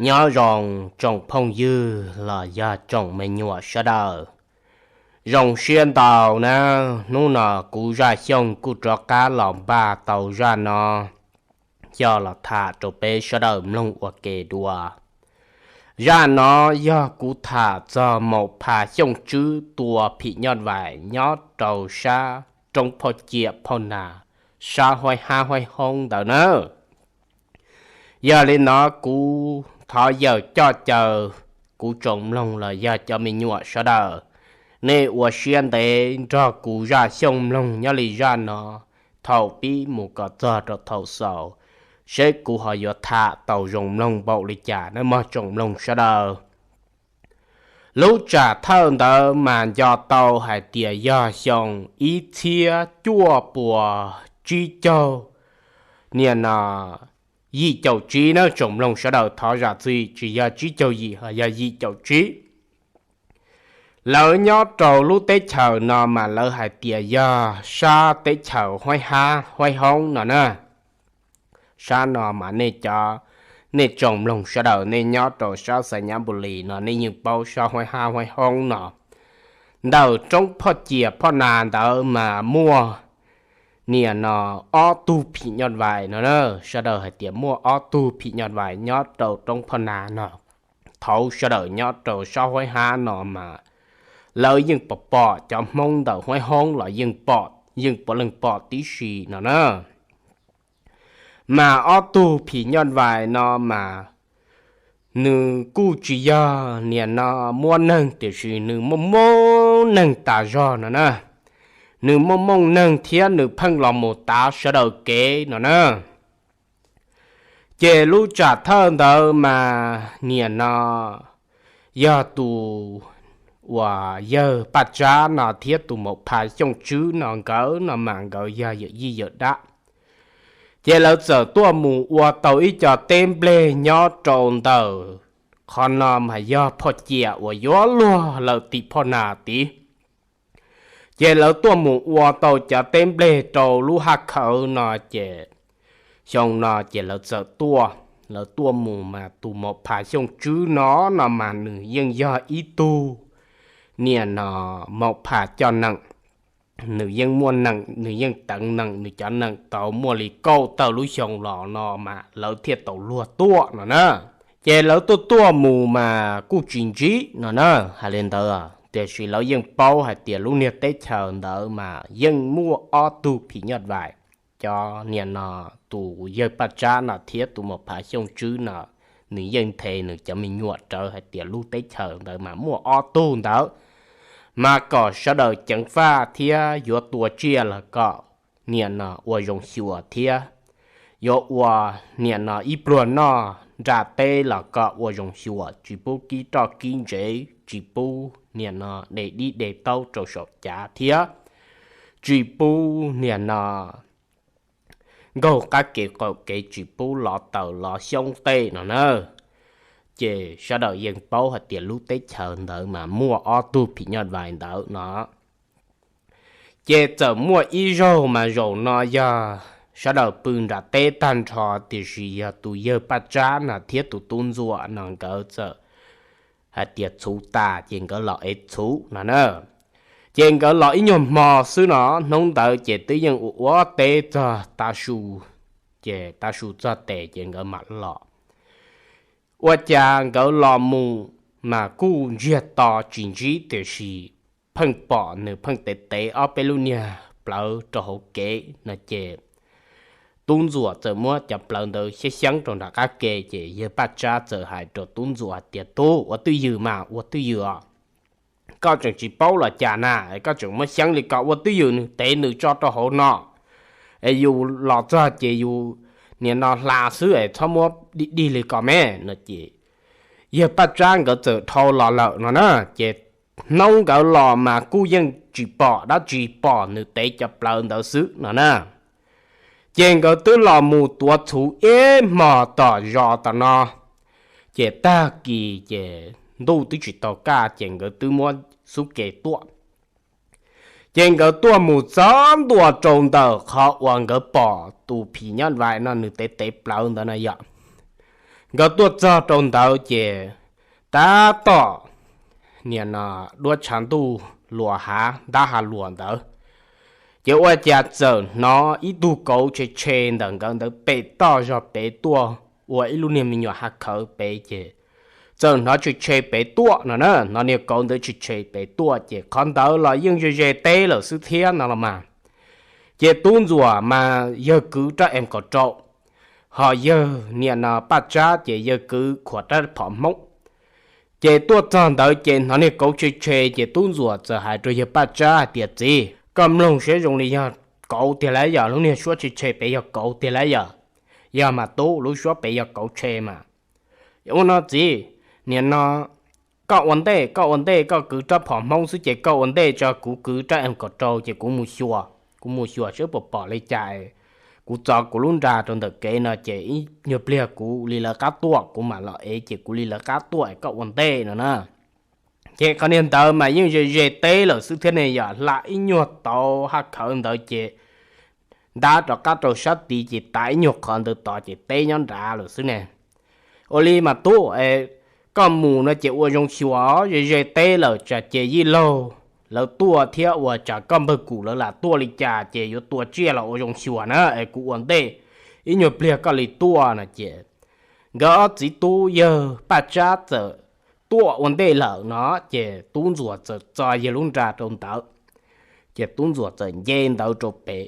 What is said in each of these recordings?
Nyob zoo tsoom phooj ywg los yog tsoom me nyuam sawv daws. Zoo siab ntau na, hnub no kuv Zaj Xyooj kuj rov qab los npaj tau zaj no coj los tham rau peb sawv daws mloog ua ke dua. Zaj no yog kuv tham txog Maum Phas Xyooj Tswb tua phim nyuj vais nyob rau sab roob Phoj Ciam Phoj Nas, sab Huaib Hab Huaib Hoob ntawd na. Yog li no kuv thov yawm coj caw kuv tsoom mloog los yog cov me nyuam sawv daws, nej ua siab ntev nrog kuv Zaj Xyooj mloog nyob li zaj no thaum pib mus kom txog rau thaum xaus, seb kuv ho yuav tham tau zoo mloog npaum li cas nawb mog tsoom mloog sawv daws. Lub tsam thawj ntawd mas nco tau hais tias yog xyoo ib txhiab cuaj puas tsib caug, niaj no yim caum tsib na tsoom mloog sawv daws thov zam txim, tsis yog tsib caug yim ho yog yim caum tsib. Lawv nyob rau lub teb chaws no mas lawv hais tias yog sab teb chaws Huaib Hab Huaib Hoob no na. Sab no mas nej cov, nej tsoom mloog sawv daws nej nyob rau sab Xais Nyab Npus Lis no nej yeej paub sab Huaib Hab Huaib Hoob no. Ntawm roob Phoj Ciam Phoj Nas ntawd mas muaj niaj no ob tug phim nyuj vais no na. Sawv daws hais tias muaj ob tug phim nyuj vais nyob rau roob Phoj Nas no. Thaum sawv daws nyob rau sab Huaib Hab no mas lawv yeej pom pom cov Hmoob ntawm Huaib Hoob los yeej pom, yeej puav leej pom tib si no na. Mas ob tug phim nyuj vais no mas nws kuj tsis yog niaj no muaj neeg, tiam sis nws muaj muaj neeg tas zog no na. Nws muaj muaj neeg thiab nws pheej los mus tav sawv daws kev no na. Ces lub tsam thawj ntawd mas niaj no yog tus uas yawg Paj Tsab no thiab tus Maum Phas Xyooj Tswb no nkawd no mas nkawd yog yawm yij yawm dab. Ces lawv txawm tuaj mus ua tau ib co teb nplej nyob rau ntawm qhov no mas yog Phoj Ciam uas yuav luag lawm tim Phoj Nas tid. Ces lawv tuaj mus ua tau cov teb nplej rau lub haj khawv no ces xyoo no ces lawv txawm tuaj, lawv tuaj mus mas tus Maum Phas Xyooj Tswb no no mas nws yeej yog ib tug niaj no Maum Phas coj neem, nws yeej muaj neem, nws yeej teev neem, nws cov neem tau muaj li kaum tawm lub xyoo los no mas lawv thiaj tau luag tuaj no na. Ces lawv tuaj tuaj mus mas kuj tsis ntsib no na, hais li ntawd, tiam sis lawv yeej paub hais tias lub niag teb chaws ntawd mas yeej muaj ob tug phim nyuj vais. Cov niaj no tus yawg Paj Tsab no thiab tus Maum Phas Xyooj Tswb no, nws yeej nthe nws cov me nyuam rawv hais tias lub teb chaws ntawd mas muaj ob tug ntawd, mas kom sawv daws ceev faj thiab yuav tua tsiaj los kom niaj no ua zoo xyuas thiab yuav ua niaj no ib pluag noj nram teb los kom ua zoo xyuas, tsis pub kib roj kib ntsev, tsis pub niaj no de dib de taub rau saum cav thiab tsis pub niaj no nkaug qab kev qaum kev, tsis pub lov taws lov xyoob tej no na. Ces sawv daws yeej paub hais tias lub teb chaws ntawd mas muaj ob tug phim nyuj vais ntawd no. Ces txawm muaj ib zaug mas zaum no yog sawv daws pw nram teb tag nrho, tiam sis yog tus yawg Paj Tsab no thiab tus tub ntsuam no nkawd txawm hais tias txhuv tas ces nkawd los ev txhuv no na. Ces nkawd los ib nyuag hmo xwb no, hnub ntawd ces twb yeej ua ua teb txog tav su, ces tav su txog tes ces nkawd mam los. Ua cas nkawd los mus mas kuj ntsiag to tsis ntsib, tiam sis pheej pom nws pheej tev tev ob peb lub niag plawv rau hauv kev no ces tub ntsuam txawm muab cov plawv ntawd xyab xyeeb rau nram qab ke, ces yawg Paj Tsab txawm hais rau tub ntsuam hais tias, Tub, ua twj ywm mas, ua twj ywm os. Koj tseem tsis paub los cas na, koj tseem muab xyeeb li ko, ua twj ywm nws, tev nws tso rau hauv no es yus los txog ces yus niaj no hla xwb es txhob muab dig dig li ko me no ces yawg Paj Tsab nkawd txawm dhau los lawm no na. Ces hnub nkawd los mas kuj yeej tsis pom dab tsi, pom nws tev cov plawv ntawd xwb no na. Ces nkawd twb los mus tuav txhuv ib hmos tom zos tom no, ces tag kis ces ntuj twb tsis tau kaj ces nkawd twb muab xub ke tuaj. Ces nkawd tuaj mus txog ntua rau ntawm qhov uas nkawd pom tus phim nyuj vais no nws tev tev plawv ntawd no yom. Nkawd tuaj txog rau ntawd ces tab tom niam no duab tshav ntuj luas hav ntab ha luas ntawd, ces ua cas txawm hnov ib tug kauv tshe tshe ntawm nkawd ntawd pem toj zog pem tuaj, ua ib lub niag me nyuam ha khawv pem ces txawm hnov tshe tshe pem tuaj no na, hnov niag kauv ntawd tshe tshe pem tuaj ces qhov ntawd los yeej ze ze teb lawm xwb thiab no los mas. Ces tub ntsuam mas yawg kwv rab em kaum rau, ho yawg niam no Paj Tsab ces yawg kwv khuam rab phom hmoob. Ces tuaj txog ntawd ces hnov niag kauv tshe tshe ces tub ntsuam txawm hais rau yawg Paj Tsab hais tias, Txiv, koj mloog saib zoo li yog kauv tiag lauj yom, lub niag suab tshe tshe pem yog kauv tiag lauj yom? Yog mas tub, lub suab pem yog kauv tshe mas. Ua no txiv, niam no koj ua ntej, koj ua ntej, koj kwv rab phom hmoob xwb ces koj ua ntej tso, kuv kwv rab em kaum rau ces kuv mus xyuas, kuv mus xyuas saib puas pom li cas. Kuv txo kuv lub nra rau ntawm kev no ces ib nyuag pliag kuv li lawv qab tuaj, kuv mam los ev ces kuv li lawv qab tuaj, koj ua ntej no na. Ces qhov niag ntawd mas yeej ze ze teb lawm xwb thiab ne yom, hla ib nyuag tauv haj khawv ntawd ces ntab rov qab rau sab tid ces tav ib nyuag qhov ntawd tod ces teb nyob nrad lawm xwb ne. Ua li mas tub, koj mus no ces ua zoo xyuas, ze ze teb lawm tsam ces yij laug lawv tuaj thiab ua tsam koj npawg kum lawv lam tuaj li cas ces yuav tua tsiaj los ua zoo xyuas na es kuv ua ntej, ib nyuag pliag koj li tuaj no ces nkawd ob txiv tub yawg Paj Tsab txawm tuaj ua ntej lawm no ces tub ntsuam txawm txo yawg lub nra rau ntawd. Ces tub ntsuam txawm nce ntawd rau pem,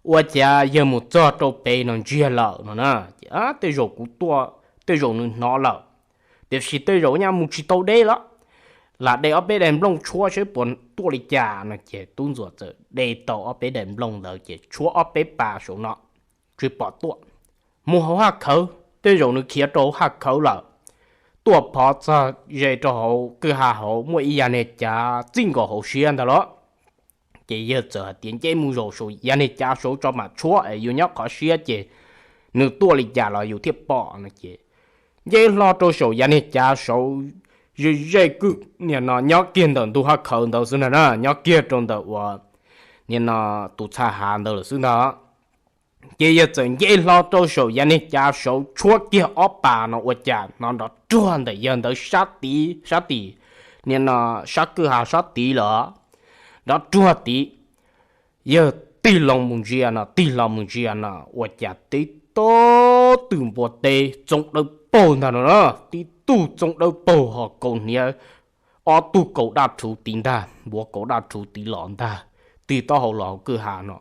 ua cas yawg mus txog rau pem no ntsiag lawm no na. Ces tej zaum kuv tuaj, tej zaum nws hnov lawm, tiam sis tej zaum nyaj mus tsis tau deb los, lam de ob peb daim nplooj tshuab saib puas tuaj li cas no ces tub ntsuam txawm de tau ob peb daim nplooj ntawd ces tshuab ob peb pas saum no tsis pom tuaj. Mus hauv haj khawv, tej zaum nws khiav rau hauv haj khawv lawm. Tuaj phov txog ze rau hauv kwj ha hauv muaj ib yav niag cav txij nkaus hauv siab ntag los. Ces yawg txawm hais tias nce mus zaum saum yav niag cav saud tso mam tshuab es yus nyob qhov siab ces nws tuaj li cas los yus thiaj pom no ces nce hlo rau saum yav niag cav saud, ze ze kwj niag no nyob kiag ntawm ntug haj khawv ntawd xwb ntag na, nyob kiag rau ntawm uas niag no tus txha hav ntawd lawm xwb ntag. Ces yawg txawm nce hlo rau saum yav niag cav saud tshuab kiag ob pas no ua cas hnov nrov ruag ntawm yawg ntawd sab tid, sab tim niag no sab kwj ha sab tid lawm, nrov ruag tid. Yawg tig loo mus ntsia no, tig loo mus ntsia no ua cas tib tug twm npua teb txoov dawb paug ntag no na, tib tug txoov dawb paug ho kaus hniav, ob tug kaus daj rhuv tid ntag, npuav kaus daj rhuv tid los ntag, tig taub hau los hauv kwj ha no.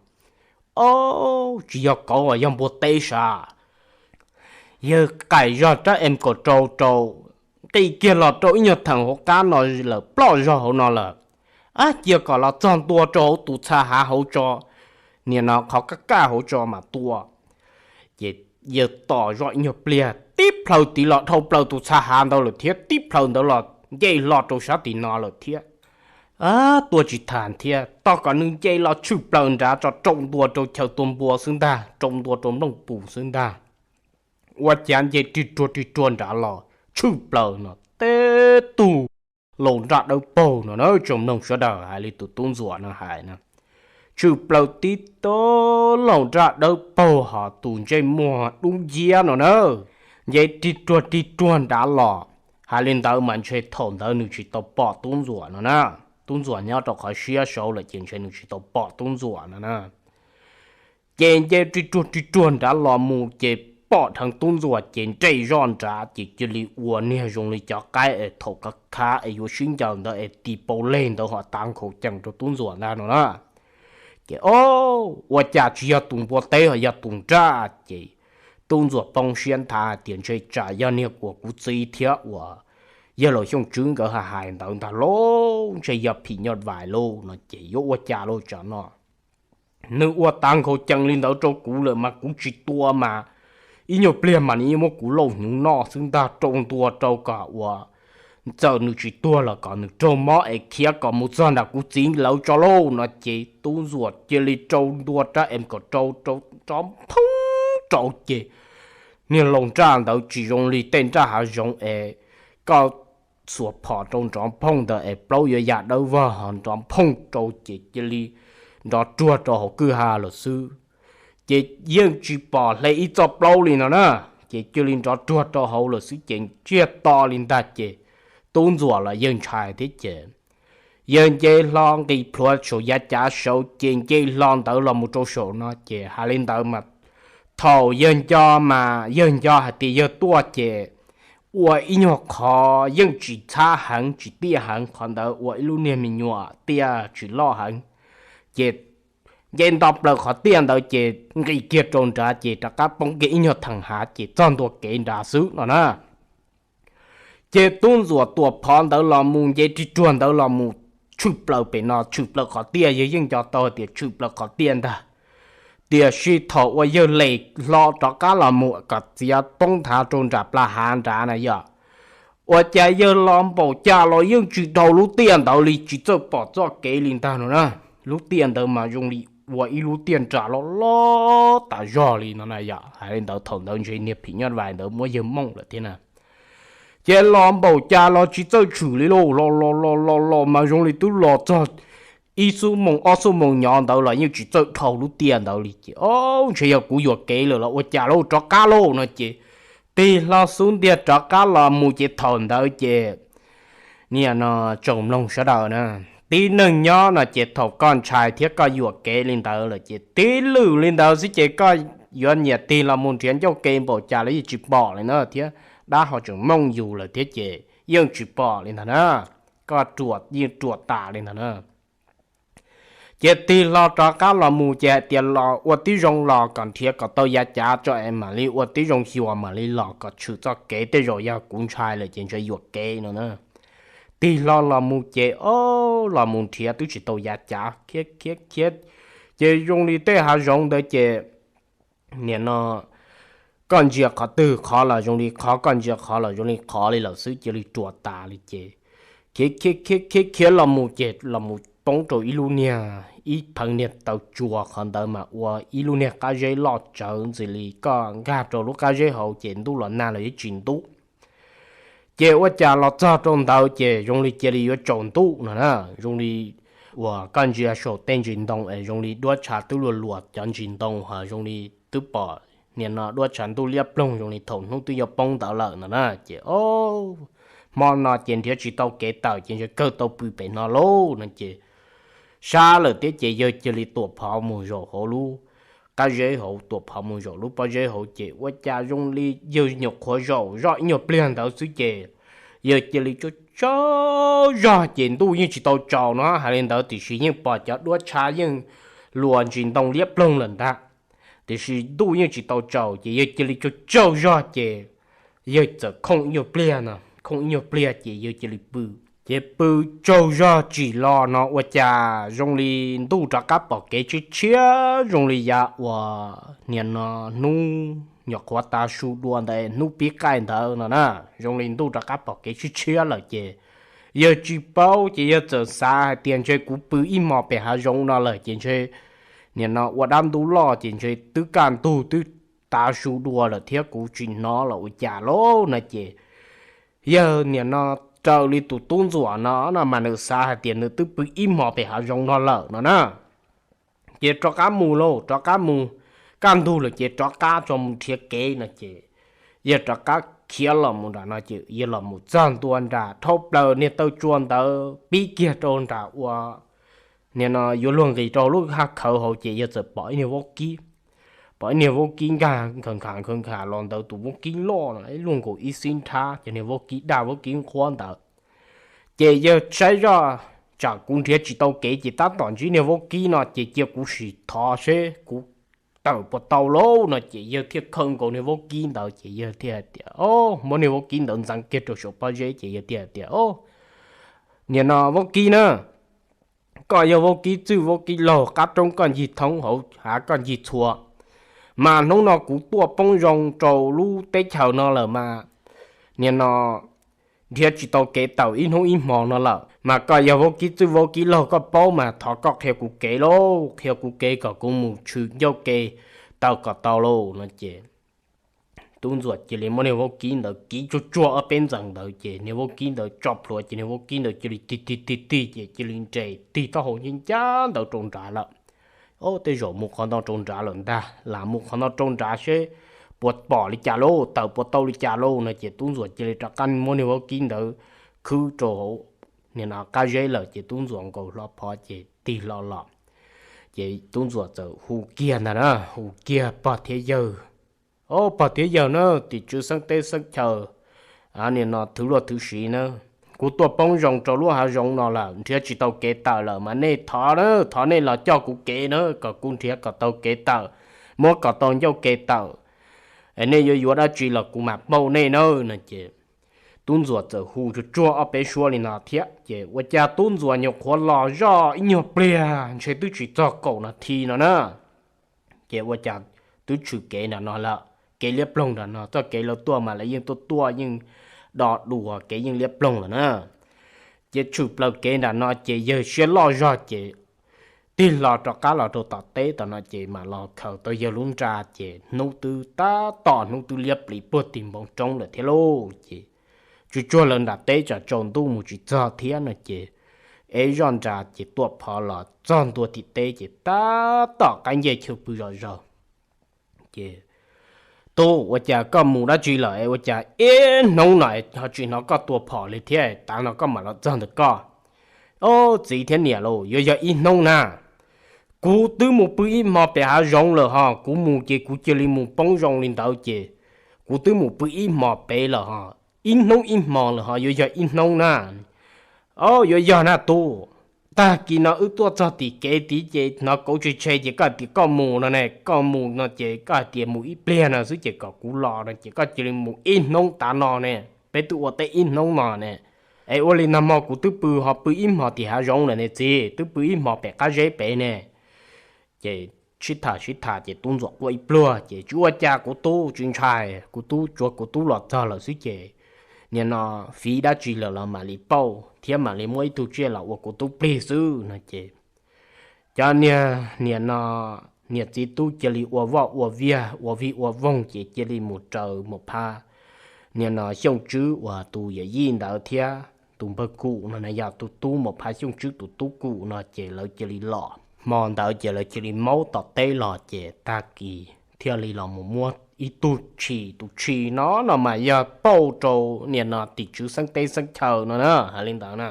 Ob, tsis yog kauv, yog npua teb sav. Yawg qaim zog rab em kaum rau rau, nqis kiag los rau ib nyuag theem hauv qab no lawm, ploj zog hauv no lawm. Ab, cia kom los txog ntua rau hauv tus txha hav hauv tso, niag no qhov kaj kaj hauv tso mas tua. Ces yawg tos zoj ib nyuag pliag, tib plhaw tid los dhau plaws tus txha hav ntawd lawm thiab, tib plhaw ntawd los nce hlo rau sab tim no lawm thiab. Ab, tua tsis tas thiab, tos kom nws nce los tshwj plaws nrad tso, rau ntua rau chaw tua npua xwb ntag, rau ntua rau nplooj pus xwb ntag. Ua cas nce rig ruag rig ruag nrad los tshwj plaws no tib tug laus nraj dawb paug no na, tsoom mloog sawv daws, hais li tus tub ntxuam no hais na. Tshwj plaws tib tug laus nraj dawb paug ho tus ntsej muag dub nciab no na, nce rig ruag rig ruag nrad los. Hais li ntawd mas ntshe thaum ntawd nws tsis tau pom tub ntxuam no na. Tub ntxuam nyob rau qhov siab saud lawm ces ntshe nws tsis tau pom tub ntxuam no na. Ces nce rig ruag rig ruag nrad los mus ces pom dheev tub ntxuam ces nres zoj nrad ces cia li ua niag zoo li cov qaib es thaum khav khav es yuav sib ncaws ntawd es tis paus leg ntawd ho tav nkhaus cees rau tub ntxuam ntag no na. Ces o, ua cas tsis yog tus npua teb ho yog tus nraj? Ces tub ntxuam poob siab nthav hais tias ntshe tsam yog niag uas kuv txiv thiab uas yawg laus Xyooj Tswb nkawd hais hais ntawd ntag lauj, ntshe yog phim nyuj vais lauj no ces yuav ua cas lauj tsam no. Nws ua tav nkhaus cees li ntawd rau kuv lawm mas kuv tsis tua mas ib nyuag pliag mas nws yeej muab kuv lauj hnyuv noj xwb ntag, rau ntua rau kom uas txawm nws tsis tuag los kom nws raug mob es khiav kom mus txog nram kuv txiv lawv tso lauj no ces tub ntxuam cia li rau ntua rab em kom rau rau nrov phooj rau ces niag laus nraj ntawd tsis zoo li tej nraj hav zoov es koj xuas phom rau nrov phooj ntawd es plaub yuav ya dawb vog ho nrov phooj rau ces cia li nrov ruag rau hauv kwj ha lawm xwb. Ces yeej tsis pom hle ib txoj plaub li no na. ces cia li nrov ruag rau hauv lawm xwb ces ntsiag to li ntag ces tub ntsuam los yawg ntshai thiab ces yawg nce hlo nqis plhuav saum yav cav saud ces nce hlo ntawd los mus rau saum no ces hais li ntawd mas thaum yawg nco mas yawg nco hais tias yawg tuaj ces ua ib nyuag qhov yeej tsis txhab heev tsis tiaj heev, qhov ntawd ua ib lub niag me nyuam tiaj tsis loj heev ces nce nto plaws qhov tiaj ntawd ces nqis kiag rau nrad ces rov qab poob kiag ib nyuag theem hav ces txog ntua kev nrad xwb no na. Ces tub ntsuam tuam phov ntawd los mus nce ri ruag ntawd los mus tshwm plaws pem no tshwm plaws qhov tiaj, yawg yeej nco tau tias tshwm plaws qhov tiaj ntag. Tiam sis thaum uas yawg les hlo rov qab los mus kom txiav poob nthav rau nram plas hav nrad na yog, ua cas yawg los npaum cas los yeej tsis dhau lub tiaj ntawd li, tsis txawj pom txoj kev li ntag no na. Lub tiaj ntawd mas zoo li ua ib lub tiaj nram loj loj tas zog li no na yog. Hais li ntawd thaum ntawd ntshe niag phim nyuj vais ntawd muab yawg mooj lawm thiab na. Ces los npaum cas los tsis txawj tshwm li lauj, los los los los los mas zoo li twb los txog ib xuab moos ob xuab moos nyob ntawd los yeej tsis txawj dhau lub tiaj ntawd li ces, o, ntshe yog kuv yuam kev lawm los ua cas lauj, rov qab lauj no ces tig hlo xub ntiag rov qab los mus ces thaum ntawd ces niam no tsoom mloog sawv daws na, tib neeg nyob no ces thaum koj ntshai thiab koj yuam kev li ntawd lawm ces tib lwm li ntawd xwb ces koj yuav nyiam tig los mus nrhiav ncauj ke npaum cas los yeej tsis pom li na thiab dab ho tseem mooj yus lawm thiab ces yeej tsis pom li ntag na. Koj ruam yeej ruam tas li ntag na. Ces tig hlo rov qab los mus ces hais tias los ua tib zoo los kom nrhiav kom tau yav cav tso es mam li ua tib zoo xyuas mam li los kom tshwm txoj kev, tej zaum yog kuv ntshai lawm ces ntshe yuam kev no na. Tig hlo los mus ces, o, los mus nrhiav twb tsis tau yav cav khiav khiav khiav, ces zoo li tej hav zoov ntawd ces nim no koj ntsia qhov twg qhov los zoo li qhov, koj ntsia qhov los zoo li qhov li lawm xwb, cia li ruam tas li ces khiav khiav khiav khiav khiav los mus ces los mus poob rau ib lub niag, ib pheev niag taw tsua, qhov ntawd mas ua ib lub niag qab zeb loj tsawv ntxim li koj nkag rau lub qab zeb hauv ces ntuj los nag los yeej tsis ntub. Ces ua cas los txog rau ntawd ces zoo li cia li yuav tsaus ntuj no na, zoo li uas koj ntsia saum tej ntsis ntoo es zoo li duab tshav twb luag luas cov ntsis ntoo ho zoo li twb pom nim no duab tshav ntuj liab ploog zoo li thaum hnub twb yuav poob ntawd lawm no na. Ces o, hmo no ces nrhiav tsis tau kev tawm ces ntshe kawg tau pw pem no lauj no ces sab lawm thiab ces yawg cia li tuam phov mus zaum hauv lub qab zeb hauv, tuam phov mus zaum lub pob zeb hauv ces ua cas zoo li yawg nyuam qhuav zaum zoj ib nyuag pliag ntawd xwb ces yawg cia li tsaug tsaug zog ces ntuj yeej tsis tau tsaus no hais li ntawd tiam sis yeej pom cov duab tshav yeej luas ntsis ntoo liab ploog lawm ntag. Tiam sis ntuj yeej tsis tau tsaus ces yawg cia li tsaug tsaug zog ces yawg txawm khooj ib nyuag pliag no, khooj ib nyuag pliag ces yawg cia li pw. Ces pw tsaug zog tsim los no ua cas zoo li ntuj rov qab pom kev tshiab tshiab zoo li yav uas nim no hnub nyuam qhuav tav su dua ntawd hnub pib qaij ntawd no na, zoo li ntuj rov qab pom kev tshiab tshiab lawm ces yawg tsis paub ces yawg txawm xav hais tias ntshe kuv pw ib hmos pem hav zoov no lawm ces ntshe nim no ua dab ntub loj ces ntshe twb kaj ntug twb tav su dua lawm thiab kuv tsis hnov los ua cas lauj no ces yawg nim no raws li tus tub ntxuam no no mas nws xav hais tias nws twb pw ib hmos pem hav zoov no lawm no na. Ces rov qab mus lauj, rov qab mus, kaj ntug lawm ces rov qab tso mus nrhiav kev no ces yawg rov qab khiav los mus nram no ces yawg los mus txog ntua nram dhau plaws niag taw tsua ntawd pib kiag rau nram ua nim no yuav luag nqis rau lub haj khawv hauv ces yawg txawm pom ib niag vaub kib, pom ib niag vaub kib nkag nkhaws nkhaws nkhaws nkhaws los ntawd tus vaub kib loj no ib luaj nkaus ib xib nrhab ces niag vaub kib daj vaub kib nqhuab ntawd. Ces yawg saib zoj tsam kuv nrhiav tsis tau kev ces tab tom ntsib niag vaub kib no ces cia kuv sim thov seb kuv tawm puas tau lauj no ces yawg thiaj khaws nkaus niag vaub kib ntawd ces yawg thiaj hais tias, o, muab niag vaub kib ntawd ntxeev kiag rau saum pob zeb ces yawg thiaj hais tias, o, nim no vaub kib na, koj yog vaub kib txwj vaub kib laug, qab roob koj ncig thoob hauv hav koj ncig txhua, mas hnub no kuv tuaj poob zoo rau lub teb chaws no lawm mas nim no nrhiav tsis tau kev tawm ib hnub ib hmo no lawm mas koj yog vaub kib txwj vaub kib laug koj paub mas thov koj qhia kuv kev lauj, qhia kuv kev kom kuv mus tshwm ncauj ke tawm kom tau lauj no ces tub ntxuam cia li muab niag vaub kib ntawd kiv tsuag tsuag ob peb ntxees ntawd ces niag vaub kib ntawd tso plhuav ces niag vaub kib ntawd cia li tig tig tig tig ces cia li nres tig taub hau ncaj ncaj ntawd rau nrad lawm. O, tej zaum mus qhov no rau nrad lawm ntag, lam mus qhov no rau nrad seb puas pom li cas lauj, tawm puas tau li cas lauj no ces tub ntsuam cia li rov qab muab niag vaub kib ntawd khwb rau hauv niag no qab zeb lawm ces tub ntsuam nkaus hlo phov ces tig hlo los. Ces tub ntsuam txawm hu kiag ntag na, hu kiag pog thiab yawg, o pog thiab yawg na, tim tswv xeeb teb xeeb chaw, niag no thwv luag thwv siv na, kuv tuaj poob zoo rau lub hav zoov no lawm nrhiav tsis tau kev tawm lawm mas nej thov na, thov nej los coj kuv kev na, kom kuv nrhiav kom tau kev tawm, muab kom tau ncauj kev tawm, nej yuav yuav dab tsi los kuv mam pauj nej na no ces tub ntsuam txawm hu tsuag tsuag ob peb suab li no thiab ces ua cas tub ntsuam nyuam qhuav los zoj ib nyuag pliag ntshe twb tsis txog kaum nas this no na. Ces ua cas twb tshwm kev nram no lawm, kev liab ploog nram no, txoj kev lawv tuaj mas lawv yeej tuaj tuaj yeej do dua kev yeej liab ploog lawm na. Ces tshwm plaws kev nram no ces yawg siab loj zog ces tig hlo rov qab los rau tom teb tom no ces mam los khaws tau yawg lub nra ces hnub twb tab tom hnub twb liab plis puag tim npoo roob lawm thiab lauj. Ces tsuag tsuag lawv nram teb tsam tsaus ntuj mus tsis txog thiab no ces ev zoj nra ces tuaj phov los txog ntua tim teb ces tab tom qaib ncej chaw pw zom zaws. Ces, tub, ua cas koj mus dab tsi lawm es ua cas ib hnub no ho tsis hnov koj tua phom li thiab, tav no koj mam los txog ntawm koj? Ob, txiv thiab niam lauj, yuav yog ib hnub na. Kuv twb mus pw ib hmo pem hav zoov lawm ho, kuv mus ces kuv cia li mus poob zoo li ntawd ces kuv twb mus pw ib hmo pem lawm ho, ib hnub ib hmo lawm ho yuav yog ib hnub na. Ob, yuav yog na tub, tag kis no wb tuaj txog tim kev tid ces hnov kauv tshe tshe ces koj hais tias koj mus no ne, koj mus no ces koj hais tias mus ib pliag no xwb ces kom kuv los no ces koj cia li mus ib hnub tav no ne, peb twb ua teb ib hnub no ne. Es ua li no hmo kuv twb pw ho pw ib hmo tim hav zoov lawm ne txiv, twb pw ib hmo pem qab zeb pem ne. Ces sib tham sib tham ces tub ntsuam quaj ib pluag ces tsis ua cas kuv tub tsis ntshai, kuv tub tsuav kuv tub los txog lawm xwb ces niag no fiv dab tsi lawm los mam li pauj thiab mam li muab ib tug tsiaj los ua kuv tub plig xwb no ces cov niag niam no niam txiv tub cia li ua voj ua viag ua vij ua voog ces cia li mus raws mus phab niag no Xyooj Tswb uas tus yawm yij ntawd thiab tus npawg Kum no na, yog tus tub mus phab Xyooj Tswb tus tub Kum no ces lawv cia li los hmo ntawd ces lawv cia li maub tom teb los ces tag kis thiaj li los mus muab ib tug tshis, tus tshis no no mas yog pauj rau niag no tim tswv xeeb teb xeeb chaw no na, hais li ntawd na.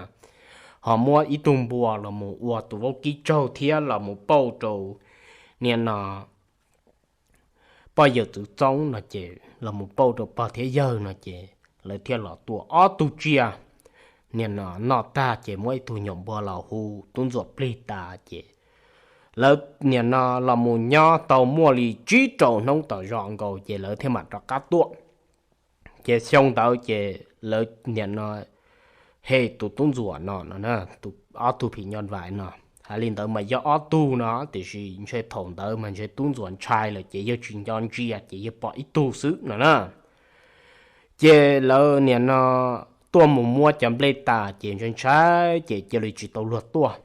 Ho muab ib tug npua los mus ua tus vaub kib tsaug thiab los mus pauj rau niag no poj yawm txwv txoob no ces los mus pauj rau pog thiab yawg no ces lawv thiaj los tua ob tug tsiaj. Niag no noj tag ces muab ib tug nyuam npua los hu tub ntsuam plig tas ces lawv niag no los mus nyob tau muaj li tsib rau hnub tom zos nkaus ces lawv thiaj mam rov qab tuaj. Ces xyoo ntawd ces lawv niag no he tus tub ntsuam no no, tus ob tug phim nyoj vais no, hais li ntawd mas yog ob tug no tiam sis ntshe thaum ntawd mas ntshe tub ntsuam ntshai lawm ces yawg tsis nco ntsia ces yawg pom ib tug xwb no na. Ces lawv niag no tuaj mus muab cov nplej tas ces ntshai ntshai ces cia li tsis tau luag tuaj.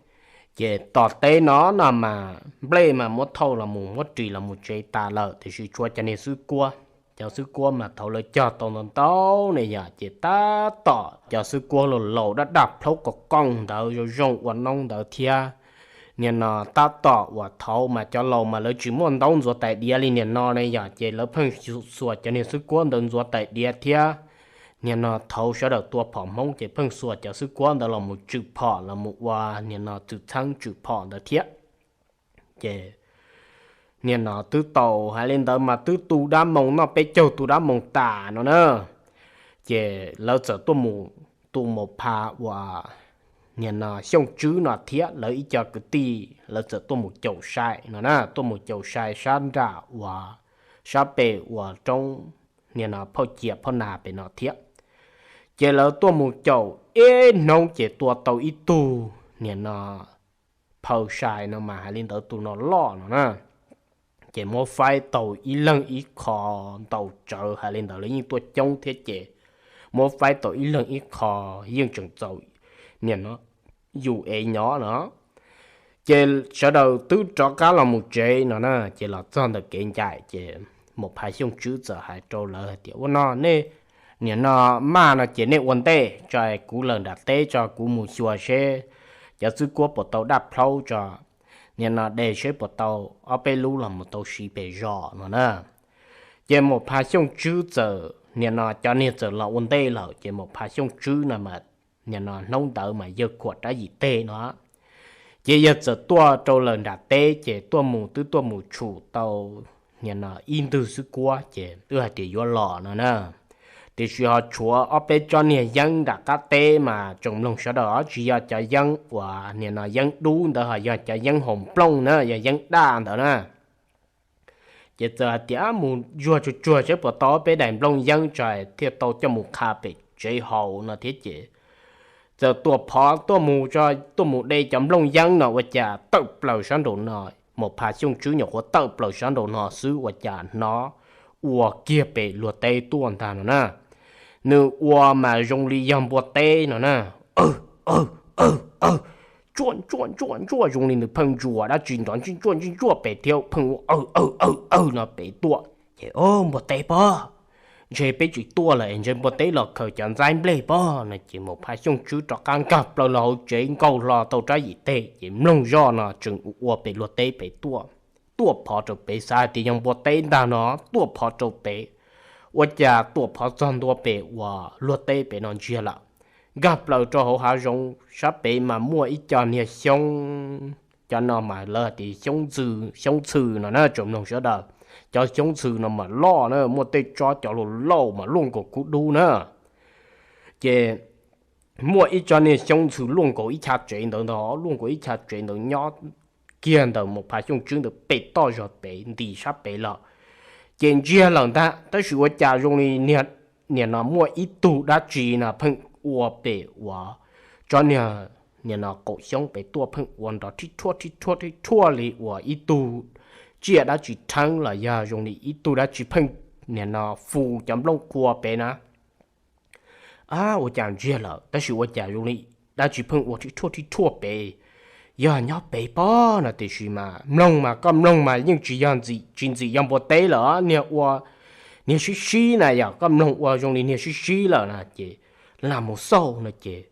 Ces tom teb no no mas nplej mas muab thauj los mus muab ris los mus tsev tas lawm tiam sis tshuav cov niag xwb kuab. Cov xwb kuab mas thaum lawv cog tau ntau ntau ne yom ces tab tom cov xwb kuab laus laus daj daj plaub qos qooj ntawd zoo zoo ua noob ntawd thiab. Niag no tab tom uas thaud mas cov laus mas lawv tsis muaj ntaub ntxuav tais diav li niag no ne yom ces lawv pheej xuas cov niag xwb kuab ntawd ntxuav tais diav thiab. Niag no thaud sawv daws tua phom Hmoob ces pheej xuas cov xwb kuab ntawd los mus tswm phom los mus ua niag no txwm txheeb tswm phom ntawd thiab. Ces niag no twb tau hais li ntawd mas twb tu dab moos noj peb caug tu dab moos tas no na. Ces lawv txawm tuaj mus, tus mus pha uas niag no Xyooj Tswb no thiab lawv ib co kwv tij lawv txawm tuaj mus caum sai no na, tuaj mus caum sai sab nram uas sab pem uas roob niag no phauj ciam phauj nas pem no thiab. Ces lawv tuaj mus caum ib hnub ces tua tau ib tug niag no phaw sai no mas hais li ntawd tus no loj no na. Ces muab faib tau ib leeg ib qho ntau tsawv hais li ntawd lawv yeej tuaj coob thiab ces muab faib tau ib leeg ib qho yeej tseem txaus niag no yus ev nyob no. Ces sawv daws twb rov qab los mus tsev no na, ces los txog ntawm kev ncaim ces mus pha Xyooj Tswb txawm hais rau lawv hais tias ua no nej niag no maj no ces nej ua ntej tso, kuv lawm nram teb tso kuv mus xyuas seb cov xwb kuab puas tau daj plaub tso, niag no de seb puas tau ob peb lub los mus tau siv pem zos no na. Ces Maum Phas Xyooj Tswb txawm nim no cov niag txawm los ua ntej lawm, ces Maum Phas Xyooj Tswb no mas nim no hnub ntawd mas yawg khuam rab yim teg no, ces yawg txawm tuaj rau lawm nram teb, ces tuaj mus twb tuaj mus tshum tau nim no ib ntwg xwb kuab, ces twb hais tias yuav los no na. Tiam sis ho tshuav ob peb tsob niag yeeb nram qab teb mas tsoom mloog sawv daws, tsis yog cov yeeb uas nim no yeeb dub ntawd, ho yog cov yeeb haus nplooj na, yog yeeb daj ntawd na. Ces txawm hais tias mus zuag tsuag tsuag saib puas tau peb daim nplooj yeeb tso thiaj tau coj mus qha pem tsev haus no thiab. Ces txawm Tuam Phov tuaj mus, tuaj mus de cov nplooj yeeb no ua cas tawm plaws sab nraum no, Maum Phas Xyooj Tswb nyuam qhuav tawm plaws sab nraum no xwb ua cas hnov ua kiag pem luag teb tuaj ntag no na. Nws ua mas zoo li yog npua teb no na, tsuaj ntsuaj ntsuaj ntsuaj zoo li nws pheej ntsuas dab tsi nrov ntsuaj ntsuaj ntsuaj pem thiab pheej ua aw aw aw aw no pem tuaj. Ces, Npua teb pob, ntshe peb tsis tuaj lawm es ntshe npua teb los khaws cov ntxaib nplej pob no. Ces Maum Phas Xyooj Tswb rov qab nkag plaws los hauv tsev nkaug hlo tau rab yim teg, ces mloog zoj no tseem ua pem luag teb pem tuaj. Tuaj phov rau pem, xav hais tias yog npua teb ntag no, tuaj phov rau pem, ua cas tuaj phov txog ntua pem uas luag teb pem no ntsiag lawm. Nkag plaws rau hauv hav zoov sab pem mas muaj ib co niag xyoob, cov no mas lawv hais tias xyoob ntxhw, xyoob ntxhw no na tsoom mloog sawv daws. Cov xyoob ntxhw no mas loj na, muaj tej tsob cov luaj lauj mas luaj nkaus kub dub na. Ces muaj ib tsob niag xyoob ntxhw luaj nkaus ib chav tsev ntawd ntag, luaj nkaus ib chav tsev ntawd nyob kiag ntawm Maum Phas Xyooj Tswb ntawd pem toj zog pem nti sab pem lawm. Ces ntsiag lawm ntag, tab sis ua cas zoo li niag, nim no muaj ib tug dab tsi no pheej ua pem uas tsob niag, nim no qaum xyoob pem tuaj pheej ua nrov rhib rhuaj rhib rhuaj rhib rhuaj li uas ib tug tsiaj dab tsi rheeb los yog zoo li ib tug dab tsi pheej nim no fu cov nplooj qhuav pem na. Ua cas ntsiag lawm tab sis ua cas zoo li dab tsi pheej ua rhib rhuaj rhib rhuaj pem, yog nyob pem pob no tiam sis mas mloog mas koj mloog mas yeej tsis yog ntxim, tsis ntxim yog npua teb lawm, niag ua, niag sib sib na yom, koj mloog ua zoo li niag sib sib lawm na. Ces lam mus xauj no ces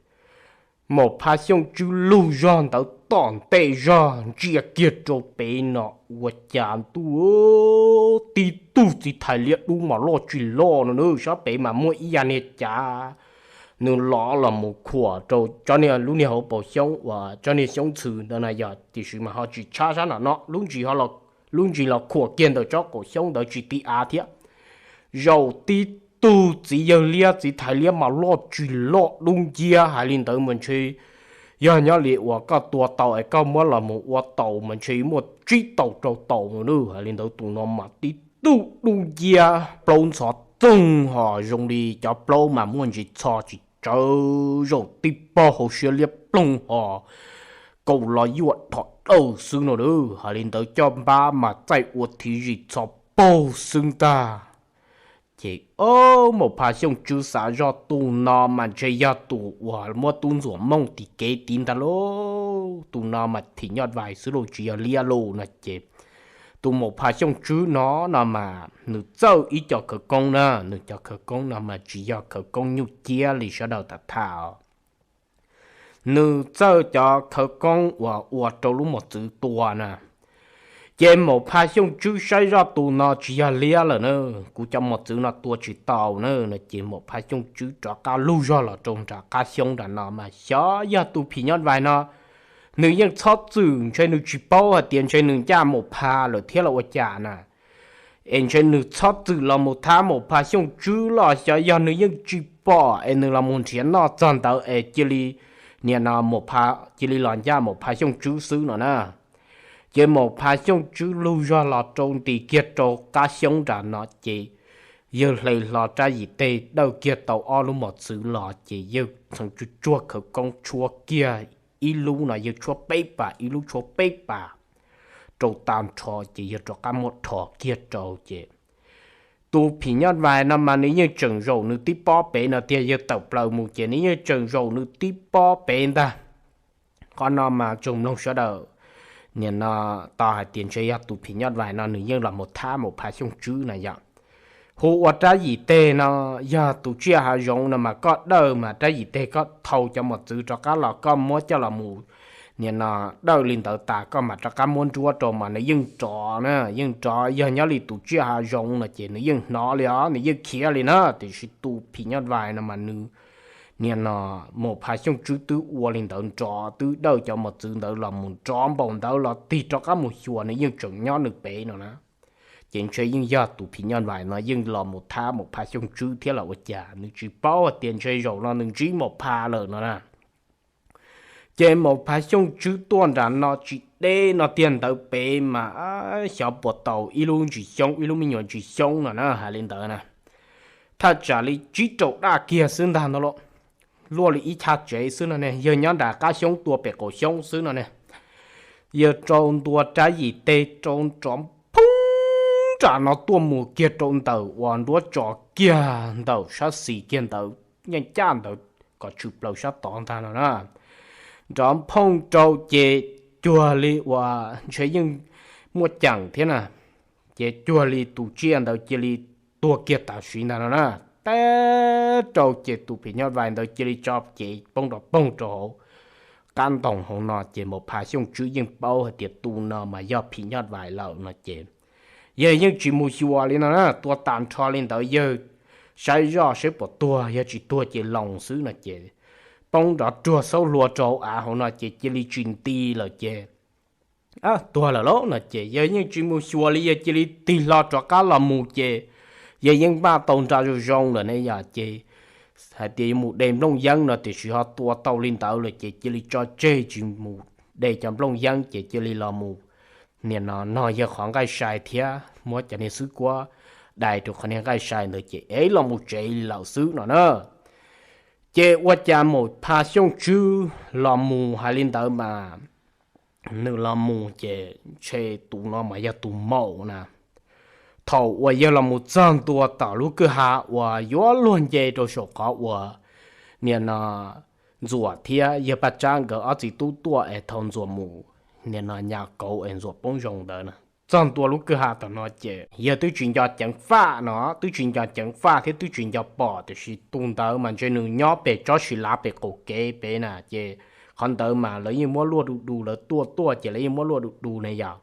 Maum Phas Xyooj Tswb lug zog ntawd tom ntej zog ntsia kiag rau pem no ua cas ntuj, tib tug txiv thais liab dub mas loj tsis loj no na, sab pem mas muaj ib yav niag cav, nws lov los mus khuam rau tsob niag, lub niag hauv paus xyoob uas tsob niag xyoob ntxhw ntawd na yog, tiam sis mas ho tsis tshab sab nram no, lub ntsis, lub ntsis los khuam kiag ntawm tsob qaum xyoob ntawd tsis tib av thiab. Zaum tib tug txiv yawg liab txiv thais liab mas loj tsis loj dub nciab hais li ntawd mas ntshe yog nyob li uas koj tua taus es koj muab los mus ua taus mas ntshe muaj tsib taus rau taus no na, hais li ntawd tus no mas tib tug dub nciab plaub ntxhov txoog ho zoo li cov plaub mas muaj ntsis txho tsis tsawv, zaum tib pob hauv siab liab ploog ho kaus los yuaj dhos dawj xwb no na, hais li ntawd coj npab mas txaij ua thiv zis txho paug xwb ntag. Ces Maum Phas Xyooj Tswb xav zoj tus no mas ntshe yog tus uas muab tub ntxuam mooj tim kev tid ntag lauj, tus no mas phim nyuj vais xwb lauj tsis yog liab lauj no ces tus Maum Phas Xyooj Tswb no, no mas nws txawj ib co khawv koob na, nws cov khawv koob no mas tsis yog khawv koob nyuj ciab li sawv daws tham tham. Nws txawj cov khawv koob uas ua rau lub mos txwv tua na. Ces Maum Phas Xyooj Tswb saib zoj tus no tsis yog liab lawm na, kuv cov mos txwv no tua tsis tau na no ces Maum Phas Xyooj Tswb rov qab lug zog los rau nram qab xyoob nram no mas xyov yog tus phim nyuj vais no nws yeej txhob txwm, ntshe nws tsis paub hais tias ntshe nws ncaj Maum Phas lawm thiab los ua cas na. Es ntshe nws txhob txwm los mus thab Maum Phas Xyooj Tswb los xyov yog nws yeej tsis pom es nws los mus nrhiav noj txog ntawd es cia li, nim no Maum Phas cia li los ncaj Maum Phas Xyooj Tswb xwb no na. Ces Maum Phas Xyooj Tswb lug zog los rau nti kiag rau qab xyoob nram no ces yawg hle hlo rab yim teg dawj kiag tau ob lub mos txwv los ces yawg txheev tsuag tsuag khawv koob tshuab kiag, ib lub no yawg tshuab peb pas, ib lub tshuab peb pas rau tag nrho ces yawg rov qab muab dhos kiag rau ces tus phim nyuj vais no mas nws yeej tseem zaum nws tib pob pem no tiag, yawg tawm plaws mus ces nws yeej tseem zaum nws tib pob pem ntag. Qhov no mas tsoom mloog sawv daws, nim no tau hais tias ntshe yog tus phim nyuj vais no nws yeej los mus thab Maum Phas Xyooj Tswb na yom. Hu ua rab yim teg no yog tus tsiaj hav zoov no mas koj dawj mas rab yim teg koj thau cov mos txwv rov qab los koj muab coj los mus nim no dawj li ntawd tas koj mam rov qab muab nruab rau mas nws yeej nrov na, yeej nrov. Yog nyob li tus tsiaj hav zoov no ces nws yeej hnov li os, nws yeej khiav li na, tiam sis tus phim nyuj vais no mas nws nim no Maum Pha Xyooj Tswb twb ua li ntawd nrov, twb dawj cov mos txwv ntawd los mus nrov npaum ntawd los tig rov qab mus xyuas nws yeej tseem nyob nws pem no na. Ces ntshe yeej yog tus phim nyuj vais no yeej los mus thab Maum Pha Xyooj Tswb thiab los ua cas, nws tsis paub hais tias ntshe zaum no nws ntsib Maum Pha lawm no na. Ces Maum Pha Xyooj Tswb tuaj nram no tsis deb no tiag ntawd pem mas xyov puas tau ib lub ntsis xyoob, ib lub me nyuam ntsis xyoob no na, hais li ntawd na. Thaj tsam li tsib rau daj kiag xwb ntag no lauj, luaj li ib chaj tsev xwb no ne, yawg nyob nram qab xyoob tua pem qaum xyoob xwb no ne. Yawg rau ntua rab yim teg rau nrov phooj nram no tuaj mus kiag rau ntawm uas nruab tso kiag ntawm sab xis kiag ntawd, yeej caj ntawd kom tshwm plaws sab tod ntag no na. Nrov phooj rau ces cuag li uas ntshe yeej muaj ceem thiab na, ces cuag li tus tsiaj ntawd cia li tuag kiag tam sim ntag no na. Teb rau ces tus phim nyuj vais ntawd cia li tso cev poob nrov poog rau hauv qab ntoo hauv no ces Maum Pha Xyooj Tswb yeej paub hais tias tus no mas yog phim nyuj vais lawm no ces yawg yeej tsis mus xyuas li no na, tua tas nrho li ntawd yawg saib zoj saib puas tuag, yog tsis tuag ces loos xwb no ces poob nrov ruag xaub hlua rau hauv av hauv no ces cia li tsis nti lawm ces tuag lawm lauj no ces yawg yeej tsis mus xyuas li, yawg cia li tig hlo rov qab los mus ces yawg yeej npaj tau nra zoo zoo lawm ne yom, ces hais tias yuav mus de nplooj yeeb no tiam sis ho tua tau li ntawd lawm ces cia li tso tseg tsis mus de cov nplooj yeeb ces cia li los mus nim no nog yawg qhov nqaij sai thiab muab cov niag xwb kuab dai rau qhov niag nqaij sai ntawd ces ev los mus tsev li lawm xwb no na. Ces ua cas Maum Pha Xyooj Tswb los mus hais li ntawd mas nws los mus ces ntshe tus no mas yog tus maum na. Thaum uas yawg los mus txog ntua tom lub kwj ha uas yuav luag nce rau saum qhov uas nim no Ntxuam thiab yawg Paj Tsab nkawd ob txiv tub tuaj es thaum Ntxuam mus nim no nyas kauv es Ntxuam poob zoo ntawd na, txog ntua lub kwj ha tom no ces yawg twb tsis nco ceev faj no, twb tsis nco ceev faj thiab twb tsis nco pom, tiam sis tus ntawd mas ntshe nws nyob pem tsob si lav pem qaum kev pem na, ces qhov ntawd mas lawv yeej muab luaj du du, lawv tuaj tuaj ces lawv yeej muab luaj du du ne yom.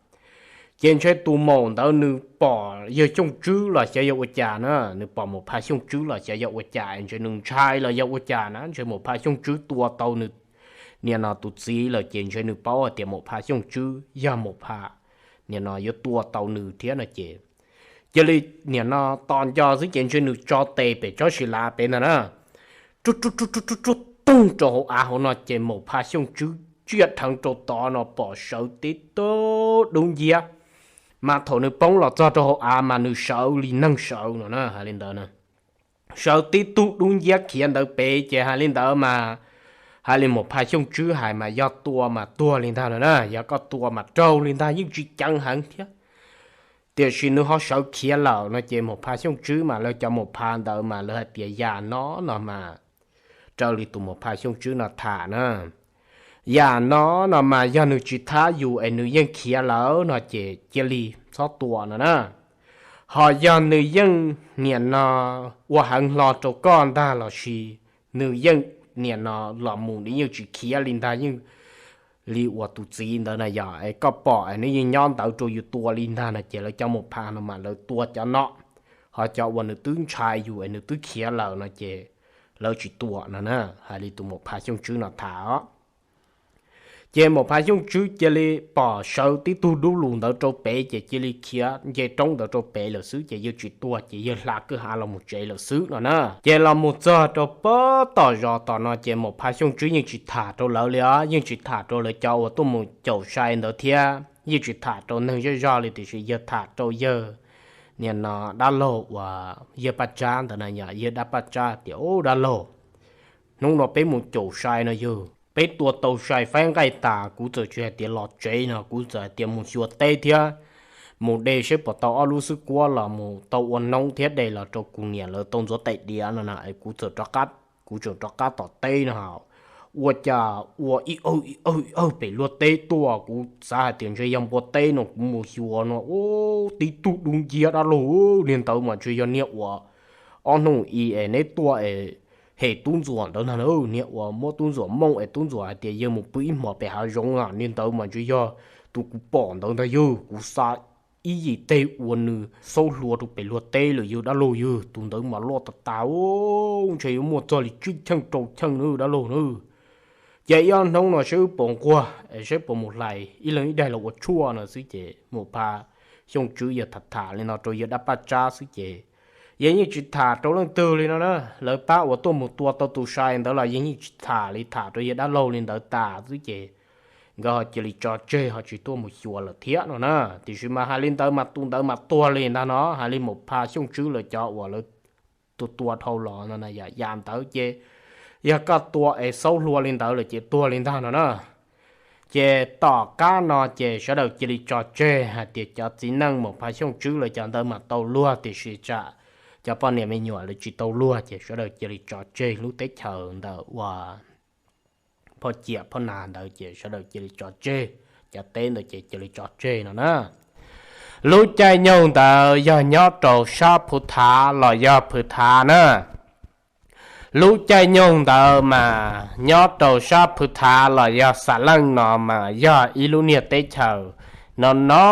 Ces ntshe tus maum ntawd nws pom yawg Xyooj Tswb los xyov yog ua cas na, nws pom Maum Pha Xyooj Tswb los xyov yog ua cas es ntshe nws ntshai los yog ua cas na, ntshe Maum Pha Xyooj Tswb tua tau nws nim no tus txiv lawm ces ntshe nws paub hais tias Maum Pha Xyooj Tswb yog Maum Pha nim no yuav tua tau nws thiab no ces cia li nim no tos nco xwb ces ntshe nws tso tes pem tsob si lav pem ntag na, rub rub rub rub rub rub toog rau hauv av hauv no ces Maum Pha Xyooj Tswb tsiaj dheev rau tod no pom sawv tib tug dub nciab. Mas thaum nws poob los txog rau hauv av mas nws sawv li neeg sawv no na, hais li ntawd na. Sawv tib tug dub nciab khiav ntawd pem ces hais li ntawd mas, hais li Maum Pha Xyooj Tswb hais mas yog tua mas tuag li ntag no na, yog koj tua mas raug li ntag, yeej tsis ceev heev thiab. Tiam sis nws ho sawv khiav lawm no ces Maum Pha Xyooj Tswb mas lawv cov Maum Pha ntawd mas lawv hais tias yam no no mas, raws li tus Maum Pha Xyooj Tswb no tham na, yam no no mas yog nws tsis thab yus es nws yeej khiav lawm no ces cia li txhob tua no na. Ho yog nws yeej nim no ua heev hlo rau koj ntag los sis nws yeej nim no los mus nws yeej tsis khiav li ntag, yeej li uas tus txiv ntawd na yog es koj pom es nws yeej nyob ntawd rau yus tua li ntag no ces lawv cov Maum Pha no mas lawv tua cov no, ho cov uas nws twb ntshai yus es nws twb khiav lawm no ces lawv tsis tua no na, hais li tus Maum Pha Xyooj Tswb no tham os. Ces Maum Pha Xyooj Tswb cia li pom sawv tib tug dub lus ntawd rau pem ces cia li khiav nce roob ntawd rau pem lawm xwb ces yawg tsis tua ces yawg hla kwj ha los mus tsev lawm xwb no na. Ces los mus txog rau pem tom zos tom no ces Maum Pha Xyooj Tswb yeej tsis tham rau lawv li os, yeej tsis tham rau lawv cov uas tuaj mus caum sai ntawd thiab yeej tsis tham rau neeg zej zog li, tiam sis yawg tham rau yawg nim no dab laug uas yawg Paj Tsab ntawd na, yog yawg dab Paj Tsab tias, Ub dab laug, hnub no peb mus caum sai no yawg, peb tua tau sai faib nqaij tas kuv txawm tsis hais tias los tsev no, kuv txawm hais tias mus xyuas teb thiab mus de seb puas tau ob lub xwb kuab los mus tau ua noob thiab de los rau kuv niam lawv tau ntxuav tais diav no na es kuv txawm rov qab, kuv tseem rov qab tom teb no. Ua cas ua ib awg ib awg ib awg pem luag teb tuaj, kuv xav hais tias ntshe yog npua teb no, kuv mus xyuas no ub tib tug dub nciab dab laug, niag ntawd mas ntshe yog niag uas ob hnub i es neb tuaj es hem tub ntsuam ntawd ntag na, niag uas muab tub ntsuam mooj es tub ntsuam hais tias yawg mus pw ib hmos pem hav zoov na, niag ntawd mas ntshe yog tus kuv pom ntawd ntag yawg, kuv xa ib yim teg ua nws xaub hlua rau pem luag teb lawm yawg dab laug yawg, tus ntawd mas loj tas tas, ntshe yuav muaj txog li tsib cheej rau cheej na dab laug na. Ces ib ob hnub no saib wb puas nquag, saib puas mus hlais ib leeg ib daim los ua tshuaj no xwb ces mus pha Xyooj Tswb yawg tham tham li no rau yawg dab paj tsab xwb ces yawg yeej tsis tham rau leej twg li no na. Lawv pab uas tuaj mus tua tau tus sai ntawd los yawg yeej tsis tham li, tham rau yawg dab laug li ntawd tas xwb ces nkawd ho cia li tso tseg ho tsis tuaj mus xyuas lawm thiab no na. Tiam sis mas hais li ntawd mas tus ntawd mas tuag li ntag no, hais li mus pha Xyooj Tswb lawv cov uas lawv tua tua dhau los no na, yam yam ntawd ces yog koj tua es xaub hlua li ntawd lawm ces tuag li ntag no na. Ces tom qab no ces sawv daws cia li tso tseg hais tias cov txiv neej mus pha Xyooj Tswb lawv cov ntawd mas tau luag, tiam sis tsam cov poj niam me nyuam lawv tsis tau luag ces sawv daws cia li tso tseg lub teb chaws ntawm uas phauj Ciam phauj Nas ntawd ces sawv daws cia li tso tseg, cov teb ntawd ces cia li tso tseg no na. Lub caij nyoog ntawd yog nyob rau sab Phuv Thav los yog Phwv Thav na. Lub caij nyoog ntawd mas nyob rau sab Phwv Thav los yog Xam Leej no mas yog ib lub niag teb chaws no no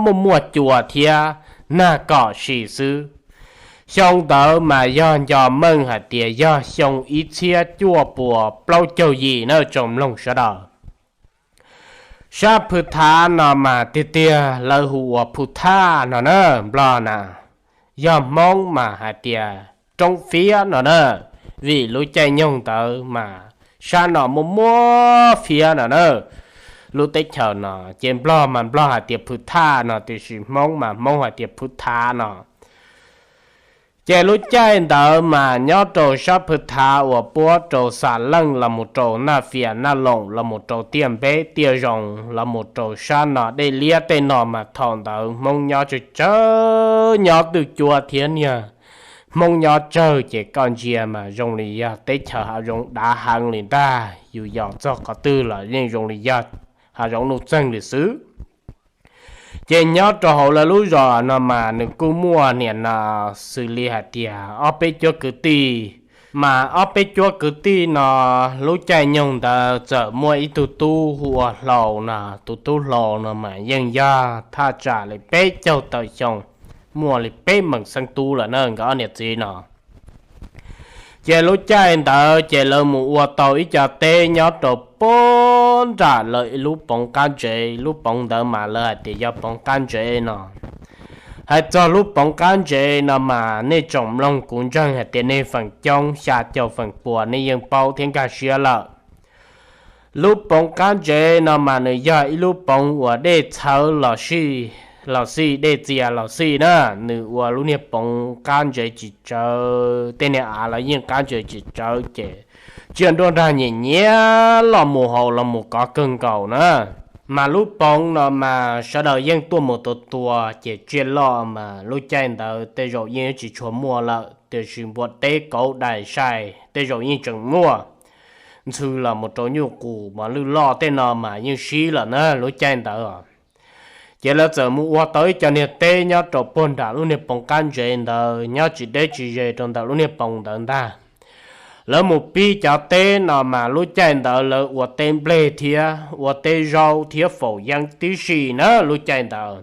muaj muaj cua thiab nag kom si xwb. Xyoo ntawd mas yog nco meej hais tias yog xyoo ib txhiab cuaj puas plaub caug yim na tsoom mloog sawv daws. Sab Phwv Thav no mas tiag tiag lawv hu ua Phu Thaj no na Nplog na, yog Hmoob mas hais tias Roob Fiab no na, vim lub caij nyoog ntawd mas sab no muaj muaj fiab no na. Lub teb chaws no ces Nplog mas Nplog hais tias Phwv Thaj no, tiam sis Hmoob mas Hmoob hais tias Phu Thaj no. Ces lub caij ntawd mas nyob rau sab Phwv Thav uas puab rau Xam Leej los mus rau Naj Fias Naj Loos los mus rau Tiaj Npeb Tiaj Zoov los mus rau sab no Dej Liab tej no mas thaum ntawd Hmoob nyob tsawg tsawg, nyob twj cuab thiab niag Hmoob nyob tsawg ces koj ntsia mas zoo li yog teb chaws hav zoov dav heev li ntag, yus yos txog qhov twg los yeej zoo li yog hav zoov nuj txeeg li xwb. Ces nyob rau hauv lawv lub zos no mas nws kuj muaj niam no xws li hais tias ob peb cuab kwv tij, mas ob peb cuab kwv tij no lub caij nyoog ntawd txawm muaj ib tug tub hu ua Hlau no, tus tub Hlau no mas yeej yog thaj tsam li peb caug tawm xyoo, muaj li peb meem xeeb tub lawm na nkawd ob niam txiv no. Ces lub caij ntawd ces lawv mus ua tau ib co teb nyob rau puag nram lawv lub poov qab ntsev, lub poov ntawd mas lawv hais tias yog poov qab ntsev no. Hais txog lub poov qab ntsev no mas nej tsoom mloog kuv ntseeg hais tias nej feem coob xya caug feem pua nej yeej paub thiab nkag siab lawm. Lub poov qab ntsev no mas nws yog ib lub poov uas dej txhawv los xij, los xij dej txias los xij na, nws ua lub niag poov qab ntsev tsis tsawv, tej niag av los yeej qab ntsev tsis tsawv ces tsiaj nruab nrag nyiam nyiam los mus haus los mus kov kawg nkaus na. Mas lub poov no mas sawv daws yeej tuaj mus tua tua ces tsiaj loj mas lub caij ntawd tej zaum yeej tsis tshua muaj lawm, tiam sis npua teb kauv dais sai tej zaum yeej tseem muaj. Ntxhw los mus rau nyuj qus mas lwj loj tej no mas yeej sib lawm na lub caij ntawd. Ces lawv txawm mus ua tau ib co niag teb nyob rau puag nram lub niag poov qab ntsev ntawd, nyob tsis deb tsis ze rau ntawm lub niag poov ntawd ntag. Lawv mus pib cov teb no mas lub caij ntawd lawv ua teb nplej thiab ua teb zaub thiab faus yeeb tib si na lub caij ntawd.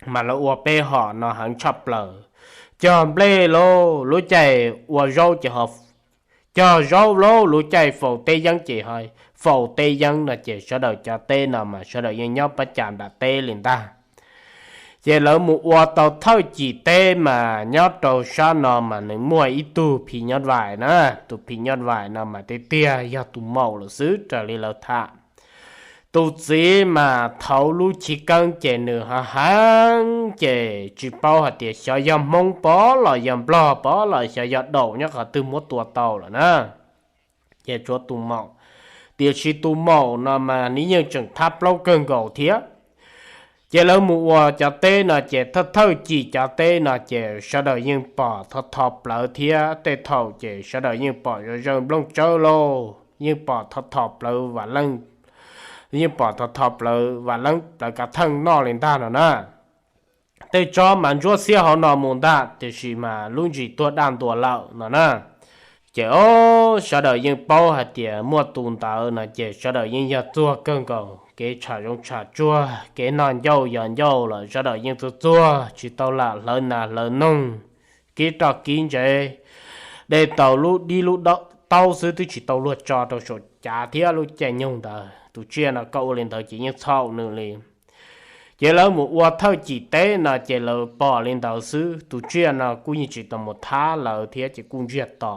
Mas lawv ua peb hom no heev tshaj plaws, cog nplej lauj, lub caij ua zaub ces ho cog zaub lauj, lub caij faus teb yeeb ces ho faus teb yeeb no ces sawv daws cov teb no mas sawv daws yeej nyob pab cas nram teb li ntag. Ces lawv mus ua tau thawj cim teb mas nyob rau sab no mas nws muaj ib tug phim nyuj vais na, tus phim nyuj vais no mas tiag tiag yog tus maum lawm xwb raws li lawv tham. Tus txiv mas thaum lub chiv keeb ces nws ho heev ces tsis paub hais tias xyov yog Hmoob pov los yog Nplog pov los xyov yog daum nyob qhov twg muab tua tau lawm na. Ces tshuav tus maum, tiam sis tus maum no mas nws yeej tseem thab plaub kawg nkaus thiab. Ces lawv mus ua cov teb no ces thawj thawj cim cov teb no ces sawv daws yeej pom tho tho plawv thiab, tej thaum ces sawv daws yeej pom zawj zawj nplooj tsawb lauj, yeej pom tho tho plawv vam leej, yeej pom tho tho plawv vam leej plawv kav theej noj li ntag no na. Tej tsob mas ntsuab xiab hauv no mus ntag, tiam sis mas lub ntsis tuag daj ntua lawm no na. Ces ob sawv daws yeej paub hais tias muaj tus ntawd no ces sawv daws yeej yog txuag kawg nkaus, kev tsham zoov tsham tsuag, kev noj ncauj yos ncauj los sawv daws yeej txuag txuag, tsis tau lam hlawv nas hlawv noog, kib roj kib ntsev, de tau lub dib lub taub xwb twb tsis tau luag tso rau saum cav thiab lub caij nyoog ntawd tus tsiaj no koj ua li ntawd ces yeej txhaum nws li. Ces lawv mus ua thawj cim teb no ces lawv pom li ntawd xwb, tus tsiaj no kuj yeej tsis tau mus thab lawv thiab ces kuj ntsiag to.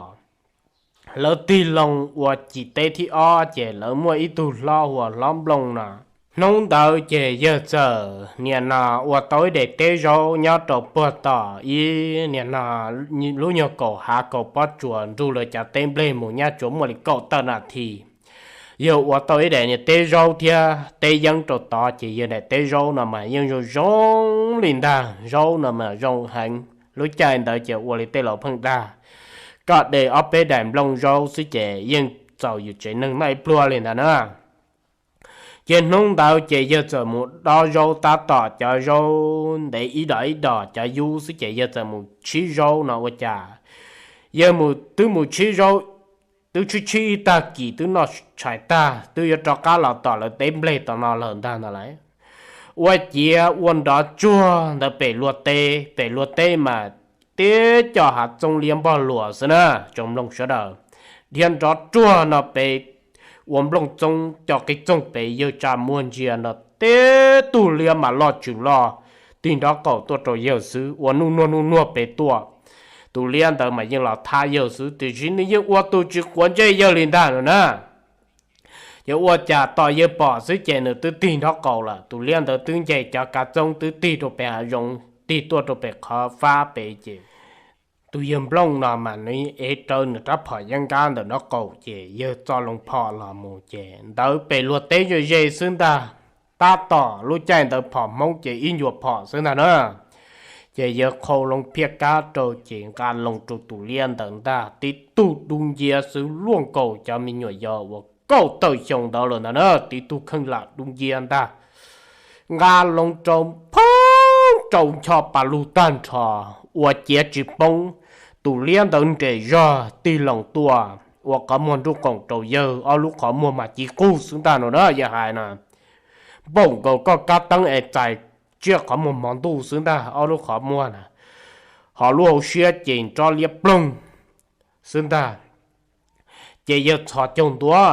Lawv tig loo ua cim teb thib ob ces lawv muaj ib tug hlob hu ua Hlob Nplooj no. Hnub ntawd ces yawg txawm niam no ua tau ib daim teb zaub nyob rau puag tom ib niam no lub nyuag kaum hav kaum pob tsuas nrug lawv cov teb nplej mus nyab tsuas muaj li kaum tawm nas this. Yawg ua tau ib daim niag teb zaub thiab teb yeeb rau tod ces yawg daim teb zaub no mas yeej zoo zoo li ntag, zaub no mas zoo heev. Lub caij ntawd ces ua li tej laus pheej dag, koj de ob peb daim nplooj zaub xwb ces yeej txaus yus tsev neeg noj ib pluag li ntawd na. Ces hnub ntawd ces yawg txawm mus dob zaub tab tom cov zaub ntev ib dos ib dos cov yub xwb ces yawg txawm mus tshib zaub no ua cas yawg mus twb mus tshib zaub, twb tshib tshib ib tag kis twb noj tshais tag twb yuav rov qab los tom lawv teb nplej tom no lawm ntag no lauj. Ua ciav ua nrov tsuag ntawd pem luag teb, pem luag teb mas tib co hav txoob liab npog luas xwb na. Tsoom mloog sawv daws, dhia nrov tsuag no pem ua nplooj txoob co qig txoog pem yawg tsa muag ntsia no tib tug liab mas loj tsws loj tig nrob qaum tuaj rau yawg xwb, ua nuj nuag nuj nuag pem tuaj. Tus liab ntawd mas yeej los thab yawg xwb tiam sis nws yeej ua tus tsis quav ntsej yawg li ntag no na. Ces ua cas tos yawg pom xwb ces nws twb tig nrob qaum lawm. Tus liab ntawd twb nce cov kav txoob twb tig rau pem hav zoov, tig tuaj rau pem qhov fab pem ces tus yawg Nplooj no mas nws ev rawv nws rab phom yeeb nkab ntawm nraub qaum ces yawg txo loo phom los mus ces ntawd pem luag teb ze ze xwb ntag. Tab tom lub caij ntawd phom Hmoob ces ib ncua phom xwb ntag na. Ces yawg qhau loo phiaj kab rau ces nqa loo rau tus liab ntawd ntag, tib tug dub nciab xwb luaj nkaus cov me nyuam yaus uas kaum tawm xyoo ntawd lawm ntag na, tib tug kheej lam dub nciab ntag. Nqa loo rau phoob rau ncho pas lug tag nrho, ua ciav tsis poob. Tus liab ntawd nres zog tig loo tuaj ua qhov muag nruj qoom rau yawg, ob lub qhov muag mas ci qug xwb ntag no na yawg hais na. Npaum nkaus koj kab teeb es txais tsiaj qhov muag hmo ntuj xwb ntag, ob lub qhov muag na, ho lub hauv siab ces nrob liab ploog xwb ntag. Ces yawg txhos caug ntua,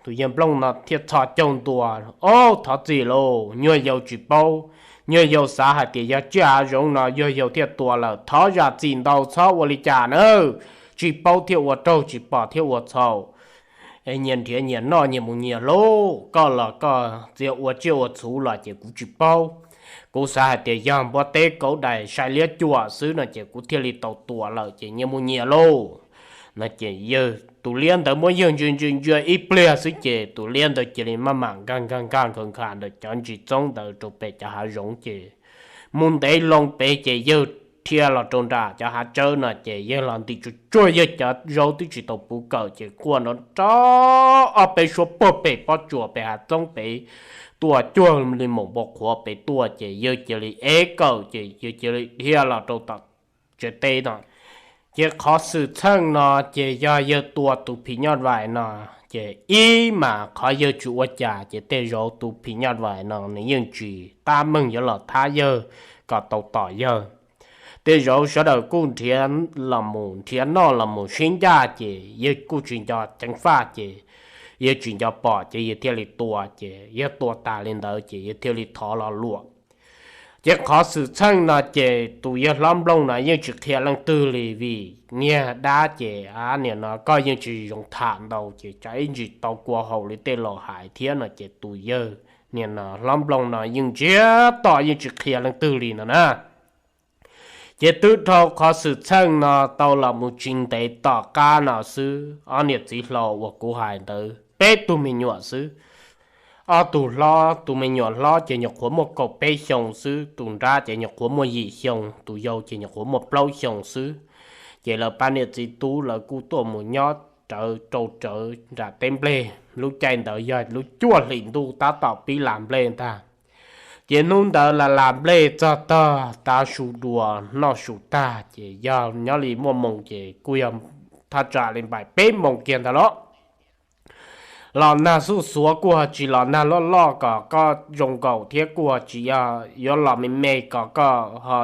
tus yawg Nplooj no thiaj txhos caug ntua, Ob, thov txim lauj, nyuag yaus tsis paub, nyuag yaus xav hais tias yog tsiaj hav zoov no nyuag yaus thiaj tua lawm, thov zam txim ntau, txhob ua li cas nawb. Tsis paub thiaj ua raug, tsis pom thiaj ua txhaum. Es nyias nrhiav nyias noj, nyias mus nyias lauj, koj los koj txiav ua tsiaj ua txhuv los ces kuv tsis paub. Kuv xav hais tias yog npua teb kauv dais sai liab cuam xwb no ces kuv thiaj li tau tua lawm ces nyias mus nyias lauj. No ces yawg, tus liab ntawd muab yawg ntsia ntsia ntsia ib pliag xwb ces tus liab ntawd cia li maj mam nkag nkag nkag nkag nkag ntawm cov ntsis txoob ntawd rau pem cov hav zoov ces mus ntev loo pem ces yawg dhia los rau nram cov hav tsawb no ces yawg los ntim tsuag tsuag yawg cov zaub twb tsis tau puv kawm ces quaj nrov nrov ob peb suab puag pem pob tsuas pem hav txoob pem tuaj cuag li maum npua qhuav pem tuaj ces yawg cia li ev kawm ces yawg cia li dhia los rau tom tsev teb no. Ces qhov xwm txheej no ces yog yawg tua tus phim nyuj vais no, ces ib mas qhov yawg tsis ua cas ces tej zaum tus phim nyuj vais no nws yeej tsis tab meeg yuav los thab yawg kom tau tom yawg. Tej zaum sawv daws kuj nrhiav los mus nrhiav noj los mus sib ncaj ces yawg kuj tsis nco ceev faj ces yawg tsis nco pom ces yawg thiaj li tua ces yawg tua tas li ntawd ces yawg thiaj li thov los luam. Ces qhov xwm txheej no ces tus yawg hlob Nplooj no yeej tsis qhia leej twg li vim niag dab ces a nim no koj yeej tsis zoo tham ntau ces tsam ib ntsis tau kua haum li tej laus hais thiab no ces tus yawg nim no hlob Nplooj no yeej ntsiag to yeej tsis qhia leej twg li no na. Ces twb dhau qhov xwm txheej no tau los mus tsis ntev tom qab no xwb, ob niam txiv hlau uas kuv hais ntawd peb tug me nyuam xwb. Ob tug hlob, tus me nyuam hlob ces nyuam qhuav muaj kaum peb xyoo xwb, tus nrab ces nyuam qhuav muaj yim xyoo, tus yau ces nyuam qhuav muaj plaub xyoo xwb. Ces lawv pab niam txiv tub lawv kuj tuaj mus nyob rawv rau rawv nram teb nplej. Lub caij ntawd yog lub cuaj hlis ntuj tab tom pib las nplej ntag. Ces hnub ntawd las las nplej txog tog tav su dua noj su tag ces yog nyob li muaj moo ces kuj yog thaj tsam li npaim peb moos kiag ntag los. Los nag xuj xuav kuj ho tsis los nag loj loj kom koj zoo nkaus thiab kuj ho tsis yog yuav los me me kom koj ho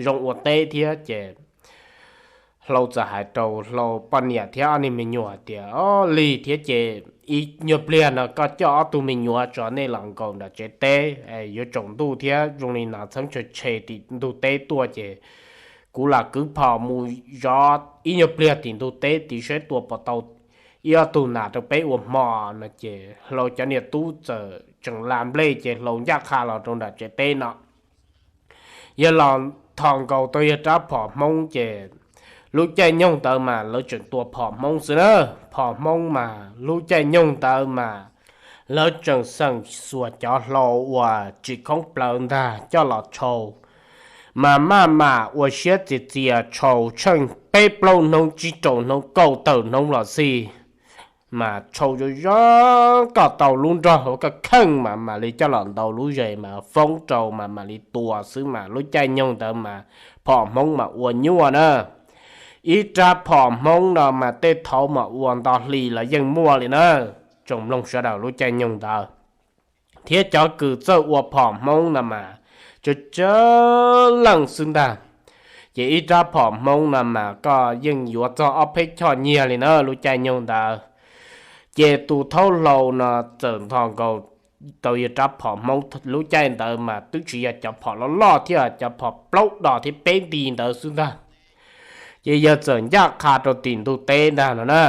zoo ua teb thiab ces Hlau txawm hais rau Hlau poj niam thiab ob niag me nyuam hais tias, O, lig thiab ces ib nyuag pliag no koj coj ob tug me nyuam tso nej los nkaum nram tsev teb, yuav tsaus ntuj thiab zoo li nas txheeb tshe tshe tim ntug teb tuaj ces kuv lam kwv phom mus zov ib nyuag pliag tim ntug teb tid saib tua puas tau ib ob tug nas rau peb ua hmo no ces Hlau cov niam tub txawm tseem la nplej ces Hlau ncaj qha los rau nram tsev teb no. Yog los thom nkaus tau yog rab phom Hmoob ces lub caij nyoog ntawd mas lawv tseem tua phom Hmoob xwb na. Phom Hmoob mas lub caij nyoog ntawd mas lawv tseem xeem xuas cov hlau uas tsis khoob plawv ntag coj los tshau, mas maj mam ua siab txias txias tshau tsheej peb plaub hnub tsib rau hnub kaum tawm hnub los xij, mas tshau zoo zoo kom tau lub nrog hauv koj kheej mas mam li coj los ntaus lub zes mas foob rau mas mam li tua xwb mas lub caij nyoog ntawd mas phom Hmoob mas ua nyuaj na. Ib rab phom Hmoob no mas tej thaum mas ua nto hlis los yeej muaj li na. Tsoom mloog sawv daws lub caij nyoog ntawd thiab cov kws txawj ua phom Hmoob no mas tsawg tsawg leej xwb ntag. Ces ib rab phom Hmoob no mas koj yeej yuav txog ob peb choj nyiaj li na lub caij nyoog ntawd. Ces tus thaub hlau no txawm nthos nkaus tau yog rab phom Hmoob lub caij ntawd mas twb tsis yog cov phom loj loj thiab, cov phom plaub dos thiab peb nti ntawd xwb ntag. Ces yawg txawm ncaj qha rau tim ntug teb ntag no na.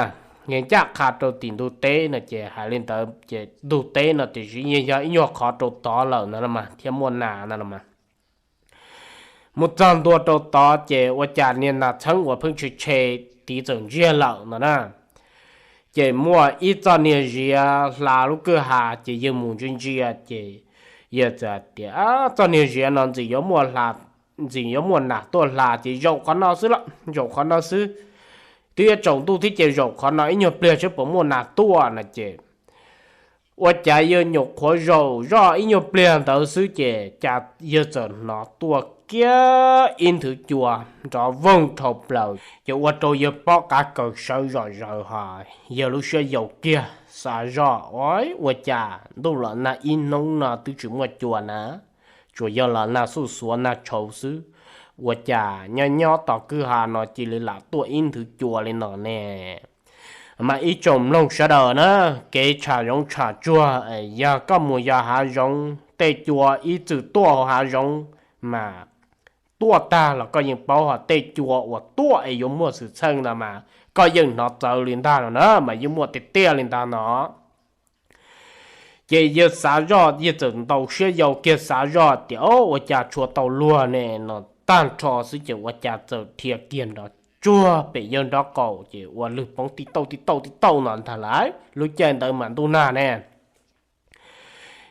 Yawg ncaj qha rau tim ntug teb no ces hais li ntawd ces ntug teb no tiam sis yeej yog ib nyuag qhov rau tod lawm no mas thiab muaj nas no mas. Mus txog ntua rau tod ces ua cas niag nas txheeb uas pheej tshe tshe tid txawm ntsiag lawm no na. Ces muaj ib txoj niag ziav hla lub kwj ha ces yawg mus ntsia ntsia ces yawg txawm tias, Txoj niag ziav no ntxim yuav muaj hla, ntxim yuav muaj nas tuaj hla ces zaum qhov no xwb los, zaum qhov no xwb. Twb yuav tsaus ntuj thiab ces zaum qhov no ib nyuag pliag saib puas muaj nas tuaj no ces ua cas yawg nyuam qhuav zaum zoj ib nyuag pliag ntawd xwb ces cas yawg txawm hnov tuaj kiag ib nthwv cua nrov voog dhau plaws ces ua rau yawg pob qav kaws sawv zom zaws ho yawg lub siab yau kiag xav zoj, Ua cas ntuj los nag ib hnub no twb tsis muaj cua na, tsuas yog los nag xuj xuav nag tshauv xwb, ua cas nyob nyob tom kwj ha no cia li lam tuaj ib nthwv cua li no ne? Mas ib tsoom mloog sawv daws na, kev tsham zoov tsham tsuag es yog koj mus yos hav zoov tej cua ib txwm tuaj hauv hav zoov mas tuaj tag los koj yeej paub hos tej cua uas tuaj es yuav muaj xwm txheej ntawd mas koj yeej hnov txawv li ntag no na, mas yeej muaj tiag tiag li ntag no. Ces yawg xav zoj yawg txawm ntaus siab yau kiag xav zoj tias, O, ua cas tshua tau luag ne no tag nrho xwb ces ua cas txawm dhia kiag nrov tsuag pem yawg nraub qaum ces ua lwg poob tib tauj tib tauj tib tauj no ntag lauj. Lub caij ntawd mas ntuj nag ne.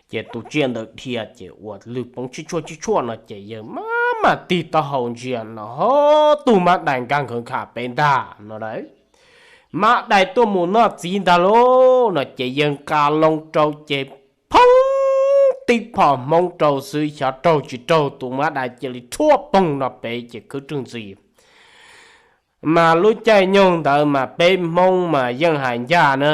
Ces tus tsiaj ntawd dhia ces ua lwg poob tsib tshuaj tsib tshuaj no ces yawg maj mam tig taub hau ntsia no ho tug mab dais nkag nkawd nkham pem ntag no lauj. Mab dais tuaj mus noj txiv ntag lauj no ces yawg nqa loo rau ces phoob tib phom Hmoob rau xwb xyov raug tsis raug tus mab dais cia li rhuaj poog no pem ces khwb rwg ntxiv. Mas lub caij nyoog ntawd mas peb Hmoob mas yeej hais ncaj na,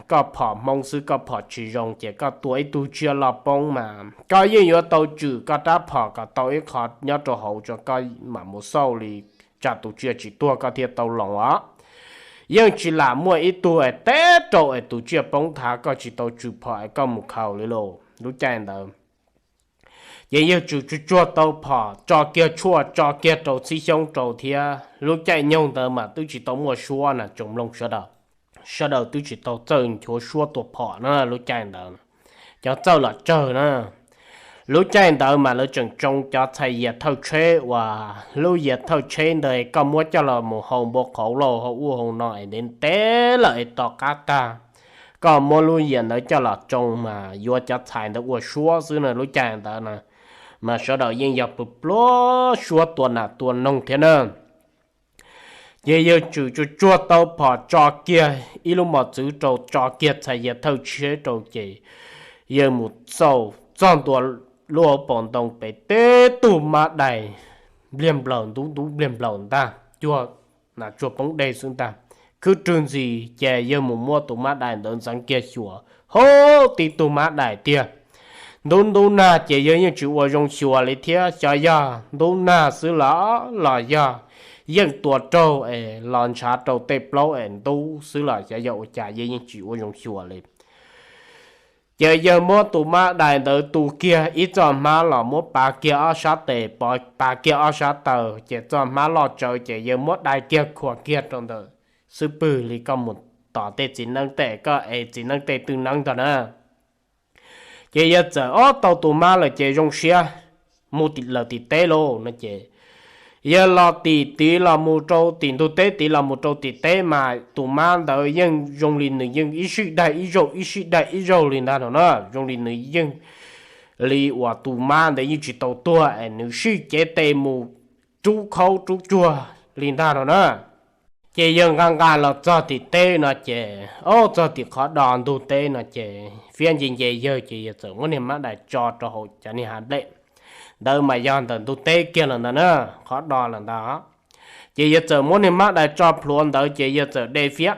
koj phom Hmoob xwb koj phom tsis zoo ces koj tua ib tug tsiaj loj poob mas koj yeej yuav tau tswm koj rab phom kom tau ib qho nyob rau hauv tso koj mam mus xauj li tsam tus tsiaj tsis tuag koj thiaj tau loo os. Yeej tsis lam muaj ib tug es teb rau es tus tsiaj poob thav koj tsis tau tswm phom es koj mus khaus li lauj. Lub caij ntawd ces yawg tswm tsuag tsuag tau phom tso kiag tshuaj tso kiag rau txhib xyoob rau thiab. Lub caij nyoog ntawd mas twb tsis tau muaj suab na tsoom mloog sawv daws, sawv daws twb tsis tau txawj nchuav suab tua phom na lub caij ntawd, cov txawj los tsawg na. Lub caij ntawd mas lawv tseem tsoo cov txhais yias thawj tsheb uas lub yias thawj tsheb ntawd koj muab coj los mus hau npau qhauv lauj hau ub hau no es ntev ntev lawm es to qab tag, koj muab lub yias ntawd coj los tsoo mas yuav cov txhais ntawd ua suab xwb na lub caij ntawd na. Mas sawv daws yeej yog pw pluag suab tua nas tua noog thiab na. Ces yawg tswm tsuag tsuag tau phom tso kiag ib lub mos txwv rau tso kiag txhais yias thawj tsheb rau ces yawg mus xauj txog ntua lub hauv paus ntoo pem teb tug mab dais npliag nplaws ntub ntub npliag nplaws ntag cuag nas tsuag poob dej xwb ntag. kwj rwg ntxiv ces yawg mus muab tus mab dais ntawd ntxeev kiag xyuas, hub, tib tug mab dais tiag. Ntub ntub nag ces yawg yeej tsis ua zoo xyuas li thiab, xyov yog ntub nag xwb los los yog yeej tua raug es los ntshav rau tej plaub es ntub xwb los xyov yog ua cas, yawg yeej tsis ua zoo xyuas li. Ces yawg muab tus mab dais ntawd tu kiag ib txoj hmab los muab pav kiag ob sab tes, pav kiag ob sab taw, ces txoj hmab loj tsawv ces yawg muab dai kiag khuam kiag rau ntawm xub pwg li koj mus tom tej txiv neeb tej, koj ev txiv neeb tej twj neeb ntag na. Ces yawg txawm ob tau tus mab lawm ces zoo siab mus lawm tim teb lauj no ces yawg los tim tid los mus rau tim ntug teb tid los mus rau tim teb mas tus mab ntawd yeej zoo li nws yeej ib sij daig ib zaug ib sij daig ib zaug li ntag no na, zoo li nws yeej li uas tus mab ntawd yeej tsis tau tuag es nws sij cev tes mus rub khaub rub tsuag li ntag no na. Ces yawg nqa nqa los txog tim teb no ces, o, txog tim qhov do ntug teb no ces fiab nce nce yawg ces yawg txawm muab niag mab dais tso rau hauv cov niag hav nplej ntawd mas yog ntawm ntug teb kiag lawm ntawd na, qhov do lawm ntawd. Ces yawg txawm muab niag mab dais tso plhuav ntawd ces yawg txawm de fiab.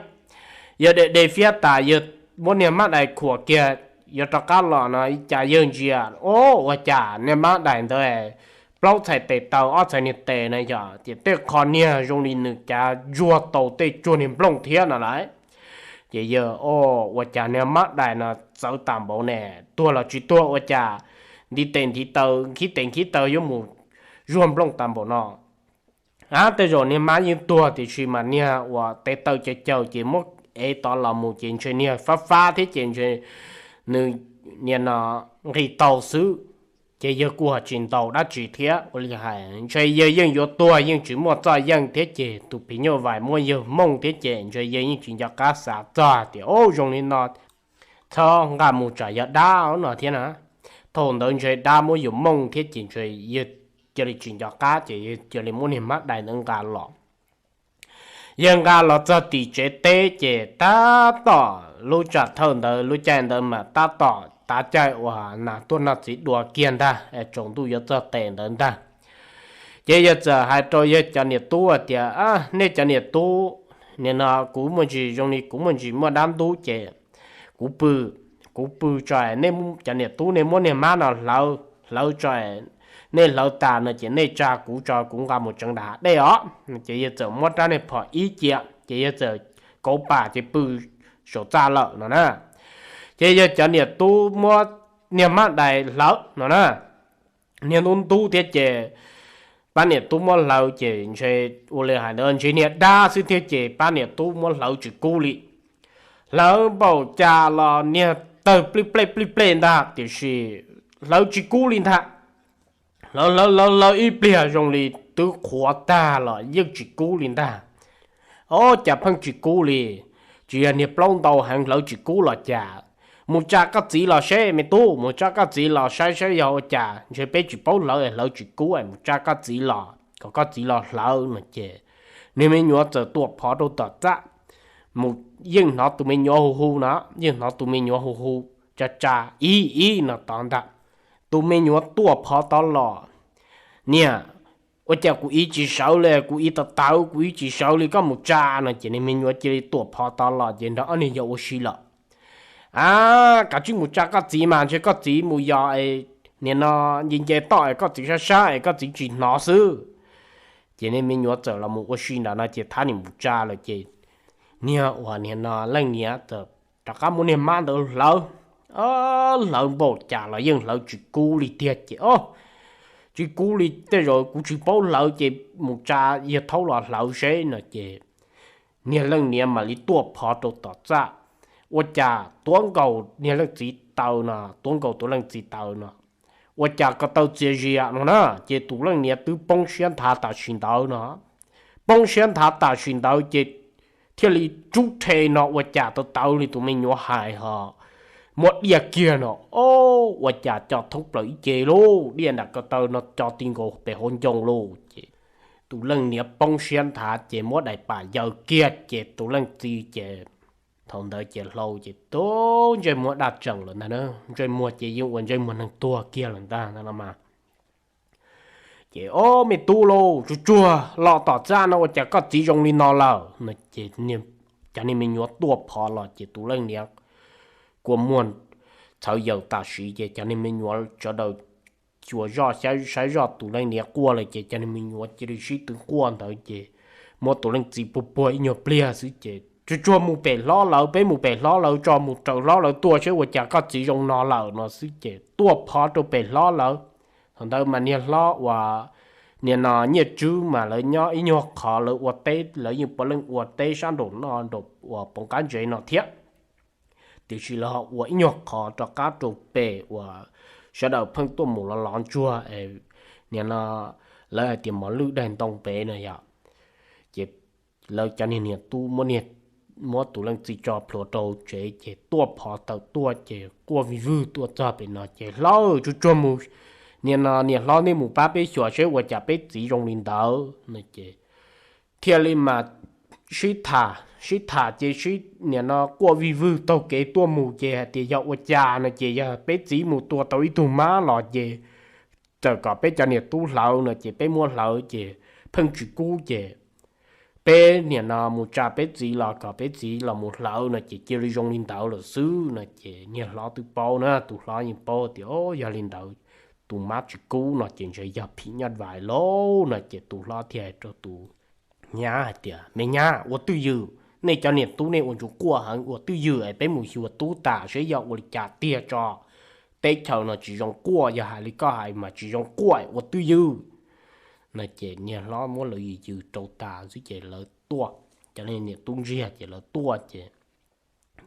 Yawg de de fiab tas yawg muab niag mab dais khuam kiag yuav rov qab los no cas yawg ntsia, o, ua cas niag mab dais ntawd plaub txhais tes taw ob txhais niag tes na yog ces tej qho niag zoo li nws cav ntsuag tau tej tsuag niag nplooj thiab no lauj. Ces yawg, o, ua cas niag mab dais no txawv tas npaum ne, tuag los tsis tuag ua cas ntiv tes ntiv taw nkhib tes nkhib taw yuav mus zuag nplooj tas npaum no. A, tej zaum niag mab yeej tuag tiam sis mas niag uas tes taw caws caws ces muab ev tod los mus ces ntshe niag fab fab thiab ces ntshe nws niag no nqis tau xwb. Ces yawg kuj ho tsis ntaus dab tsi thiab ua li hais ntshe yawg yeej yuav tuag yeej tsis muaj txoj yeej thiab ces tus phim nyuj vais muab yawg mooj thiab ces ntshe yawg yeej tsis nco qab xav txog tias, o, zoo li no txhob nqa mus tsam yog dab no thiab na. Thaum ntawd ntshe dab muab yus mooj thiab ces ntshe yawg cia li tsis nco qab ces yawg cia li muab niag mab dais ntawd nqa los. Yawg nqa los txog tim tsev teb ces tab tom lub tsam thawj ntawd lub caij ntawd mas tab tom tav caij uas nas tuaj noj txiv dua kiag ntag, tsaus ntuj yuav txog tes ntawd ntag. Ces yawg txawm hais rau yawg cov niam tub tias, nej cov niam tub, nim no kuv muaj ntsis zoo li kuv muaj ntsis muaj dab ntub ces kuv pw, kuv pw tso, nej cov niam tub nej muab niag mab no hlawv, hlawv tso, nej hlawv tas no ces nej tsa kuv tso kuv nqa mus tseev nram hav dej os. Ces yawg txawm muab rab niag phom ib cia ces yawg txawm kauv pam ces pw saum txaj lawm no na. Ces yawg cov niam tub muab niag mab dais hlawv no na. Niag ntub ntub thiab ces pab niam tub muab hlawv ces ntshe ua li hais ntawd ntshe niag dab xwb thiab ces pab niam tub muab hlawv tsis kub li. Hlawv npaum cas los niag tawg plij plej plij plej ntag tiam sis hlawv tsis kub li ntag. Hlawv hlawv hlawv hlawv ib pliag zoo li twb qhuav tag los yeej tsis kub li ntag. O, cas pheej tsis kub li? Tsis yog niag plaub ntau heev hlawv tsis kub los cas? Mus tsa koj txiv los seb me tub, mus tsa koj txiv los saib saib yog ua cas, ntshe peb tsis paub hlawv es hlawv tsis kub es mus tsa koj txiv los kom koj txiv los hlawv no ces niag me nyuam txawm tuam phov rau tom txaj mus, yeej hnov tus me nyuam hu hu no, yeej hnov tus me nyuam hu hu tsa tsa ib ib no tod ntag. Tus me nyuam tuam phov tod los, niam, ua cas kuv iv tsis sawv li, kuv iv tawv tawv kuv iv tsis sawv li, koj mus tsa no ces niag me nyuam cia li tuam phov tod los ces nrog ob niag yawg ua si lawm. A, kav tsij mus tsa koj txiv mas ntshe koj txiv mus yos, nim no nce nce toj es koj txiv sab sab es koj txiv tsis hnov xwb. Ces niag me nyuam txawm los mus ua si ntawd no ces thab niam mus tsa lawm ces niag uas nim no leej niam txawm rov qab muab niag mab ntawd hlawv. Hlawv npaum cas los yeej hlawv tsis kub li tiag ces, o, tsis kub li, tej zaum kuv tsis paub hlawv ces mus tsa yawg thaub los hlawv seb no ces niag leej niam mam li tuaj phov rau tom txaj. Ua cas tuav nkaus niag leej txiv taw no, tuav nkaus tus leej txiv taw no, ua cas ko taw txias zias no na, ces tus leej niam twb poob siab nthav tam sim ntawd no. Poob siab nthav tam sim ntawd ces thiaj li rub rhe no ua cas tawv tawv li tus me nyuam hais ho muab diaj kiag no, o, ua cas co thoob plaws ib ce lauj, diaj nram ko taw no co ti nkaus pem hauv ncoo lauj. Ces tus leej niam poob siab nthav ces muab daim pam yaws kiag ces tus leej txiv ces thaum ntawd ces hlau ces tub ntsej muag daj tseem lawm ntag na, ntsej muag ces yeej ua ntsej muag neeg tuag kiag lawm ntag no mas. Ces, o, me tub lauj, tsuag tsuag los tom txaj no ua cas koj txiv zoo li no lawm no ces niag cov niag me nyuam tuaj phov los ces tus leej niam kua muag txhawv yaws tam sim ces cov niag me nyuam sawv daws xyuas zoj saib zoj tus leej niam quaj lawm ces cov niag me nyuam cia li sib tw quaj ntawd ces muab tus leej txiv puag puag ib nyuag pliag xwb ces tsuag tsuag mus pem hlob lawv, peb mus pem hlob lawv tso, mus raws hlob lawv tuaj seb ua cas koj txiv zoo no lawm no xwb ces tuaj phov rau pem hlob lawv. Thaum ntawd mas niag hlob uas niag no Nyiaj Tswb mas lawv nyob ib nyuag qhov lawv ua teb, lawv yeej puav leej ua teb sab nraum no nraum uas poov qab ntsev no thiab, tiam sis lawv ho ua ib nyuag qhov rov qab rau pem uas sawv daws pheej tuaj mus lov lov ntsuag es niag no lawv hais tias mos lwj daig ntoo pem no yom. Ces lawv cov niag niam tub muab tus leej txiv tso plhuav rau tsev ces tuaj phov tawm tuaj ces quaj vij vwg tuaj txog pem no ces hlob tsuag tsuag mus, niag no niag hlob nej mus pab peb xyuas seb ua cas peb txiv zoo li ntawd no ces thiaj li mas sib tham sib tham ces sib niag no quaj vij vwg taug kev tuaj mus ces hais tias yog ua cas no ces yog peb txiv mus tua tau ib tug mab los ces txawm kom peb cov niam tub hlawv no ces peb muab hlawv ces pheej tsis kub ces peb niag no mus tsa peb txiv los kom peb txiv los mus hlawv no ces cia li zoo li ntawd lawm xwb no ces niag hlob twb paub na, tus hlob yeej paub tias o yog li ntawd tus mab tsis kub no ces ntshe yog phim nyuj vais lauj no ces tus hlob thiaj hais rau tus nyab hais tias me nyab, ua twj ywm, nej cov niam tub nej ua ntsuas quaj heev, ua twj ywm es peb mus xyuas tub tas seb yog ua li cas tiag tso. Teb chaws no tsis zoo quaj, yog hais li koj hais mas tsis zoo quaj, ua twj ywm no ces niag hlob muab lawv yws yws rau tas xwb ces lawv tuaj, cov niam tub ntsiag ces lawv tuaj ces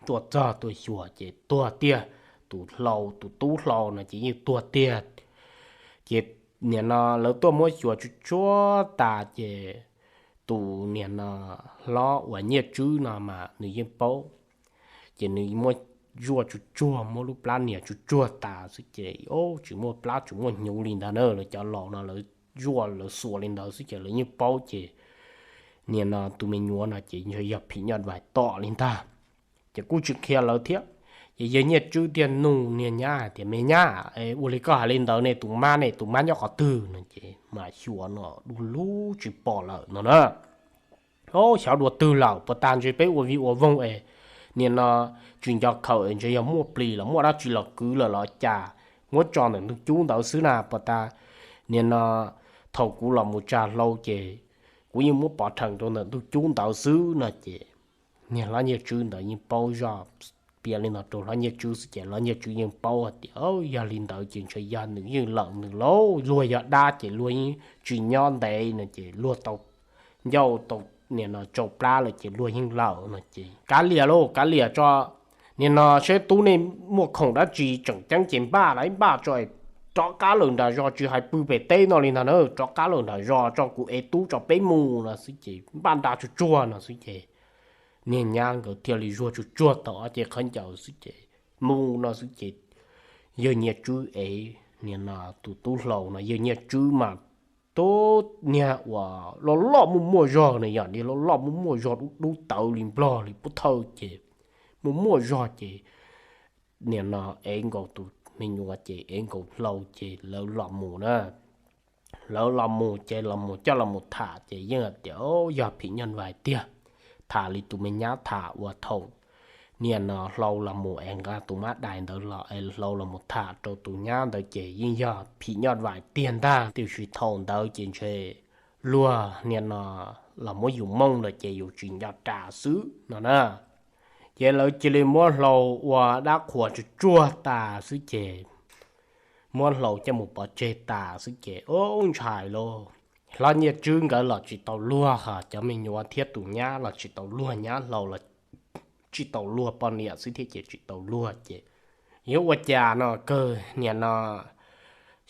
tuaj txog tuaj xyuas ces tuag tiag, tus hlau tus tub hlau no ces yeej tuag tiag. Ces niag no lawv tuaj muab xyuas tsuag tsuag tas ces tus niag no hlob uas Nyiaj Tswb no mas nws yeej paub, ces nws muab zuaj tsuag tsuag, muab lub plab nias tsuag tsuag tas xwb ces tsis muaj plab tsis muaj hnyuv li ntag na. Lawv cov laus no lawv zuaj lawv xuas li ntawd xwb ces lawv yeej paub ces niag no tus me nyuam no ces ntshe yog phim nyuj vais tom li ntag. Ces kuj tsis qhia lawv thiab. Ces yawg Nyiaj Tswb thiaj nug niag nyab hais tias me nyab, ua li koj hais li ntawd ne tus mab ne, tus mab nyob qhov twg no ces mas xyuas no du lug tsis pom lawm no na. O, xyov dua twg lawm, puag ta ntshe peb ua vij ua voog es niag no tsis nco khaws es ntshe yog muaj plis los muaj dab tsi los kwv lawm los cas, muab tso ntawm ntug cub ntawd xwb na. Puag ta niag no thaum kuv los mus tsa hlau ces kuv yeej muab pov rhees rau ntawm ntug cub ntawd xwb no ces niag hlob Nyiaj Tswb ntawd yeej paub zoj, piav li no rau hlob Nyiaj Tswb xwb ces hlob Nyiaj Tswb yeej paub hais tias yog li ntawd ces ntshe yog nws yeej lawm nws lauj, luag yog dab ces luag yeej tsis nyob ntev no ces luag tau ncauj tau niag no tsau plab lawm ces luag yeej lawm no ces kav liam lauj, kav liam tso, niag no seb tub nej muaj khoom dab tsi tseem ceeb ces npaj lawm npaj tso, rov qab lawm nram zos, tsis hais pw pem teb no li ntag na, rov qab lawm nram zos tso, kuv ev tub tso peb mus no xwb ces npaj nra tsuag tsuag no xwb ces niag nyab nkawd thiaj li zuaj tsuag tsuag tau ob cev khaub ncaws xwb ces mus no xwb ces yawg Nyiaj Tswb ev niag no tus tub hlau no, yawg Nyiaj Tswb mas tub niag uas loj loj muaj muaj zog na, yog niag loj loj muaj muaj zog dub dub tawv li nplog li pub thawj ces muaj muaj zog ces niag no ev nkaus tus me nyuam ces ev nkaus hlau ces lawv los mus na. Lawv los mus ces los mus coj los mus tham ces yeej hais tias yog phim nyuj vais tiag. Tham li tus me nyab tham uas thaum niag no hlau los mus es nqa tus mab dais ntawd los es hlau los mus tham rau tus nyab ntawd ces yeej yog phim nyuj vais tiag ntag. Tiam sis thaum ntawd ces ntshe luag niag no los muab yus mooj lawm ces yus tsis nco ras xwb no na. Ces lawv cia li muab hlau ua dab qhuas tsuag tsuag tas xwb ces muab hlau coj mus pov tseg tas xwb ces ub ntshai lauj. Hlob Nyiaj Tswb nkawd los tsis tau luag, ho cov me nyuam thiab tus nyab los tsis tau luag, nyab hlau los tsis tau luag, poj niam xwb thiab ces tsis tau luag ces yuav ua cas no kawg niag no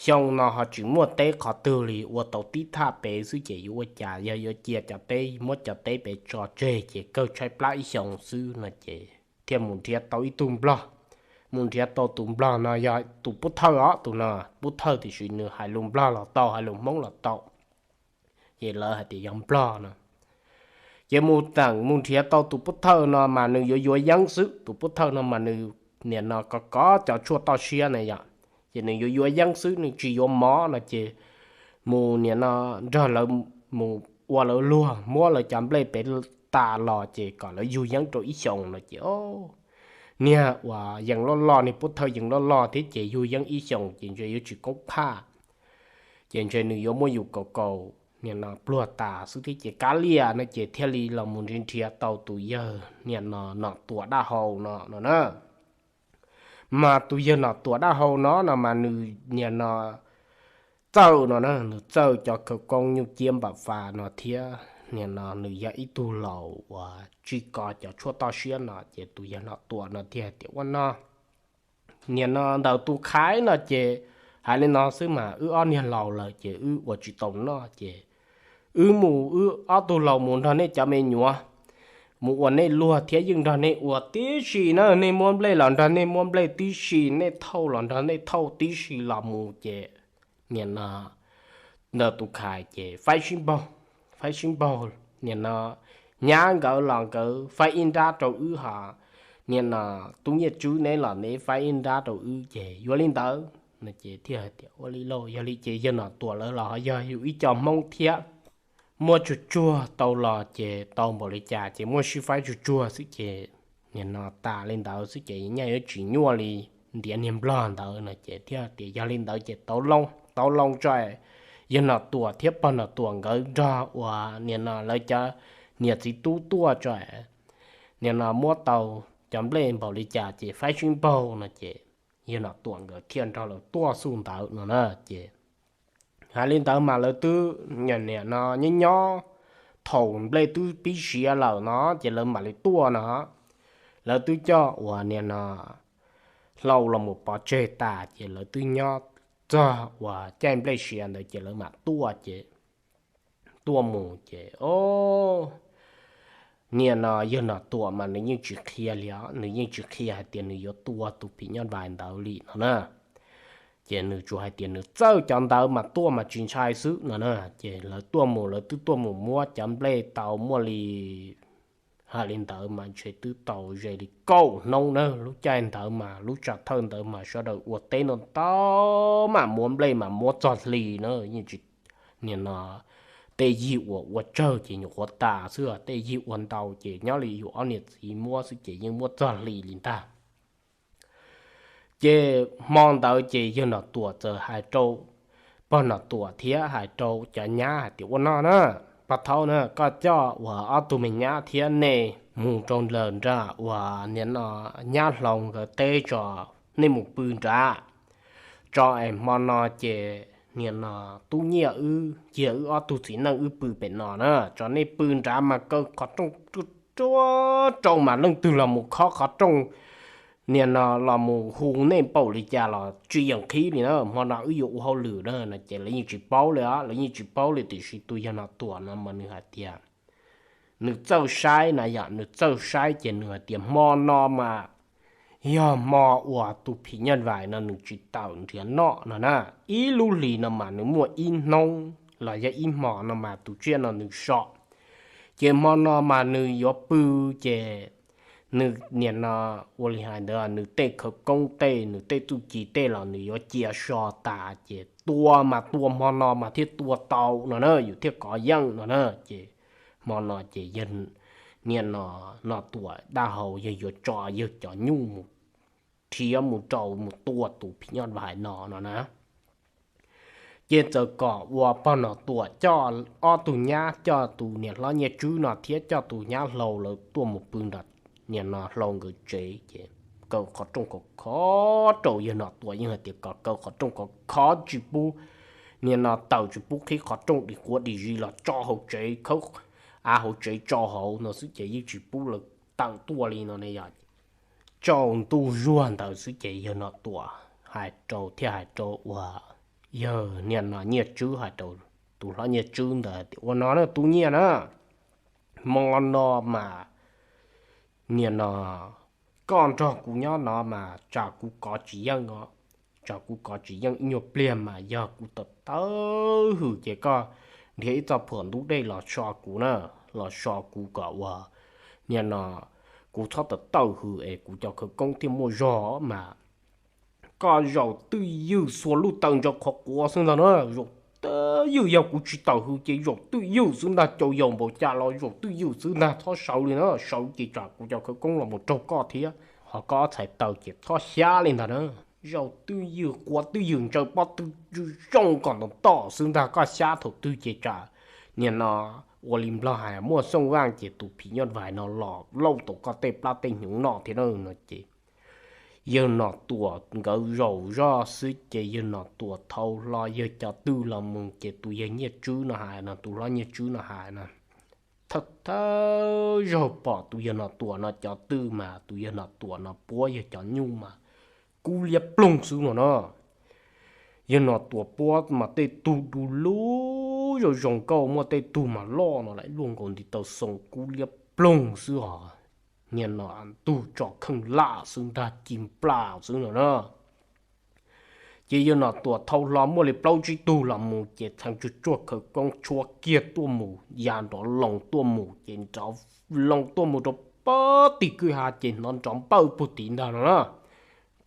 xyoo no ho tsis muaj teb qhov twg li, ua tau tib thaj pem xwb ces yuav ua cas, yog yuav cia cov teb, muab cov teb pem tso tseg ces kawg tshaib plab ib xyoos xwb no ces thiaj mus nrhiav tau ib tug nplog. Mus nrhiav tau tus nplog no yog tus pub thawj os, tus no pub thawj tiam sis nws hais lus nplog los tau, hais lus hmoob los tau, ces lawv hais tias yog nplog no. Ces mus teem mus nrhiav tau tus pub thawj no mas nws yuav yuav yeeb xwb, tus pub thawj no mas nws niam no kov kov cov tshuaj toj siab na yom, ces nws yuav yuav yeeb xwb, nws tsis yuav mov no ces mus niam no nrog lawv mus ua lawv luag, muab lawv cov nplej pem tas los ces kom lawv yug yeeb rau ib xyoos no ces niag uas yees loj loj, niag pov thawj yees loj loj thiab ces yug yeeb ib xyoos ces ntshe yuav tsis koob phaj. Ces ntshe nws yuav muab yus kaus kaus niag no pluag tas xwb thiab ces kav liam no ces thiaj li los mus nrhiav nrhiav tau tus yawg niag no Nom Tuam dab hau no no na. Mas tus yawg Nom Tuam dab hau no no mas nws niag no txawj no na, nws txawj cov khawv koob nyuj ciab npam fas no thiab niag no nws yog ib tug laus uas tsis ko cov tshuaj toj siab no ces tus yawg Nom Tuam no thiaj hais tias ua no, niag no ntawm tus Khaiv no ces hais li no xwb mas wb ob niag laus lawm ces wb ua tsis tau noj ces wb mus, wb ob tug laus mus nrog nej cov me nyuam mus ua nej luag thiab yeej nrog nej ua tib si na, nej muab nplej los nrog nej muab nplej tib si, nej thauj los nrog nej thauj tib si los mus ces niag no ntawm tus Khaiv ces faib sib npaug, faib sib npaug, niag no nyab nkawd los nkawd faib ib nrab rau wb ho niag no tub Nyiaj Tswb neb los neb faib ib nrab rau wb ces yuav li ntawd no ces thiaj hais tias ua li lauj, yog li ces yawg Nom Tuam lawv los ho yog yus ib co Hmoob thiab, muab tsuag tsuag tau los ces tau npaum li cas ces muab sib faib tsuag tsuag xwb ces niag no tas li ntawd xwb ces nyaj yuav tsis nyuaj li ntiav niag Nplog ntawd no ces thiaj tias yog li ntawd ces tau loo, tau loo tso, yawg Nom Tuam thiab pog Nom Tuam nkawd nrog uas niag no lawv cov niam txiv tub tuaj tso, niag no muab tau cov nplej npaum li cas ces faib sib npaug no ces yawg Nom Tuam nkawd thiaj nrog lawv tuaj xu ntawd no na ces hais li ntawd mas lawv twb niag no nyob nyob thaum nplej twb pib siav lawm no ces lawv mam li tuaj no. Lawv twb coj uas niag no hlau los mus pov tseg tas ces lawv twb nyob txog uas caij nplej siav ntawd ces lawv mam tuaj ces tuaj mus ces o niag no yawg Nom Tuam mas nws yeej tsis qhia li os, nws yeej tsis qhia hais tias nws yuav tua tus phim nyuj vais ntawd li no na. Ces nws tsuas hais tias nws txawj cov ntawd mas tuaj mas tsis ntshai xwb no na. Ces lawv tuaj mus, lawv twb tuaj mus muab cov nplej tau muaj li, hais li ntawd mas ntshe twb tau ze li kaum hnub na, lub caij ntawd mas lub tsam thawj ntawd mas sawv daws ua teb no ntau, mas muab nplej mas muab txog hli na, yeej tsis, niag no tej yig uas ua tsawg ces nyuam qhuav tas xwb, tej yig ua ntau ces nyob li yus ob niam txiv muab xwb ces yeej muab txog hli li ntag. Ces hmo ntawd ces yawg Nom Tuam txawm hais rau pog Nom Tuam thiab hais rau cov nyab hais tias ua no na, pog Thaub na, koj coj uas ob tug me nyab thiab nej mus rau lawm nram uas niag no nyab hlau nkawd teb tso, nej mus pw nrad tso es hmo no ces niag no tub Nyiaj wb cia wb ob tug txiv neej wb pw pem no na, tso nej pw nrad mas kaw qhov rooj ruaj ruaj rau mas leej twg los mus khob qhov rooj, niag no los mus hu nej npaum li cas los tsis yeem qhib li na, hmo no wb yuav ua hauj lwm na no ces lawv yeej tsis paub li os, lawv yeej tsis paub li tiam sis tus yawg Nom Tuam no mas nws hais tias nws txawj saib na yom, nws txawj saib ces nws hais tias hmo no mas yog hmo uas tus phim nyuj vais no nws tsis tawm nrhiav noj no na, ib lub hlis no mas nws muaj ib hnub los yog ib hmo no mas tus tsiaj no nws so, ces hmo no mas nws yuav pw, ces nws niag no ua li hais ntawd nws tej khawv koob tej nws tej txuj ci tej los nws yuav cia so tas ces tua mas tua hmo no mas thiaj tua tau no na, yus thiaj kov yeej no na. Ces hmo no ces yawg niag no Nom Tuam dab hau yawg yuav tso yawg cov nyuj mus nrhiav mus rau mus tua tus phim nyuj vais no no na. Ces txawm kom uas pog Nom Tuam coj ob tug nyab, coj tus niam hlob Nyiaj Tswb no thiab coj tus nyab hlau lawv tuaj mus pw nram niag no hlau nkawd tsev ces kaw qhov rooj khov khov rau, yawg Nom Tuam yeej hais tias kom kaw qhov rooj khov khov tsis pub niag no tawm, tsis pub qhib qhov rooj dim quav dim zis los tso hauv tsev, khawb av hauv tsev tso hauv no xwb ces yeej tsis pub lawv tawm tuaj li no ne yom. Tsaus ntuj zuag ntawd xwb ces yawg Nom Tuam hais rau, thiaj hais rau uas yawg niag no Nyiaj Tswb, hais rau tus hlob Nyiaj Tswb ntawd tias ua no na tub Nyiaj na, hmo no mas niag no koj nrog kuv nyob no mas tsam kuv kov tsis yeej os, tsam kuv kov tsis yeej ib nyuag pliag mas yog kuv tawm tawm hwm ces koj nrhiav ib txoj phuam ntub dej los so kuv na, los so kuv kom uas niag no kuv txhob tawm tawm hwm es kuv cov khawv koob thiaj muaj zog mas koj zaum twj ywm xuas lub taw ntsaws qhuav quav xwb ntag na, zaum twj Twj ywm, yog kuv tsis tawm hws ces zaum twj ywm xwb ntag, caus yaus npaum cas los zaum twj ywm xwb ntag, txhob sawv li na, sawv ces tsam kuv cov khawv koob los mus raug koj thiab, ho koj ob txhais taw ces txhob xyab li ntag na. Zaum twj ywm, quav twj ywm, ntsaws pob tw zoo kom ntau tom xwb ntag, koj xyab thaum twg ces tsam niag no ua li Nplog hais muaj xooj vaj ces tus phim nyuj vais no los lauj tau koj tej plab tej hnyuv noj thiab na no ces yawg Nom Tuam nkawd zaum zoj xwb ces yawg Nom Tuam thau hlo yawg cov twj los mus ces tus yawg Nyiaj Tswb no hais no, tus hlob Nyiaj Tswb no hais no, thawj thawj zaug pom tus yawg Nom Tuam no cov twj mas tus yawg Nom Tuam no puab yawg cov nyuj mas kub liab ploog xwb no na. Yawg Nom Tuam puab mas tej tug du lug zoo zoo nkauj, muaj tej tug mas loj no lam luaj nkaus ntiv taw xoo kub liab ploog xwb os. Niag no ntug tso kheej laj xwb ntag, ci nplas xwb no na. Ces yawg Nom Tuam thau hlo muaj li plaub tsib tug los mus ces txheev tsuag tsuag khawv koob tshuab kiag tuaj mus ya nrov loo tuaj mus ces nrov loo tuaj mus rau pab tim kwj ha ces hnov nrov npawj puag tim ntag no na.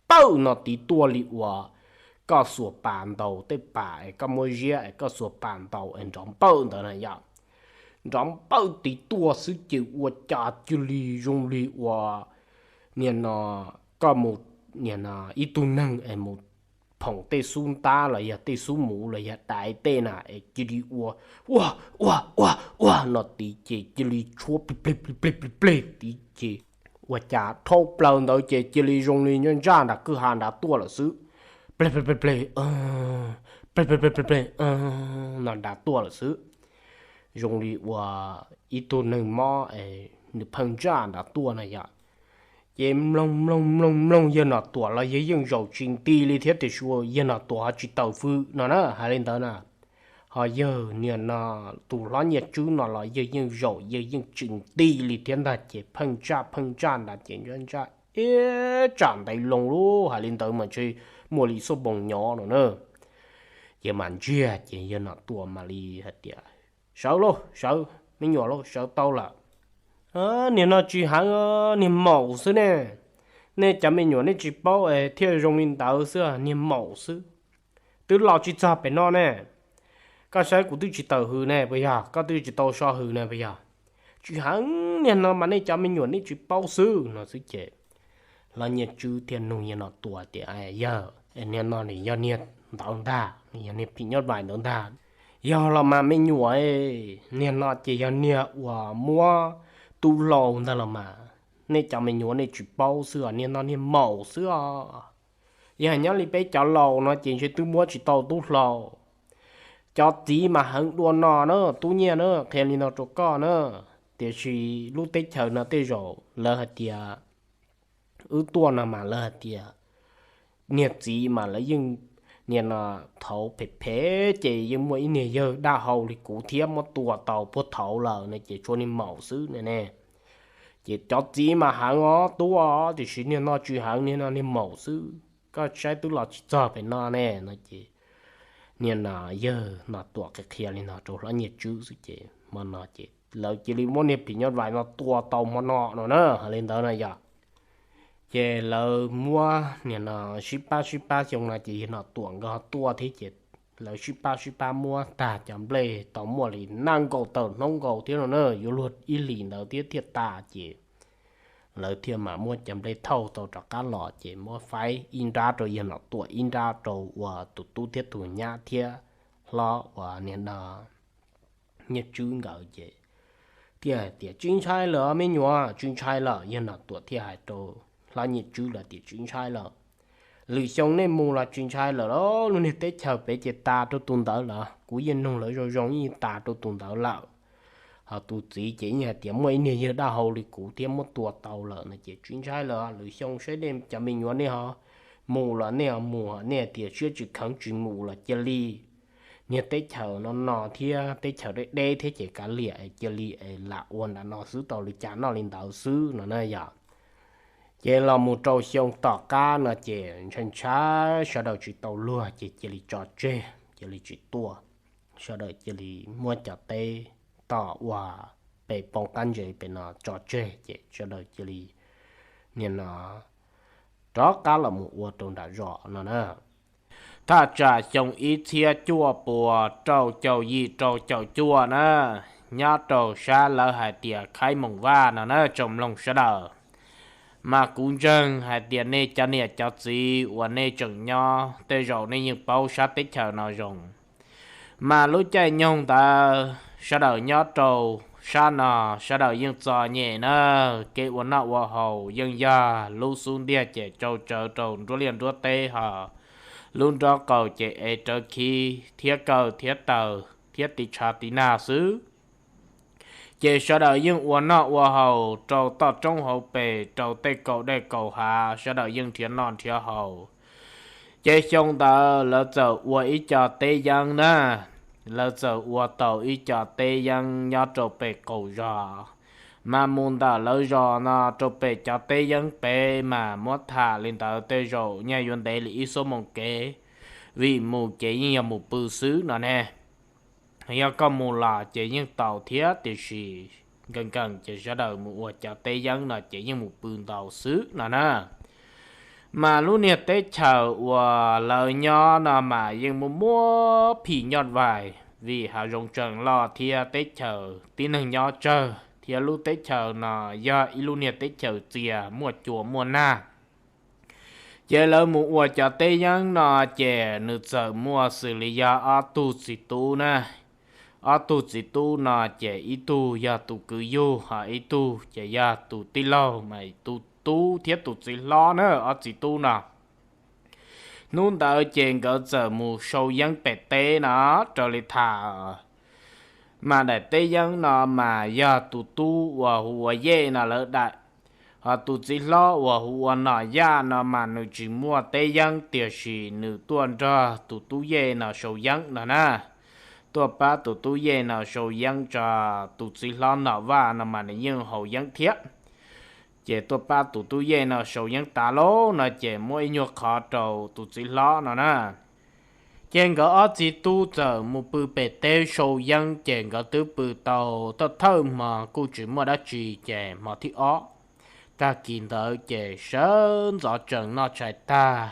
Npawj no tid tuaj li uas koj xuas pas ntaus tej pas es koj muab ziab es koj xuas pas ntaus es nrov npawj ntawd na yom. Nrov npawj tid tuaj xwb ces ua cas cia li zoo li uas niag no koj mus, niag no ib tug neeg es mus phoom tej xub ntab los yog tej xub muv los yog daiv tej na es cia li ua ua ua ua ua no tid ces cia li tshuab plig plig plig plig plig plig tid ces ua cas dhau plaws ntawd ces cia li zoo li nyob ntsaj nram kwj ha nrad tuaj lawm xwb. Plig plig plig plig, plig plig plig plig no nrad tuaj lawm xwb. Zoo li uas ib tug neeg mob es nws pheej ntsaj nrad tuaj na yom. Ces mloog mloog mloog mloog yawg Nom Tuam los yawg yeej zaum tsis nti li thiab tiam sis yawg Nom Tuam ho tsis tawm hws no na, hais li ntawd na. Ho yawg niag no, tus hlob Nyiaj Tswb no los yawg yeej zaum yawg yeej tsis nti li thiab ntag ces pheej ntsaj pheej ntsaj nrad ces ntsaj ntsaj ib tsam ntev loo lub, hais li ntawd mas ntshe muaj li xuab moos nyob no na. Ces mam ntsiag ces yawg Nom Tuam mam li hais tias, sawv lauj, sawv, me nyuam lauj, sawv tau lawm. Niag no tsis heev, niag maum xwb ne. Nej cov me nyuam nej tsis paub es thiaj zoo li ntawd xwb, niag maum xwb. Twb los tsis txog pem no ne. Koj saib kuv twb tsis tawm hws ne puas yog? Koj twb tsis tau so hws ne puas yog? Tsis heev, niag no mas nej cov me nyuam nej tsis paub xwb no xwb ces hlob Nyiaj Tswb thiaj nug yawg Nom Tuam tias, yawg, niag no nws yog niag ntawd ntag, nws yog niag phim nyuj vais ntawd ntag. Yog los mas me nyuam, niag no ces yog niag uas muab tub hlau ntag los mas. Nej cov me nyuam nej tsis paub xwb os, niag no niag maum xwb os. Yog nyob li peb cov laus no ces ntshe twb muab tsis tau tub hlau. Cov txiv mas heev dua no na, tub Nyiaj na, qhia li no rau koj na. Tiam sis lub teb chaws no tej zaum lawv hais tias, wb tuaj no mas lawv hais tias niag txiv mas lawv yeej, niag no thaud phem phem ces yeej muaj ib niag yawg dab hau li kuv thiab muab tua tau puag thaud lawm no ces tshuav niag maum xwb ne ne. Ces cov txiv mas heev os tub os, tiam sis niag no tsis heev, niag no niag maum xwb, koj saib twb los tsis txog pem no ne no ces niag no yawg Nom Tuam qhia qhia li no rau hlob Nyiaj Tswb xwb ces hmo no ces lawv cia li muab niag phim nyuj vais no tua tau hmo no no na, hais li ntawd na yom. Ces lawv muab niag no sib pab sib pab xyoo no ces yawg Nom Tuam nkawd ho tuaj thiab ces lawv sib pab sib pab muab tag cov nplej tau muaj li nees nkaum tawm hnub nkaus thiab no na, yuav luag ib hlis ntawd thiab thiaj tas ces lawv thiaj mam muab cov nplej thauj tau rov qab los ces muab faib ib nrab rau yawg Nom Tuam, ib nrab rau uas tus tub thiab tus nyab thiab hlob uas niag no Nyiaj Tswb nkawd ces thiaj hais tias, tsis ntshai lawm me nyuam, tsis ntshai lawm. Yawg Nom Tuam thiaj hais rau hlob Nyiaj Tswb lawv tias, tsis ntshai lawm. Lwm xyoo nej mus los tsis ntshai lawm, lub niag teb chaws pem ces tas rau tus ntawd lawm. Kuv yeej nug lawv zoo zoo, yeej tas rau tus ntawd lawm. Ho tus txiv ces yeej hais tias muaj ib niag yawg dab hau li kuv thiab muab tua tau lawm no ces tsis ntshai lawm. Lwm xyoo saib nej cov me nyuam nej ho mus los nej ho mus, nej hais tias siab tsis kheev tsis mus los cia li niag teb chaws no no thiab teb chaws deb deb thiab ces kav liam cia li es lam ua nram no xwb, tau li cas noj li ntawd xwb no na yom. Ces los mus rau xyoo tom qab no ces ntshai ntshai sawv daws tsis tau luag ces cia li tso tseg, cia li tsis tuaj. Sawv daws cia li muab cov teb tom uas pem poob qab ntses pem no tso tseg ces sawv daws cia li niag no rov qab los mus ua rau nram zos no na. Thaj tsam xyoo ib txhiab cuaj puas rau caum yim rau caum cuaj na, nyob rau sab lawv hais tias Khaib Moos Vaj no na tsoom mloog sawv daws. Mas kuv ntseeg hais tias nej cov niam cov txiv uas nej tseem nyob tej zaum nej yeej paub sab teb chaws no zoo. Mas lub caij nyoog ntawd sawv daws nyob rau sab no, sawv daws yeej txom nyem na, kev ua noj ua haus yeej yog lub xub ntiag ces tsau tsawv rau nruab liaj nruab teb ho lub nrob qaum ces ev rawv khib thiab kaw thiab taws thiab tiv tshav tiv nag xwb. Ces sawv daws yeej ua noj ua haus rau toj roob hauv pes rau tej kaum dej kaum hav sawv daws yeej nrhiav noj nrhiav haus. Ces xyoo ntawd lawv txawm ua ib co teb yeeb na, lawv txawm ua tau ib co teb yeeb nyob rau pem qaum zos. Mas mus ntawm lawv zos no rau pem cov teb yeeb pem mas muab tham li ntawd tej zaum nyaj yuav ntev li ib xuab moos kev, vim mus ces yeej yog mus pw xwb no ne. Yog koj mus los ces yeej tau thiab, tiam sis nkees nkees ces sawv daws mus ua cov teb yeeb no ces yeej mus pw ntau xwb no na. Mas lub niag teb chaws uas lawv nyob no mas yeej muaj muaj phim nyuj vais, vim hav zoov tseem loj thiab teb chaws tib neeg nyob tsawg thiab lub teb chaws no yog ib lub niag teb chaws txias muaj cua muaj nag. Ces lawv mus ua cov teb yeeb no ces nws txawm muaj xws li yog ob tug txiv tub na. Ob tug txiv tub no ces ib tug yog tus kwv yug ho ib tug ces yog tus tij laug, mas tus tub thiab tus txiv hlob na, ob txiv tub no. Hnub ntawd ces nkawd txawm mus sau yeeb pem teb no raws li tham. Mas daim teb yeeb no mas yog tus tub uas hu ua Yej no lawv daim, ho tus txiv hlob uas hu ua Nom Yaj no mas nws tsis muaj teb yeeb, tiam sis nws tuaj nrog tus tub Yej no sau yeeb no na. Tuaj pab tus tub Yej no sau yeeb tso, tus txiv hlob Nom Vaj no mas nws yeej haus yeeb thiab. Ces tuaj pab tus tub Yej no sau yeeb tas lauj no ces muab ib nyuag qhov rau tus txiv hlob no na. Ces nkawd ob txiv tub txawm mus pw pem teb sau yeeb, ces nkawd twb pw tau thawj thawj hmo kuj tsis muaj dab tsi, ces hmo thib ob tag kis ntawd ces sawv ntxov tsees noj tshais tag.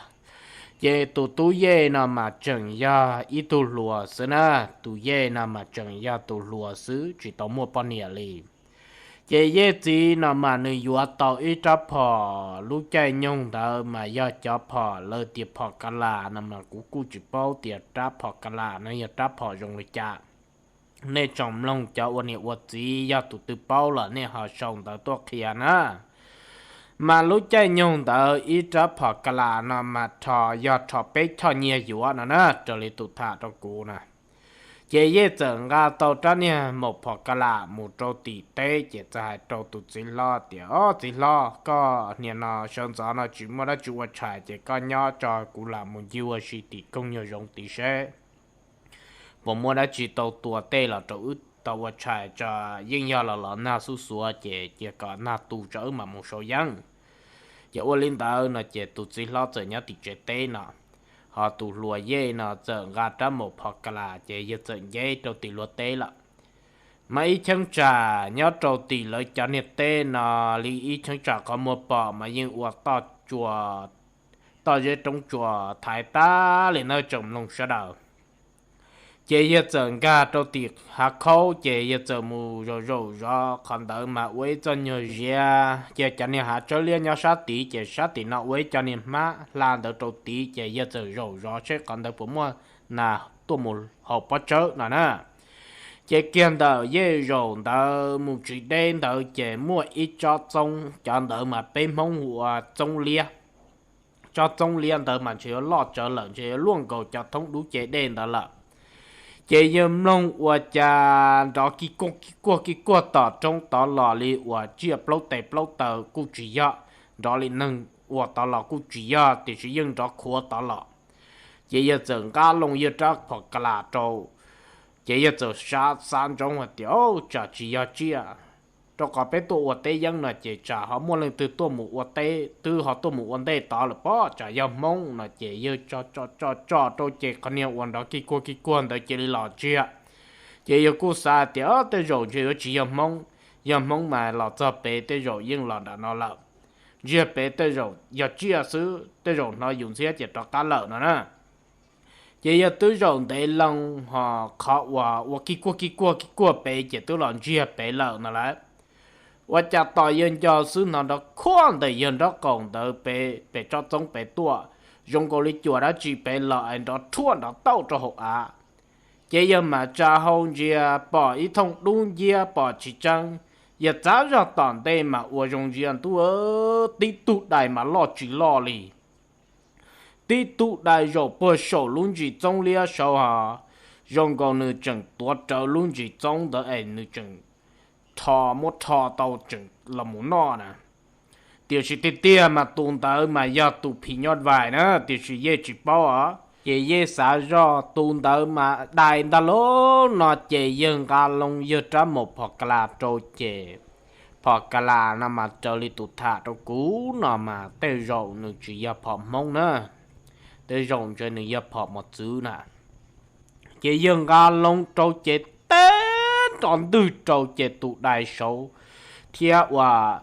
Ces tus tub Yej no mas tseem yog ib tug hluas xwb na, tus Yej no mas tseem yog tus hluas xwb tsis tau muaj poj niam li. Ces Yej txiv no mas nws yuav tau ib rab phom, lub caij nyoog ntawd mas yog cov phom lawv tias phom ka las no mas kuv kuj tsis paub tias rab phom ka las no yog rab phom zoo li cas. Nej tsoom mloog cov ua niam ua txiv yog tus twg paub los nej ho sau ntawv tuaj qhia na. Mas lub caij nyoog ntawd ib rab phom ka las no mas rho yog rho peb choj nyiaj yuav no na, raws li tus tham rau kuv na. Ces Yej txawm nqa tau rab niag maum phom ka las mus rau tim teb, ces txawm hais rau tus txiv hlob tias, Ob, txiv hlob, koj niaj no sawv ntxov no tsis muaj dab tsi ua tshais, ces koj nyob tso, kuv lam mus ncig ua si tim koog nyuag zoov tid seb puas muaj dab tsi tau tua tej los rau wb tau ua tshais tso. Yeej yog los los nag xub xuav, ces cia kom nag tu tso wb mam mus sau yeeb. Ces ua li ntawd no ces tus txiv hlob txawm nyob tim tsev teb no, ho tus hluas Yej no txawm nqa rab maum phom ka las, ces yawg txawm nceb rau tim luag teb lawm. Mas ib cheeb tsam nyob rau tim lawv cov niag teb no li ib cheeb tsam qhov muag pom mas yeej ua toj zeb roob tsuas thaiv tag li nawb tsoom mloog sawv daws. Ces yawg txawm nkag rau tim hav khaub, ces yawg txawm mus zaum zaum zov qhov ntawd mas ua ib txoj nyuag ziav, ces cov niag hav tsawb liab nyob sab tid, ces sab tim no ua ib co niag hmab hla ntawd rau tid, ces yawg txawm zaum zov seb qhov ntawd puas muaj nas tuaj mus haus pob tsawb no na. Ces kiag ntawm Yej zaum ntawd mus tsis deb ntawd ces muaj ib tsob txoob, cov ntawd mas peb Hmoob hu ua txoob liab. Tsob txoob liab ntawd mas ntshe yuav loj tsawv lawm, ntshe yuav luaj nkaus cov thoob dub ce dej ntawd lawm. Ces yawg mloog ua cas nrov kij kuag kij kuag kij kuag tom roob tod los li uas tsiaj plaub tes plaub taw kuj tsis yog, nrov li neeg ua tod los kuj tsis yog, tiam sis yeej nrov khuav tod los. Ces yawg txawm nqa loo yawg rab phom ka las rau, ces yawg txawm xav xav ntsoov hais tias, Tsam tsis yog tsiaj, rau qhov peb tuaj ua teb yeeb no ces tsam ho muaj leej twg tuaj mus ua teb twb ho tuaj mus ua ntej tod lawm pob, tsam yog Hmoob no. Ces yawg tso tso tso tso rau ces qhov niag uas nrov kij kuag kij kuag ntawd cia li los tsiag. Ces yawg kuj xav tias, Tej zaum ntshe yuav tsis yog Hmoob, yog Hmoob mas los txog pem tej zaum yeej los nram no lawm. Ntsiag pem tej zaum yog tsiaj xwb, tej zaum hnov yus ntxhiab ces rov qab lawm no na. Ces yawg twb zaum ntev loo ho qhov uas ua kij kuaj kij kuaj kij kuaj pem ces twb los ntsiag pem lawm no lawm. Ua cas tos yawg nco xwb hnov nrov khuaj ntawm yawg nraub qaum ntawd pem, pem tsob txoob pem tuaj, zoo nkaus li cuam dab tsi pem los es nrov rhuaj nrov tauj rau hauv av. Ces yawg mam tsa hau ntsia pom ib thooj dub nciab pom tsis tseeb. Yawg txav zog tom ntej mas ua zoo ntsia ntuj, tib tug dais mas loj tsis loj li. Tib tug dais zaum puag saum lub ntsis txoob liab saud ho zoo nkaus nws tseem tuav rawv lub ntsis txoob ntawd es nws tseem rho, muab rho tau tseem los mus noj na. Tiam sis tiag tiag mas tus ntawd mas yog tus phim nyuj vais na, tiam sis yeej tsis paub os. Ces yeej xav zoj tus ntawd mas dais ntag lauj no ces yawg nqa loo yawg rab maum phom ka las rau ces phom ka las no mas raws li tus tham rau kuv no mas tej zaum nws tsis yog phom Hmoob na, tej zaum ntshe nws yog phom mos txwv na. Ces yawg nqa loo rau ces teb nrov ntwg rau ces tus dais saud thiab uas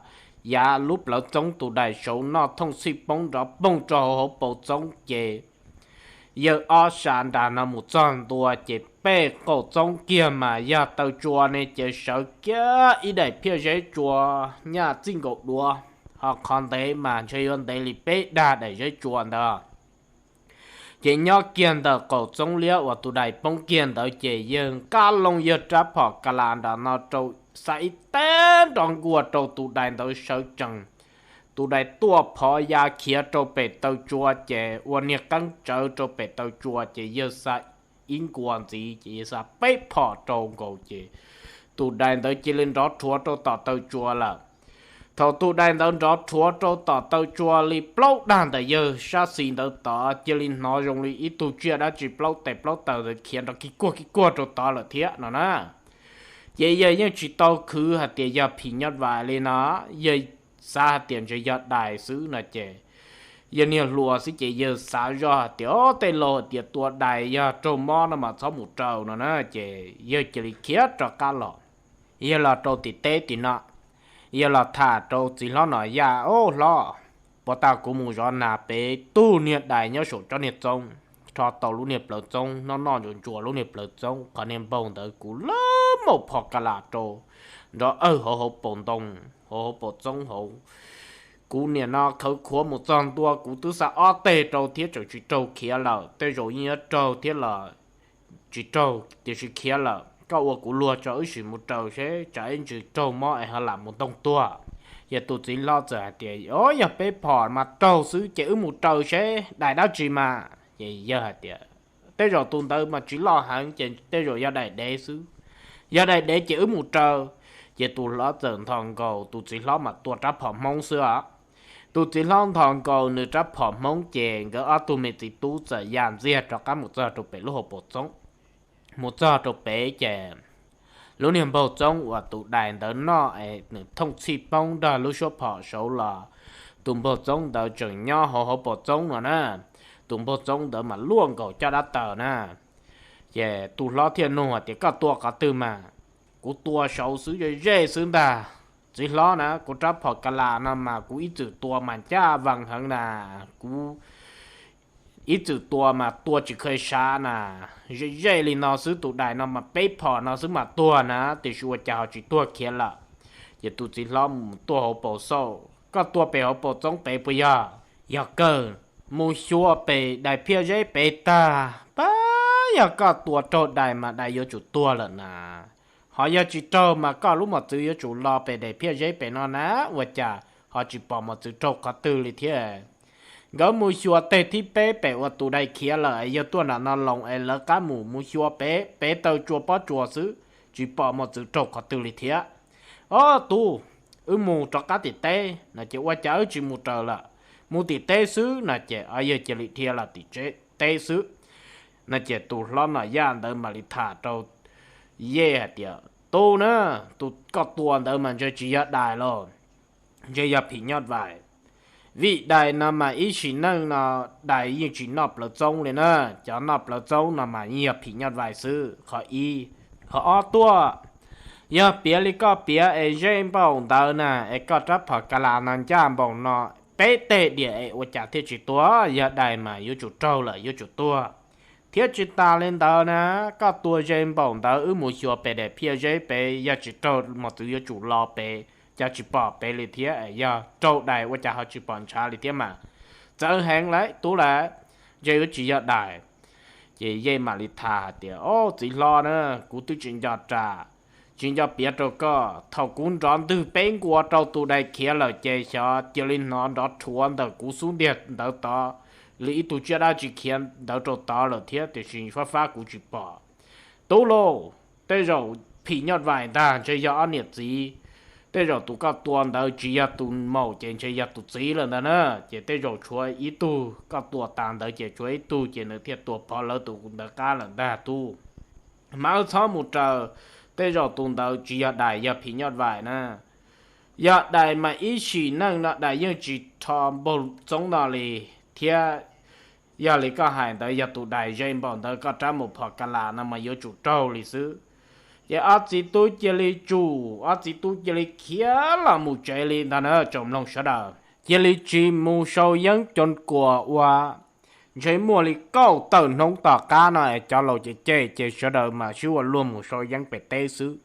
yav lub plawv txoob tus dais saud noj thooj txhij poob nrov poog rau hauv paus txoob ces yawg ob sab nram no mus txog ntua ces pem qaum txoob kiag mas yog taw tsua ne ces sawv kiag ib daim phiaj zeb tsua nyaj txij nkaus duav, ho qhov ntev mas ntshe yuav ntev li peb dag daim zeb tsua ntawd. Ces nyob kiag ntawm qaum txoob liab uas tus dais poob kiag ntawd ces yawg nqa loo yawg rab phom ka las nram no rau, xa ib teb nrov nkuaj rau tus dais ntawd sawv tsees. Tus dais tuaj phov ya khiav rau pem taw tsua ces ua niag qeeb tsawv rau pem taw tsua ces yawg xa ib nkuas ntxiv ces yawg xa peb phom rau nkaus ces tus dais ntawd cia li nrov rhuav rau tom taw tsua lawm. Thaum tus dais ntawd nrov rhuav rau tom taw tsua li plaub dag ntawm yawg sab xis ntawd tod cia li hnov zoo li ib tug tsiaj dab tsi plaub tes plaub taw ntawd khiav nrov kig kuag kig kuag rau tod lawm thiab no na. Ces yawg yeej tsis tau khwv hais tias yog phim nyuj vais li no, yawg xav hais tias ntshe yog dais xwb no ces yawg niag hluas xwb ces yawg xav zoj hais tias o tej laus hais tias tua dais yog raug mob no mas txhob mus raws no na ces yawg cia li khiav rov qab los. Yawg los rau tim teb tim no, yawg los tham rau txiv hlob Nom Yaj, o hlob, puag ta kuv mus zov nas pem tug niag dais nyob saum tsob niag txoob, rho tau lub niag plawv txoob noj noj ntsuas ntsuas lub niag plawv txoob, qhov niag npaug ntawd kuv lawv maum phom ka las rau nrov awg hauv hauv paus ntoo, hauv hauv paus txoob hauv. Kuv niam no khawv khuav mus txog ntua kuv twb xa ob teg rau thiab tseem tsis raug khiav lawm, tej zaum yeej yuav raug thiab los tsis raug tiam sis khiav lawm, koj ua kuv luag tso wb sim mus raws seb tsam ib ntsis raug mob es ho lam mus ntoo tuag. Ces tus txiv hlob txawm hais tias o yog peb phom mas raug xwb ces wb mus raws seb dais dab tsi mas. Ces yawg hais tias tej zaum tus ntawd mas tsis loj heev ces tej zaum yog dais dev xwb, yog dais dev ces wb mus raws. Ces tus hlob txawm nthos nkaus, tus txiv hlob mas tua rab phom Hmoob xwb os. Tus txiv hlob nthos nkaus nws rab phom Hmoob ces nkawd ob tug me txiv tub txawm ya ntxiag rov qab mus txog rau pem lub hauv paus txoob. Mus txog rau pem ces lub niag npaug txoob uas tus dais ntawd noj es nws thooj txhij poob nrog lub suab phom saud los, tus npaug txoob ntawd tseem nyob hauv hauv paus txoob no na. Tus npaug txoob ntawd mas luaj nkaus caj dab taws na. Ces tus hlob thiaj nug hais tias koj tua qhov twg mas? Kuv tua saud xwb, ze ze xwb ntag. Txiv hlob na, kuv rab phom ka las no mas kuv ib txwm tua mas ncaj vees heev na, kuv ib txwm tua mas tua tsis kheev sav na, ze ze li no xwb, tus dais no mas peb phom no xwb mas tuag na, tiam sis ua cas ho tsis tuag khiav lawm? Ces tus txiv hlob mus tuaj hauv paus xauj, koj tua pem hauv paus txoob pem puas yog? Yog kawg, mus xyuas pem daim phiaj zeb pem tag, pab yog koj tua raug dais mas dais yuav tsum tuag lawm na. Ho yog tsis raug mas koj lub mos txwv yuav tsum los pem daim phiaj zeb pem no na, ua cas ho tsis pom mos txwv raug qhov twg li thiab? Nkawd mus xyuas teg thib peb pem uas tus dais khiav lawm es yawg tuaj nram no loos es lawv qab mus, mus xyuas pem, pem taw tsua pob tsuas xwb, tsis pom mos txwv raug qhov twg li thiab. Ob tug, wb mus rov qab tim teb no ces ua cas wb tsis mus raws lawm, mus tim teb xwb no ces yawg cia li dhia los tim teb xwb no ces tus hlob Nom Yaj ntawd mam li tham rau Yej hais tias, tub na, tus koj tua ntawd mas ntshe tsis yog dais los, ntshe yog phim nyuj vais. Vim dais no mas ib sim neej no dais yeej tsis noj plawv txoob li na, cov noj plawv txoob no mas yeej yog phim nyuj vais xwb, qhov ib. Qhov ob tuaj, yog piav li koj piav es zeb npaum ntawd na, es koj rab phom ka las no ncaj npaum no, peb teg diam es ua cas thiaj tsis tuag? Yog dais mas yuav tsum raug lawm, yuav tsum tuag. Thiab tsis tas li ntawd na, koj tua ze npaum ntawd wb mus xyuas pem daim phiaj zeb pem, yog tsis raug mos txwv yuav tsum los pem, cas tsis pom pem li thiab, yog raug dais ua cas ho tsis pom ntshav li thiab mas. Txawv heev lawm tub lawm, ntshe yuav tsis yog dais. Ces Yej mam li tham hais tias, Au, txiv hlob na, kuv twb tsis nco ras, tsis nco piav rau koj. Thaum kuv nrov ntwg peb nkuas rau tus dais khiav lawm ces xyov cia li hnov nrov rhuav ntawm kuv xub ntiag ntawd tod li ib tug tsiaj dab tsi khiav ntawd rau tod lawm thiab, tiam sis fab fab kuv tsis pom. Tub lauj, tej zaum phim nyuj vais ntag, ntshe yog ob niam txiv. Tej zaum tus koj tua ntawd tsis yog tus maum ces ntshe yog tus txiv lawm ntag na. Ces tej zaum tshuav ib tug, koj tua tas ntawd ces tshuav ib tug ces nws thiaj tua phov lawv tus ntawd qab lawm ntag tub. Mas wb txhob mus raws, tej zaum tus ntawd tsis yog dais, yog phim nyuj vais na. Yog dais mas ib sim neej no dais yeej tsis rho npaug txoob no li thiab. Yog li koj hais ntawd yog tus dais ze npaum ntawd koj rab mus phom ka las no mas yuav tsum raug li xwb. Ces ob txiv tub cia li tsum, ob txiv tub cia li khiav los mus tsev li ntag na tsoom mloog sawv daws. Cia li tsis mus sau yeeb coos kuas ua, ntshe muaj li kaum tawm hnub tom qab no es cov laus ces cem ces sawv daws mam sib ua luag mus sau yeeb pem teb xwb.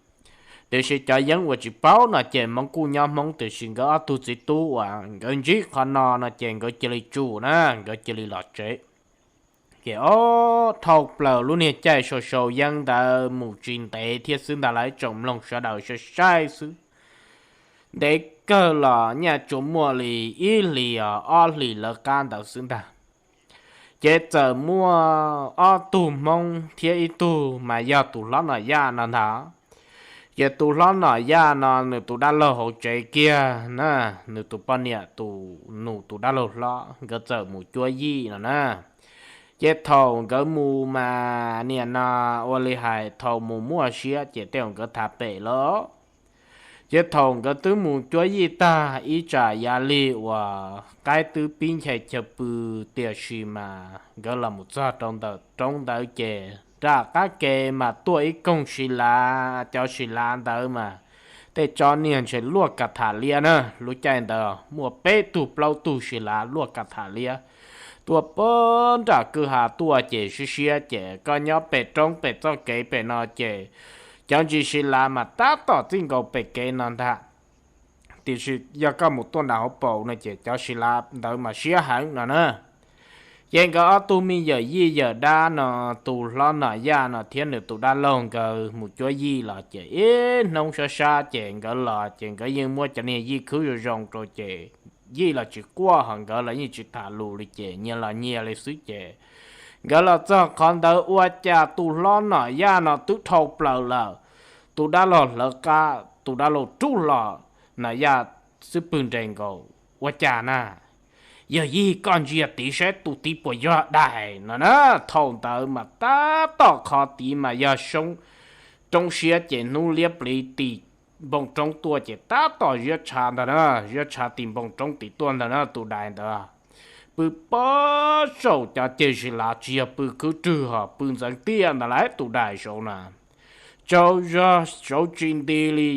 Tiam sis cov yeeb uas tsis paub no ces Hmoob kuj nyob Hmoob, tiam sis nkawd ob tug txiv tub uas nkawd ntsib qhov no no ces nkawd cia li tsum na, nkawd cia li los tsev. Ces ob dhau plaws lub niag caij sau sau yeeb ntawd mus tsis ntev thiab xwb ntag lauj tsoom mloog sawv daws saib saib xwb. Ntev kawg los nyaj tsuas muaj li ib hlis os ob hlis lawv qab ntawd xwb ntag. Ces txawm muaj ob tug Hmoob thiab ib tug mas yog tus hlob Nom Yaj no ntag. Ces tus hlob Nom Yaj no nws tus dab laug hauv tsev kiag na, nws tus poj niam tus nus tus dab laug hlob nkawd txawm mus cuab yij no na. Ces thaum nkawd mus mas niam no ua li hais thaum mus muaj siab ces tej zaum nkawd tham pem lawm. Ces thaum nkawd twb mus cuab yij tag ib tsam yav lig uas qaib twb pib nchai chaw pw, tiam sis mas nkawd los mus txog rau ntawm roob ntawd ces nram qab ke mas tuaj ib koog si lav, cov si lav ntawd mas tej tsob niag ntshe luaj ka tham liab na, lub caij ntawd muaj peb tug plaub tug si lav luaj ka tham liab. Tuaj puag nram kwj ha tuaj ces siab siab ces koj nyob pem roob pem txoj kev pem no ces cov ntsis si lav mas tab tom txij nkaus pem kev no ntag. Tiam sis yog koj mus tuaj nram hauv paus no ces cov si lav ntawd mas siab heev no na. Ces nkawd ob tug me yawm yij yawm dab no, tus hlob Nom Yaj no thiab nws tus dab laug nkawd mus cuab yij los ces ib hnub sab sab ces nkawd los ces nkawd yeej muab cov niag yij khwb zoo zoo rau ces yij los tsis quaj ho nkawd los yeej tsis tham lus li ces nyias los nyias li xwb ces nkawd los txog qhov ntawd ua cas tus hlob Nom Yaj no twb dhau plaws lawm. Tus dab laug hlawv qab, tus dab laug rub hlo, Nom Yaj xwb pwg nres nkaus. Ua cas na? Yog yij koj ntsia tid saib tus tid puas yog dais no na. Thaum ntawd mas tab tom qhov tid mas yog soob roob siab ces hnub liab pliv tim npoo roob tuaj ces tab tom ziab tshav ntag na, ziab tshav tim npoo roob tim tuaj ntag na tus dais ntawd. Pw pob saum cov ceg si lav tsis yog pw khwb rwg ho pw ntxeev tiaj ntag lauj tus dais saud na. Tsaug zog saud tsis nti li,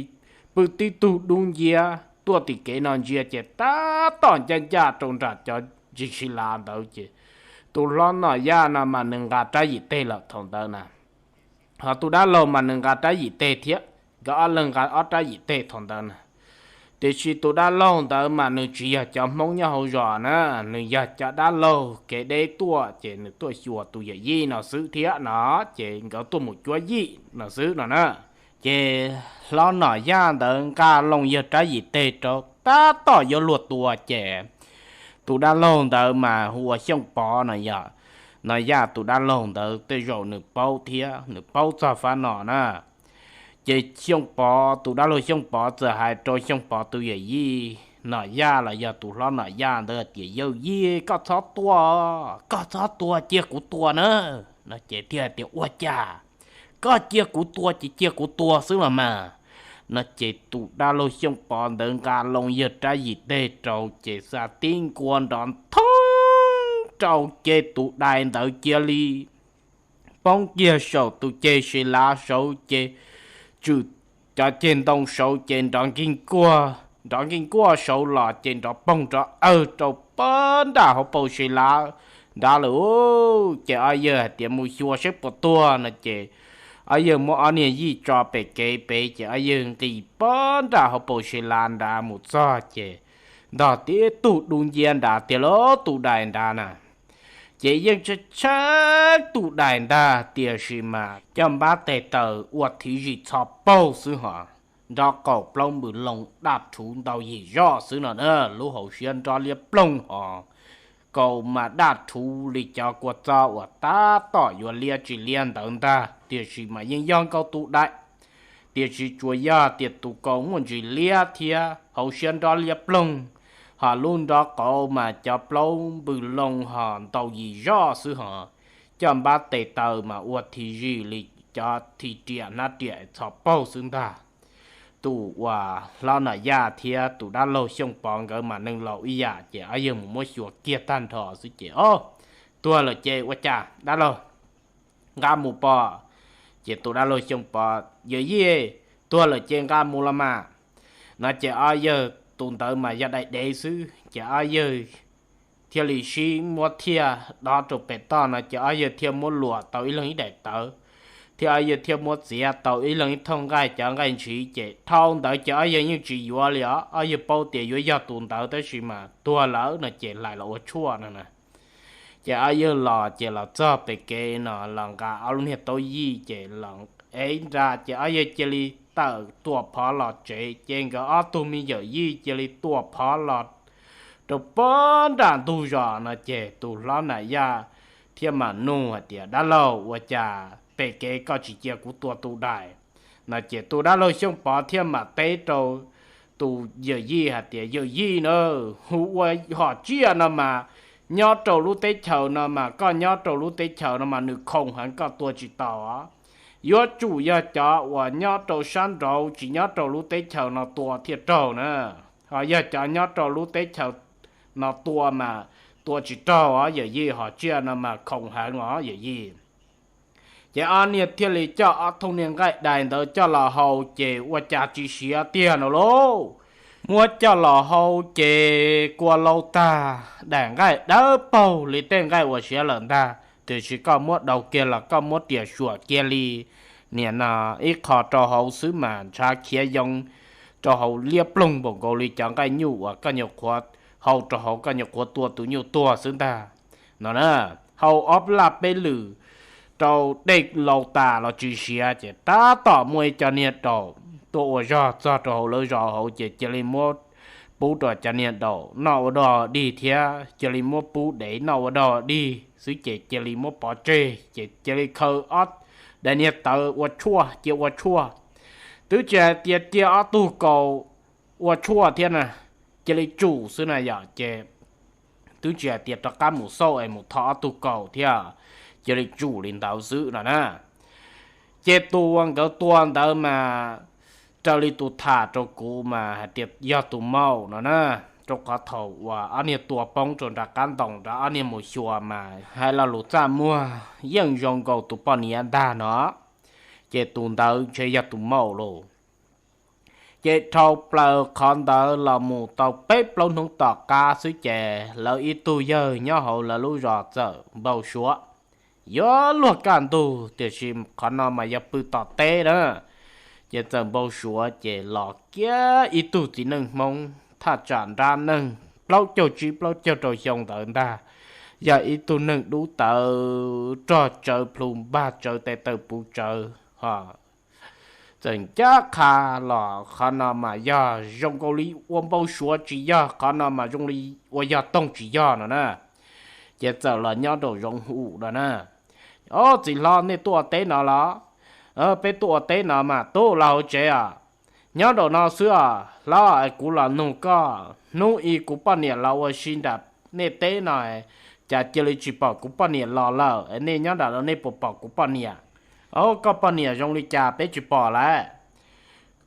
pw tib tug dub nciab tuaj tim kev no ntsia ces tab tom ncaj ncaj rau nram cov ntsis si lav ntawd ces tus hlob Nom Yaj no mas nws nqa rab yim teg lawm thaum ntawd na. Ho tus dab laug mas nws nqa rab yim teg thiab, nkawd ob leeg nqa ob rab yim teg thaum ntawd na. Tiam sis tus dab laug ntawd mas nws tsis yog cov Hmoob nyob hauv zos na, nws yog cov dab laug kev deb tuaj ces nws tuaj xyuas tus yawm yij no xwb thiab no, ces nkawd tuaj mus cuab yij no xwb no na. Ces hlob Nom Yaj ntawd nqa loo yawg rab yim teg rau tab tom yuav luag tua ces tus dab laug ntawd mas hu ua Xyooj Pov no yog, Nom Yaj tus dab laug ntawd tej zaum nws paub thiab, nws paub txog fab no na. Ces Xyooj Pov, tus dab laug Xyooj Pov txawm hais rau Xyooj Pov tus yawm yij Nom Yaj los yog tus hlob Nom Yaj ntawd tias, Yawm yij, koj txhob tua, koj txhob tua, cia kuv tua na. No ces thiaj hais tias, Ua cas koj cia kuv tua ces cia kuv tua xwb los mas. No ces tus dab laug Xyooj Pov ntawd nqa loo yawg rab yim teg rau ces xa tib nkuas nrov nthoob rau ces tus dais ntawd cia li poob kiag saum tus ceg si lav saud ces tswm cov ceg ntoo saud ces nrov nkeeg nkuaj, nrov nkeeg nkuaj saud los ces nrov poog nrov awg rau puag nram hauv paus si lav nrad lawm. Ces ob yawg hais tias mus xyuas saib puas tuag no ces ob yawg muab ob niag yij tso pem kev pem ces ob yawg nqis pob nram hauv paus se la nrad mus txog ces ntog tib tug dub nciab nrad tiag lauj, tus dais nrad na. Ces yeej tshaib tshaib tus dais ntag, tiam sis mas coj npab tes taw ua thib zis txho paug xwb hos, nrov qaum plaub npws loo daj rhuv ntau yim zoj xwb no na. Lub hauv siab nrov liab ploog hos, kaus mas daj rhuv li cov kua txob uas tab tom yuav liab tsis liab ntawd ntag, tiam sis mas yeej yog nkaus tus dais. Tiam sis tsuas yog tias tus kaus muaj ntsis liab thiab hauv siab nrov liab ploog, hos lub nrov qaum mas cov plaub npws loo hos ntau yim zoj xwb hos, coj npab tes taw mas ua thib zis li cov thib riam hnab riam txho paug xwb ntag. Tus uas hlob Nam Yaj thiab tus dab laug Xyooj Pov nkawd mas neeg laus ib yam ces ob yawg mus muab xyuas kiag tag nrho xwb ces, o, tuag lawm ces ua cas dab laug, nqa mus pov. Ces tus dab laug Xyooj Pov, yawm yij, tuag lawm ces nqa mus los mas, no ces ob yawg, tus ntawd mas yog dais dev xwb ces ob yawg thiaj li sib muab thiaj dov rau pem toj no ces ob yawg thiaj muab luam tau ib leeg ib daim tawv, thiab ob yawg thiaj muab txiav tau ib leeg ib thooj nqaij, cov nqaij ntshiv ces dhau ntawd ces ob yawg yeej tsis yuav li os, ob yawg paub tias yuav yog tus ntawd tab sis mas tuag lawm no ces hlais los ua tshuaj no na. Ces ob yawg los ces los txog pem kev no los nqa ob lub niag taub yij ces los ev nra ces ob yawg cia li tawm tua phov los tsev ces nkawd ob tug me yawm yij cia li tua phov los rau pob nram ntug zos no ces tus hlob Nam Yaj thiaj mam nug hais tias, dab laug, ua cas pem kev koj tsis cia kuv tua tus dais? No ces tus dab laug Xyooj Pov thiaj mam teb rau tus yawm yij hais tias, yawm yij na, hu ua hom tsiaj no mas nyob rau lub teb chaws no mas koj nyob rau lub teb chaws no mas nws khoom heev koj tua tsis tau. Yuav tsum yog cov uas nyob rau sab nraud tsis nyob rau lub teb chaws no tua thiaj raug na. Ho yog cov nyob rau lub teb chaws no tua mas tua tsis raug os yawm yij, hom tsiaj no mas khoom heev os yawm yij. Ces ob niag thiaj li coj ob thooj niag nqaij dais ntawd coj los haus ces ua cas tsis siav tiag no lauj. Muab coj los haus ces kua lau tag, daim nqaij dawb paug li tej nqaij uas siav lawm ntag, tiam sis koj muab daus kiag los koj muab riam suam kiag li niam no ib qho rau hauv xwb mas ntshav khiav yoo rau hauv liab ploog npaum nkaus li cov nqaij nyuj uas koj nyuam qhuav hau rau hauv koj nyuam qhuav tua tus nyuj tuag xwb ntag no na. Hau ob laj peb lwm rau dej lau tas los tsis siav ces tab tom muaj ib co niag daum tuaj ua zog txog rau hauv lawv zos hauv ces cia li muab pub rau cov niag daum noj ua dog dig thiab cia li muab pub dev noj ua dog dig xwb ces cia li muab pov tseg ces cia li khaws ob daim niag tawv ua tshuaj cia ua tshuaj. Twb tsis hais tias cia ob tug kaus ua tshuaj thiab na, cia li tsum xwb na yom ces twb tsis hais tias rov qab mus xauj es mus tho ob tug kaus thiab, cia li tsum li ntawd xwb no na. Ces tus uas nkawd tua ntawd mas raws li tus tham rau kuv mas hais tias yog tus maum no na, rau qhov thaum uas ob niag tua poob rau nram qab ntoo nrad ob niag mus xyuas mas hais lo lus txaj muag yeej zoo nkaus tus poj niam ntag no. Ces tus ntawd ntshe yog tus maum lauj. Ces dhau plaws qhov ntawd los mus tau peb plaub hnub tom qab xwb ces lawv ib tug yawg nyob hauv lawv lub zos txawm npau suav yuav luag kaj ntug, tiam sis qhov no mas yog pw tom teb na. Ces txawm npau suav ces los kiag ib tug txiv neej Hmoob thaj tsam nrab neej plaub caug tsib plaub caug rau xyoo ntawd ntag, yog ib tug neeg dub tawv rog tsawv plhu npag tsawv tes taw puv tsawv ho txawm ncaj qha los qhov no mas yog zoo nkaus li ua npau suav tsis yog, qhov no mas zoo li ua yog toog tsis yog no na. Ces txawm los nyob rau zoov hum no na. Ob txiv hlob, nej tuaj ua teb no los? Peb tuaj ua teb no mas. Tub, los hauv tsev os. Nyob nraum no xwb os hlob, kuv los nug koj, hnub i kuv poj niam los ua si nram nej teb no, cas cia li tsis pom kuv poj niam los lawm? Nej nyob nram no nej puas pom kuv poj niam? Au, koj poj niam zoo li cas peb tsis pom lawm?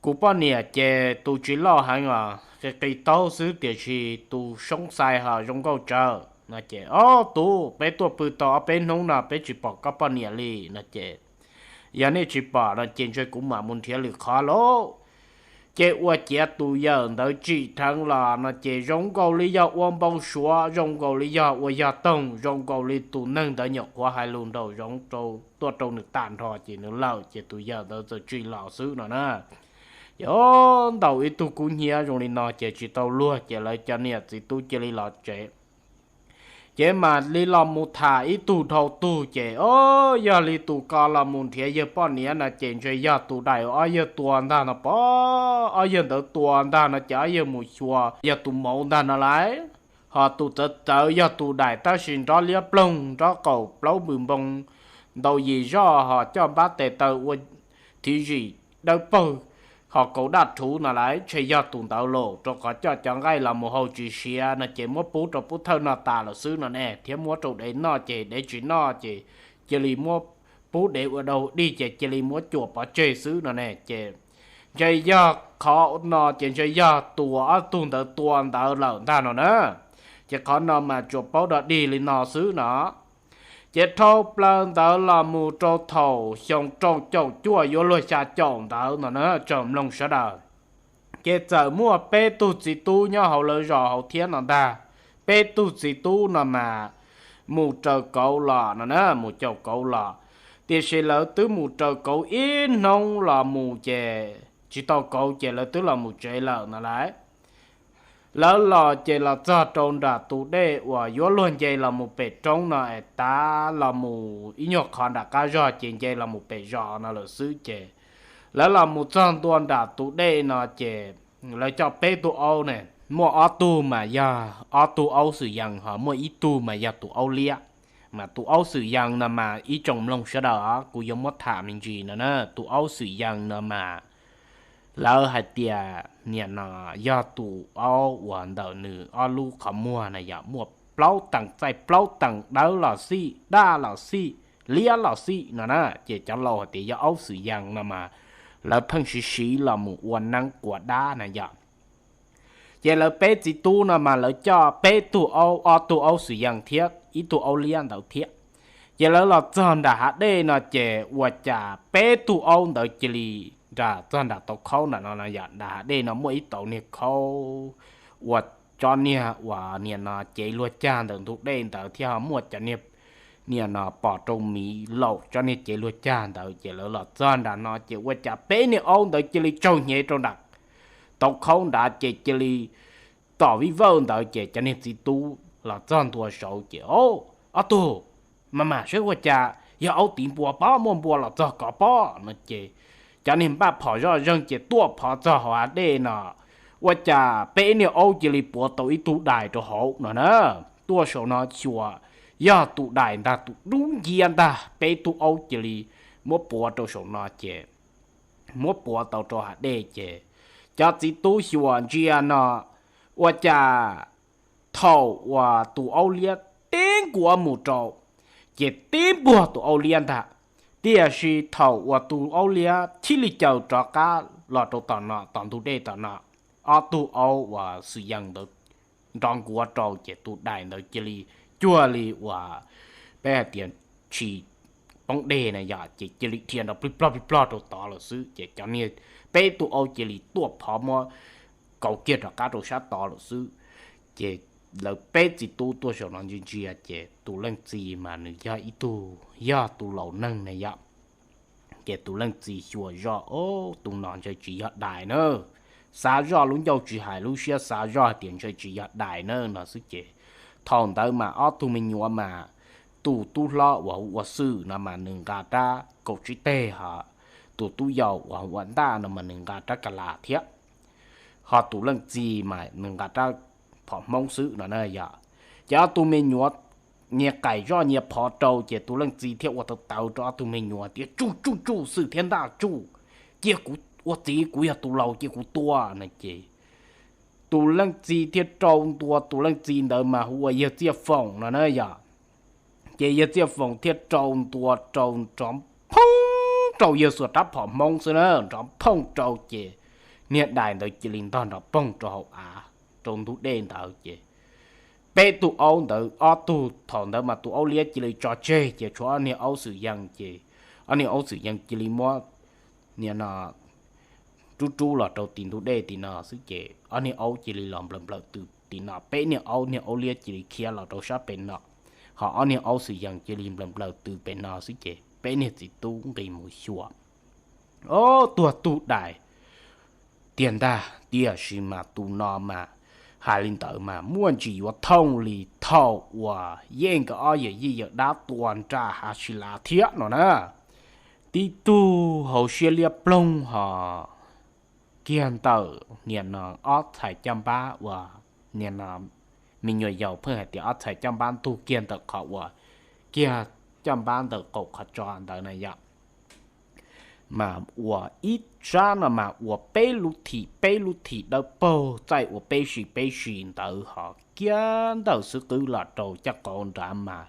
Kuv poj niam ces tus tsis loj heev os, qis qis taub xwb tiam sis tus soob xais ho zoo nkauj tsawv no ces. Ob tug, peb tuaj pw tau ob peb hnub no peb tsis pom koj poj niam li no ces. Yog nej tsis pom no ces ntshe kuv mam mus nrhiav lwm qhov lauj. Ces ua ciav tus yawm ntawd tsim dheev los no ces zoo nkaus li yog ua npau suav, zoo nkaus li yog ua yog toog, zoo nkaus li tus neeg ntawd nyuam qhuav hais lus nraum zoov tuaj rau nws tag nrho ces nws lawm ces tus yawm ntawd txawm tsim los xwb no na. Ces ntaus ib tug kub hnyiab zoo li no ces tsis tau luag ces lawv cov niam txiv tub cia li los tsev. Ces mam li los mus tham ib tug dhau tug ces o, yog li tus ko los mus nrhiav yawg poj niam no ces ntshe yog tus daim ob yawg tua ntag no pom, ob yawg ntawd tua ntag no ces ob yawg mus xyuas yog tus mauv ntag no lauj. Ho tus txawv txawv yog tus daim tab sis nrob liab ploog, nrob qaum plaub npws npoo, ntaus yim zoj ho coj npab tes taw ua thib zim dawb paug, ho kaus daj rhuv no lauj, ntshe yog tus ntawd los rau qhov coj cov nqaij los mus hau tsis siav no ces muab pub rau pub thawj noj tas lawm xwb no ne, thiab muab rau dev noj ces dev tsis noj ces cia li muab pub dev ua dau dig ces cia li muab cuam pov tseg xwb no ne. Ces ntshe yog qhov no ces ntshe yog tus ob tug ntawd tua ntawd lawm ntag no na. Ces qhov no mas tsuas paub dog dig li no xwb no. Ces dhau plaws ntawd los mus rau thaum xyoo rau caum cuaj yuav luag xya caum ntawd no na, tsoom mloog sawv daws, ces txawm muaj peb tug txiv tub nyob hauv lawv zos hauv thiab no ntag. Peb tug txiv tub no mas mus raws kauv los no na, mus caum kauv los, tiam sis lawv twb mus raws kauv ib hnub los mus ces tsis tau kauv ces lawv twb los mus tsev lawm no lauj. Lawv los ces los txog rau nram tus dej uas yuav luag nce los mus pem roob no es tav los mus ib nyuag qhov nram qab zog ces nce los mus pem zos no lawm xwb ces lawv los mus txog ntua nram tus dej no ces lawv coj peb tug aub ne, muaj ob tug mas yog ob tug aub xwm yees ho muaj ib tug mas yog tus aub liab. Mas tus aub xwm yees no mas ib tsoom mloog sawv daws os, kuv yuav muab tham me ntsis no na, tus aub xwm yees no mas lawv hais tias niam no yog tus aub uas ntawm nws ob lub qhov muag na yog muaj plaub tees txaij plaub tees dawb los xij, daj los xij, liab los xij no na, ces cov laus hais tias yog aub xwm yees no mas lawv pheej siv siv los mus ua neeb quas dab na yom. Ces lawv peb txiv tub no mas lawv coj peb tug aub, ob tug aub xwm yees thiab ib tug aub liab ntawd thiab. Ces lawv los txog nram hav dej no ces ua cas peb tug aub ntawd cia li nram txog nram tauv khaub ntawm no no yom, nram hav dej no muaj ib tauv niag khaub uas tsob niag uas niam no cev luag cag ntawm ntug dej ntawd thiab ho muaj cov niag niam no pom rau miv laum tsob niag cev luag cag ntawd ces lawv los txog nram no ces ua cas peb niag aub ntawd cia li tsaug hnyev rau nram tauv khaub nrad ces cia li tom vij vawj ntawd ces cov niag txiv tub los txog ntua saud ces, Ob tug, mas mam saib ua cas yog aub tiv npua pob, muaj npua los txog kov pob no ces cov niag npaj phom zoj zeeg ces tuaj phov txog hauv hav dej no, ua cas peb niag aub cia li puav tau ib tug dais rau hauv no na. Tuaj saum no xyuas yog tus dais ntag, tus dub nciab ntag, peb tug aub cia li muab puav rau saum no ces muab puav tau rau hav dej ces cov txiv tub xyuas ntsia no ua cas thaum uas tus aub liab tib nkuav mus rau ces tib npuag tus aub liab ntag, tiam sis thaum uas tus aub liab chib li caws rov qab los rau tom no, tom ntug dej tom no, ob tug aub uas xwm yees ntawd nrov nkuav rau ces tus dais ntawd cia li cuag li uas peb hais tias tshis poob dej na yom, ces cia li dhia nrov plig plog plig plog rau tod lawm xwb ces cov niag peb tug aub cia li tuaj phov muab kauv kiag rov qab rau sab tod lawm xwb. Ces lawv peb txiv tub tuaj saum no ntsia ntsia ces tus leej txiv mas nws yog ib tug, yog tus laus neeg na yom. Ces tus leej txiv xyuas zoj, Tus no ntshe tsis yog dais na. Xav zoj lub ncauj tsis hais lub siab, xav zoj hais tias ntshe tsis yog dais na no xwb ces thaum ntawd mas ob tug me nyuam mas tus tub hlob uas hu ua Xwm no mas nws nqa rab kaum tsib teg, ho tus tub yau uas hu ua Ntaj no mas nws nqa rab ka las thiab, ho tus leej txiv mas nws nqa rab phom Hmoob xwb no na yom. Ces ob tug me nyuam nyias qaim zoj nyias phov rau ces tus leej txiv thiaj ua tawv tawv rau ob tug me nyuam tias, Tsuj tsuj tsuj, Xwm thiab Ntaj tsuj, cia kuv ua txiv, kuv yog tus laus cia kuv tua no ces tus leej txiv thiaj rau ntua, tus leej txiv ntawd mas hu ua Yawg Txiaj Foom no na yom. Ces Yawg Txiaj Foom thiaj rau ntua rau nrov phooj rau Yawg Xuas rab phom Hmoob xwb na, nrov phooj rau ces niag dais ntawd cia li ntog nrov poog rau hauv av, rau ntug dej ntawd ces peb tug aub ntawd ob tug, thaum ntawd mas tus aub liab cia li tso tseg ces tshuav ob niag aub xwm yees ces ob niag aub xwm yees cia li muab niag no rub rub los rau tim ntug dej tim no xwb ces ob niag aub cia li los nplawm nplawm tws tim no, peb niag aub, niag aub liab cia li khiav los rau sab pem no, ho ob niag aub xwm yees cia li nplawm nplawm tws pem no xwb ces peb niag txiv tub nqis mus xyuas, o, tuag tug dais tiag ntag. Tiam sis mas tus no mas hais li ntawd mas muaj ntsis yuav thooj li thaum uas Yeej nkawd ob yawm yij yawm dab tua nram Hav Sis Lav thiab no na. Tib tug hauv siab liab ploog ho kiag ntawm niam no ob txhais caj npab uas niam no me nyuam yaus pheej hais tias ob txhais caj npab ntug kiag ntawm qhov uas kiag caj npab ntawm qaum qhov tso ntawd na yom. Mas ua ib sab no mas ua peb lub thim, peb lub thim dawb paug txaij ua peb si peb si ntawd ho kiag ntawm xwb qwb los rau caj qau nrad mas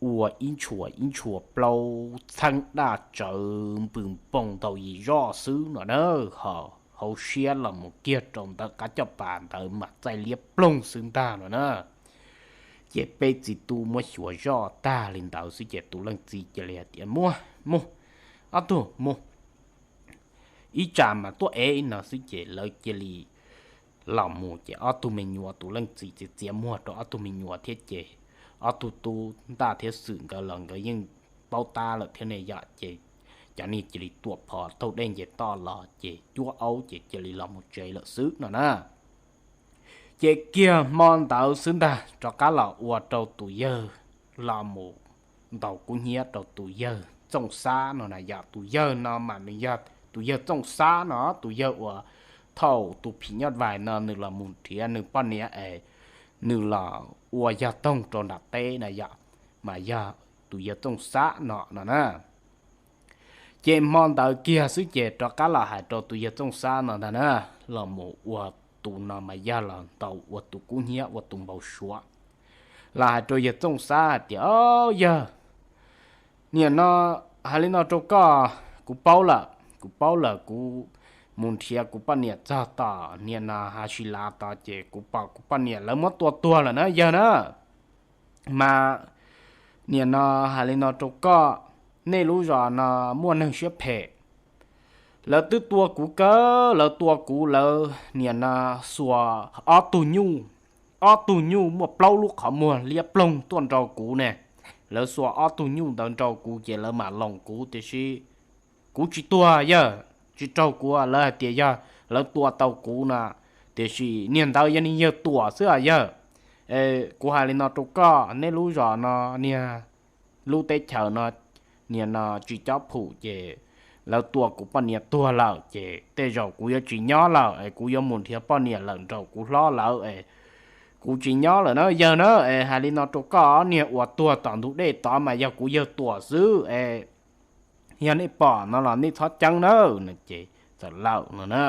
ua ib ntshua ib ntshua plaub txheeb daj tsawv npws npoo ntau yim zoj xwb no na. Ho hauv siab los mus kiag rau ntawm qab caj pas ntawd mas txaij liab ploog xwb ntag no na. Ces peb txiv tub muab xyuas zoj tag li ntawd xwb ces tus leej txiv cia li hais tias, Muaj, mus, ob tug mus, ib tsam mas tuaj ev no xwb ces lawv cia li los mus ces ob tug me nyuam, tus leej txiv txiav txiav muag rau ob tug me nyuam thiab ces ob tug tub ntaj thiab xwm nkawd los nkawd yeej paub tab lawm thiab ne yom. Ces cov niag cia li tuam phom taug dej nce toj los ces cuab aub ces cia li los mus tsev lawm xwb no na. Ces kiag hmo ntawd xwb ntag rov qab los ua rau tus yawg los mus ntaus kub hnyiab rau tus yawg Txooj Xab no na yom. Tus yawg no mas nws yog tus yawg Txooj Xab no, tus yawg uas thaum tus phim nyuj vais no nws los mus nrhiav nws poj niam es nws los ua yog toog rau nram teb na yom, mas yog tus yawg Txooj Xab no no na. Ces hmo ntawd kiag xwb ces rov qab los hais rau tus yawg Txooj Xab no ntag na, los mus ua tus no mas yog los ntaus ua tus kub hnyiab ua tus npau suav. Los hais rau yawg Txooj Xab hais tias, O, yawg, niam no hais li no rau koj, kuv paub lawm, kuv paub lawm, kuv mus nrhiav kuv poj niam txog tom niam no Hav Sis Lav tod ces kuv pom kuv poj niam lawv muab tua tuag lawm na yawg na. Mas niam no hais li no rau koj, nej lub zos no muaj neeg siab phem, lawv twb tua kuv kawg, lawv tua kuv, lawv niam no xuas ob tug nyuj, ob tug nyuj muaj plaub lub qhov muag liab ploog tuaj nrau kuv ne. Lawv xuas ob tug nyuj ntawd nrau kuv ces lawv mam loos kuv, tiam sis kuv tsis tuag yawg, tsis raug kuv, lawv hais tias yog lawv tua tau kuv no, tiam sis niag ntawd yog niag yawg tuam xwb os yawg. Kuv hais li no rau koj, nej lub zos no, niag lub teb chaws no, niag no tsis cob phum ces lawv tua kuv poj niam tuag lawm ces tej zaum kuv yuav tsis nyob lawm es kuv yuav mus nrhiav poj niam lawm nraum kuv hlob lawm es kuv tsis nyob lawm na yawg na. Es hais li no rau koj, niag uas tuag tom ntug dej tod mas yog kuv yawg tuam xwb es yog nej pom no los nej txhob ceeb nawb no ces txawm lawm no na.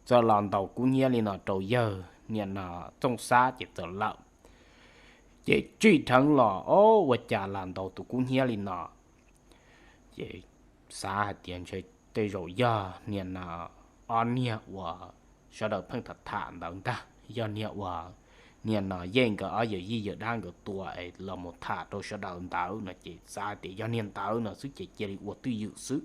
Txawm los ntaus kub hnyiab li no rau yawg niam no Txooj Xab ces txawm lawm. Ces tsim dheev los, o, ua cas los ntaus tus kub hnyiab li no. Ces xav hais tias ntshe tej zaum yog niag no ob niag uas sawv daws pheej tham tham ntawd ntag, yog niag uas niag no Yeej nkawd ob yawm yij yawm dab nkawd tua es los mus tham rau sawv daws ntawd no ces xav hais tias yog niag ntawd no xwb ces cia li ua twj ywm xwb.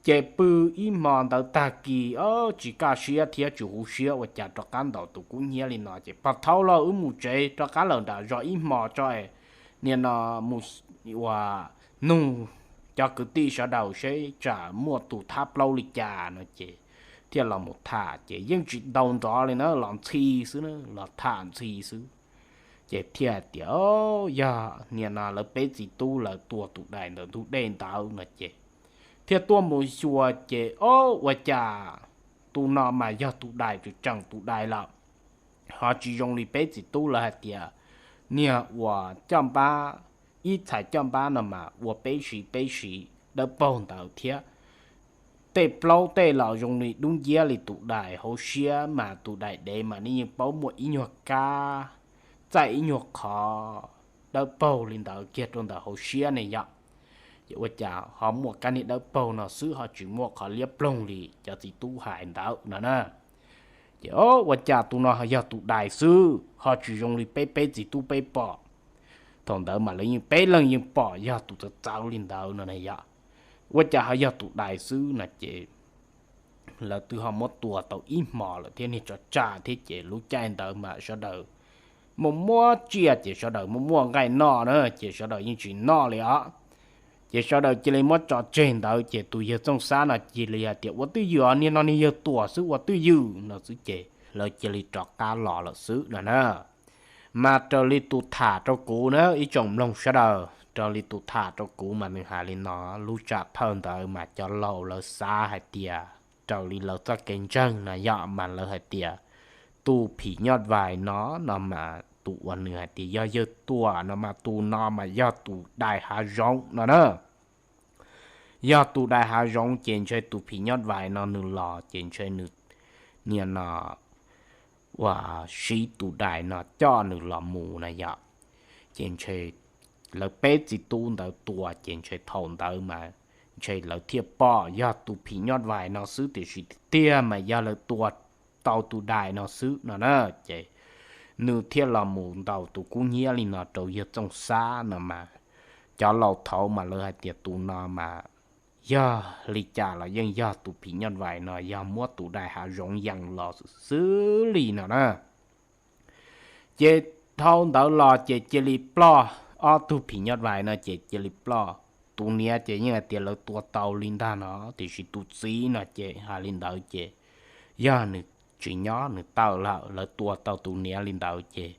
Ces pw ib hmo ntawd tag kis, o, tsis kaj siab thiab tsis huv siab ua cas rov qab ntaus tus kub hnyiab li no ces pog thaub lauj, wb mus tsev rov qab lawm nram zos ib hmo tso es niag no mus ua nug cov kwv tij sawv daws seb tsam muaj tus thab plaub li cas no ces thiaj los mus tham ces yeej tsis ntaus nrov li na, los ntxhi xwb na, los tham ntxhi xwb. Ces thiaj hais tias, O, yog niag no lawv peb txiv tub lawv tua tus dais ntawm ntug dej ntawd no ces thiaj tuaj mus xyuas ces, o, ua cas tus no mas yog tus dais, tseem tseem tus dais lawm. Ho tsis zoo li peb txiv tub lawv hais tias niag uas coj npab, ib txhais coj npab no mas ua peb si peb si dawb paug ntawd thiab. Tej plaub tej los zoo li dub nciab li tus dais, hauv siab mas tus dais dev mas nej yeej paub muaj ib nyuag kab txaij ib nyuag qhov dawb paug li ntawd kiag rau ntawm hauv siab ne yom. Ces ua cas ho muaj kab niag dawb paug no xwb ho tsis muaj qhov liab ploog li cov txiv tub hais ntawd no na. Ces, o, ua cas tus no yog tus dais xwb ho tsis zoo li peb peb txiv tub peb pom. Thaum ntawd mas lawv yeej peb leeg yeej pom yog tus txawv txawv li ntawd no ne yom. Ua cas ho yog tus dais xwb no ces lawv twb ho muab tua tau ib hmos lawm thiab niag tsov tsag thiab ces lub caij ntawd mas sawv daws muaj muaj tsiaj ces sawv daws muaj muaj nqaij noj na ces sawv daws yeej tsis noj li os. Ces sawv daws cia li muab tso tseg ntawd ces tus yawg Txooj Xab no cia li hais tias ua twj ywm os, niag no niag yawg tuam xwb ua twj ywm no xwb ces lawv cia li rov qab los lawm xwb no na. Mas raws li tus tham rau kuv na ib tsoom mloog sawv daws, raws li tus tham rau kuv mas nws hais li no, lub tsam thawj ntawd mas cov laus lawv xav hais tias raws li lawv txoj kev ntseeg no yog mas lawv hais tias tus phim nyuj vais no, no mas tus uas nws hais tias yog yawg tuam no mas tus no mas yog tus dais hav zoov no na. Yog tus dais hav zoov ces ntshe tus phim nyuj vais no nws los ces ntshe nws niag no uas siv tus dais no coj nws los mus na yom. Ces ntshe lawv peb txiv tub ntawd tua ces ntshe thaum ntawd mas ntshe lawv thiaj pom yog tus phim nyuj vais no xwb tiam sis tiag tiag mas yog lawv tua tau tus dais no xwb no na. Ces nws thiaj los mus ntaus tus kub hnyiab li no rau yawg Txooj Xab no mas cov laus thaud mas lawv hais tias tus no mas yog li cas los yeej yog tus phim nyuj vais no yog muab tus dais hav zoov yees los xwb li no na. Ces dhau ntawd los ces cia li ploj, ob tug phim nyuj vais no ces cia li ploj. Tus niam ces yeej hais tias lawv tua tau li ntag no tiam sis tus txiv no ces hais li ntawd ces yog nws tsis nyob nws tawm lawm, lawv tua tau tus niam li ntawd ces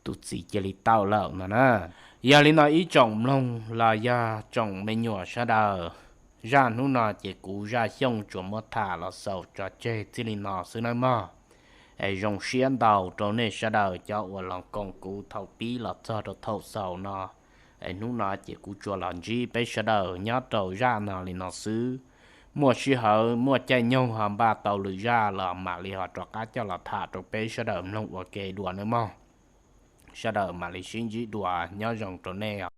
tus txiv cia li tawm lawm no na. Yog li no ib tsoom mloog los yog tsoom me nyuam sawv daws, zaj hnub no ces kuv Zaj Xyooj tsuas muab tham los xaus tso tseg txij li no xwb nawb mog. Es zoo siab ntau rau nej sawv daws cov uas los koom kuv thaum pib los txog rau thaum xaus no. Es hnub no ces kuv tsuas los ntsib peb sawv daws nyob rau zaj no li no xwb. Muaj sij hawm muaj caij nyoog ho npaj tau lwm zaj los mam li ho rov qab coj los tham rau peb sawv daws mloog ua ke dua nawb mog. Sawv daws mam li sib ntsib dua, nyob zoo rau nej os.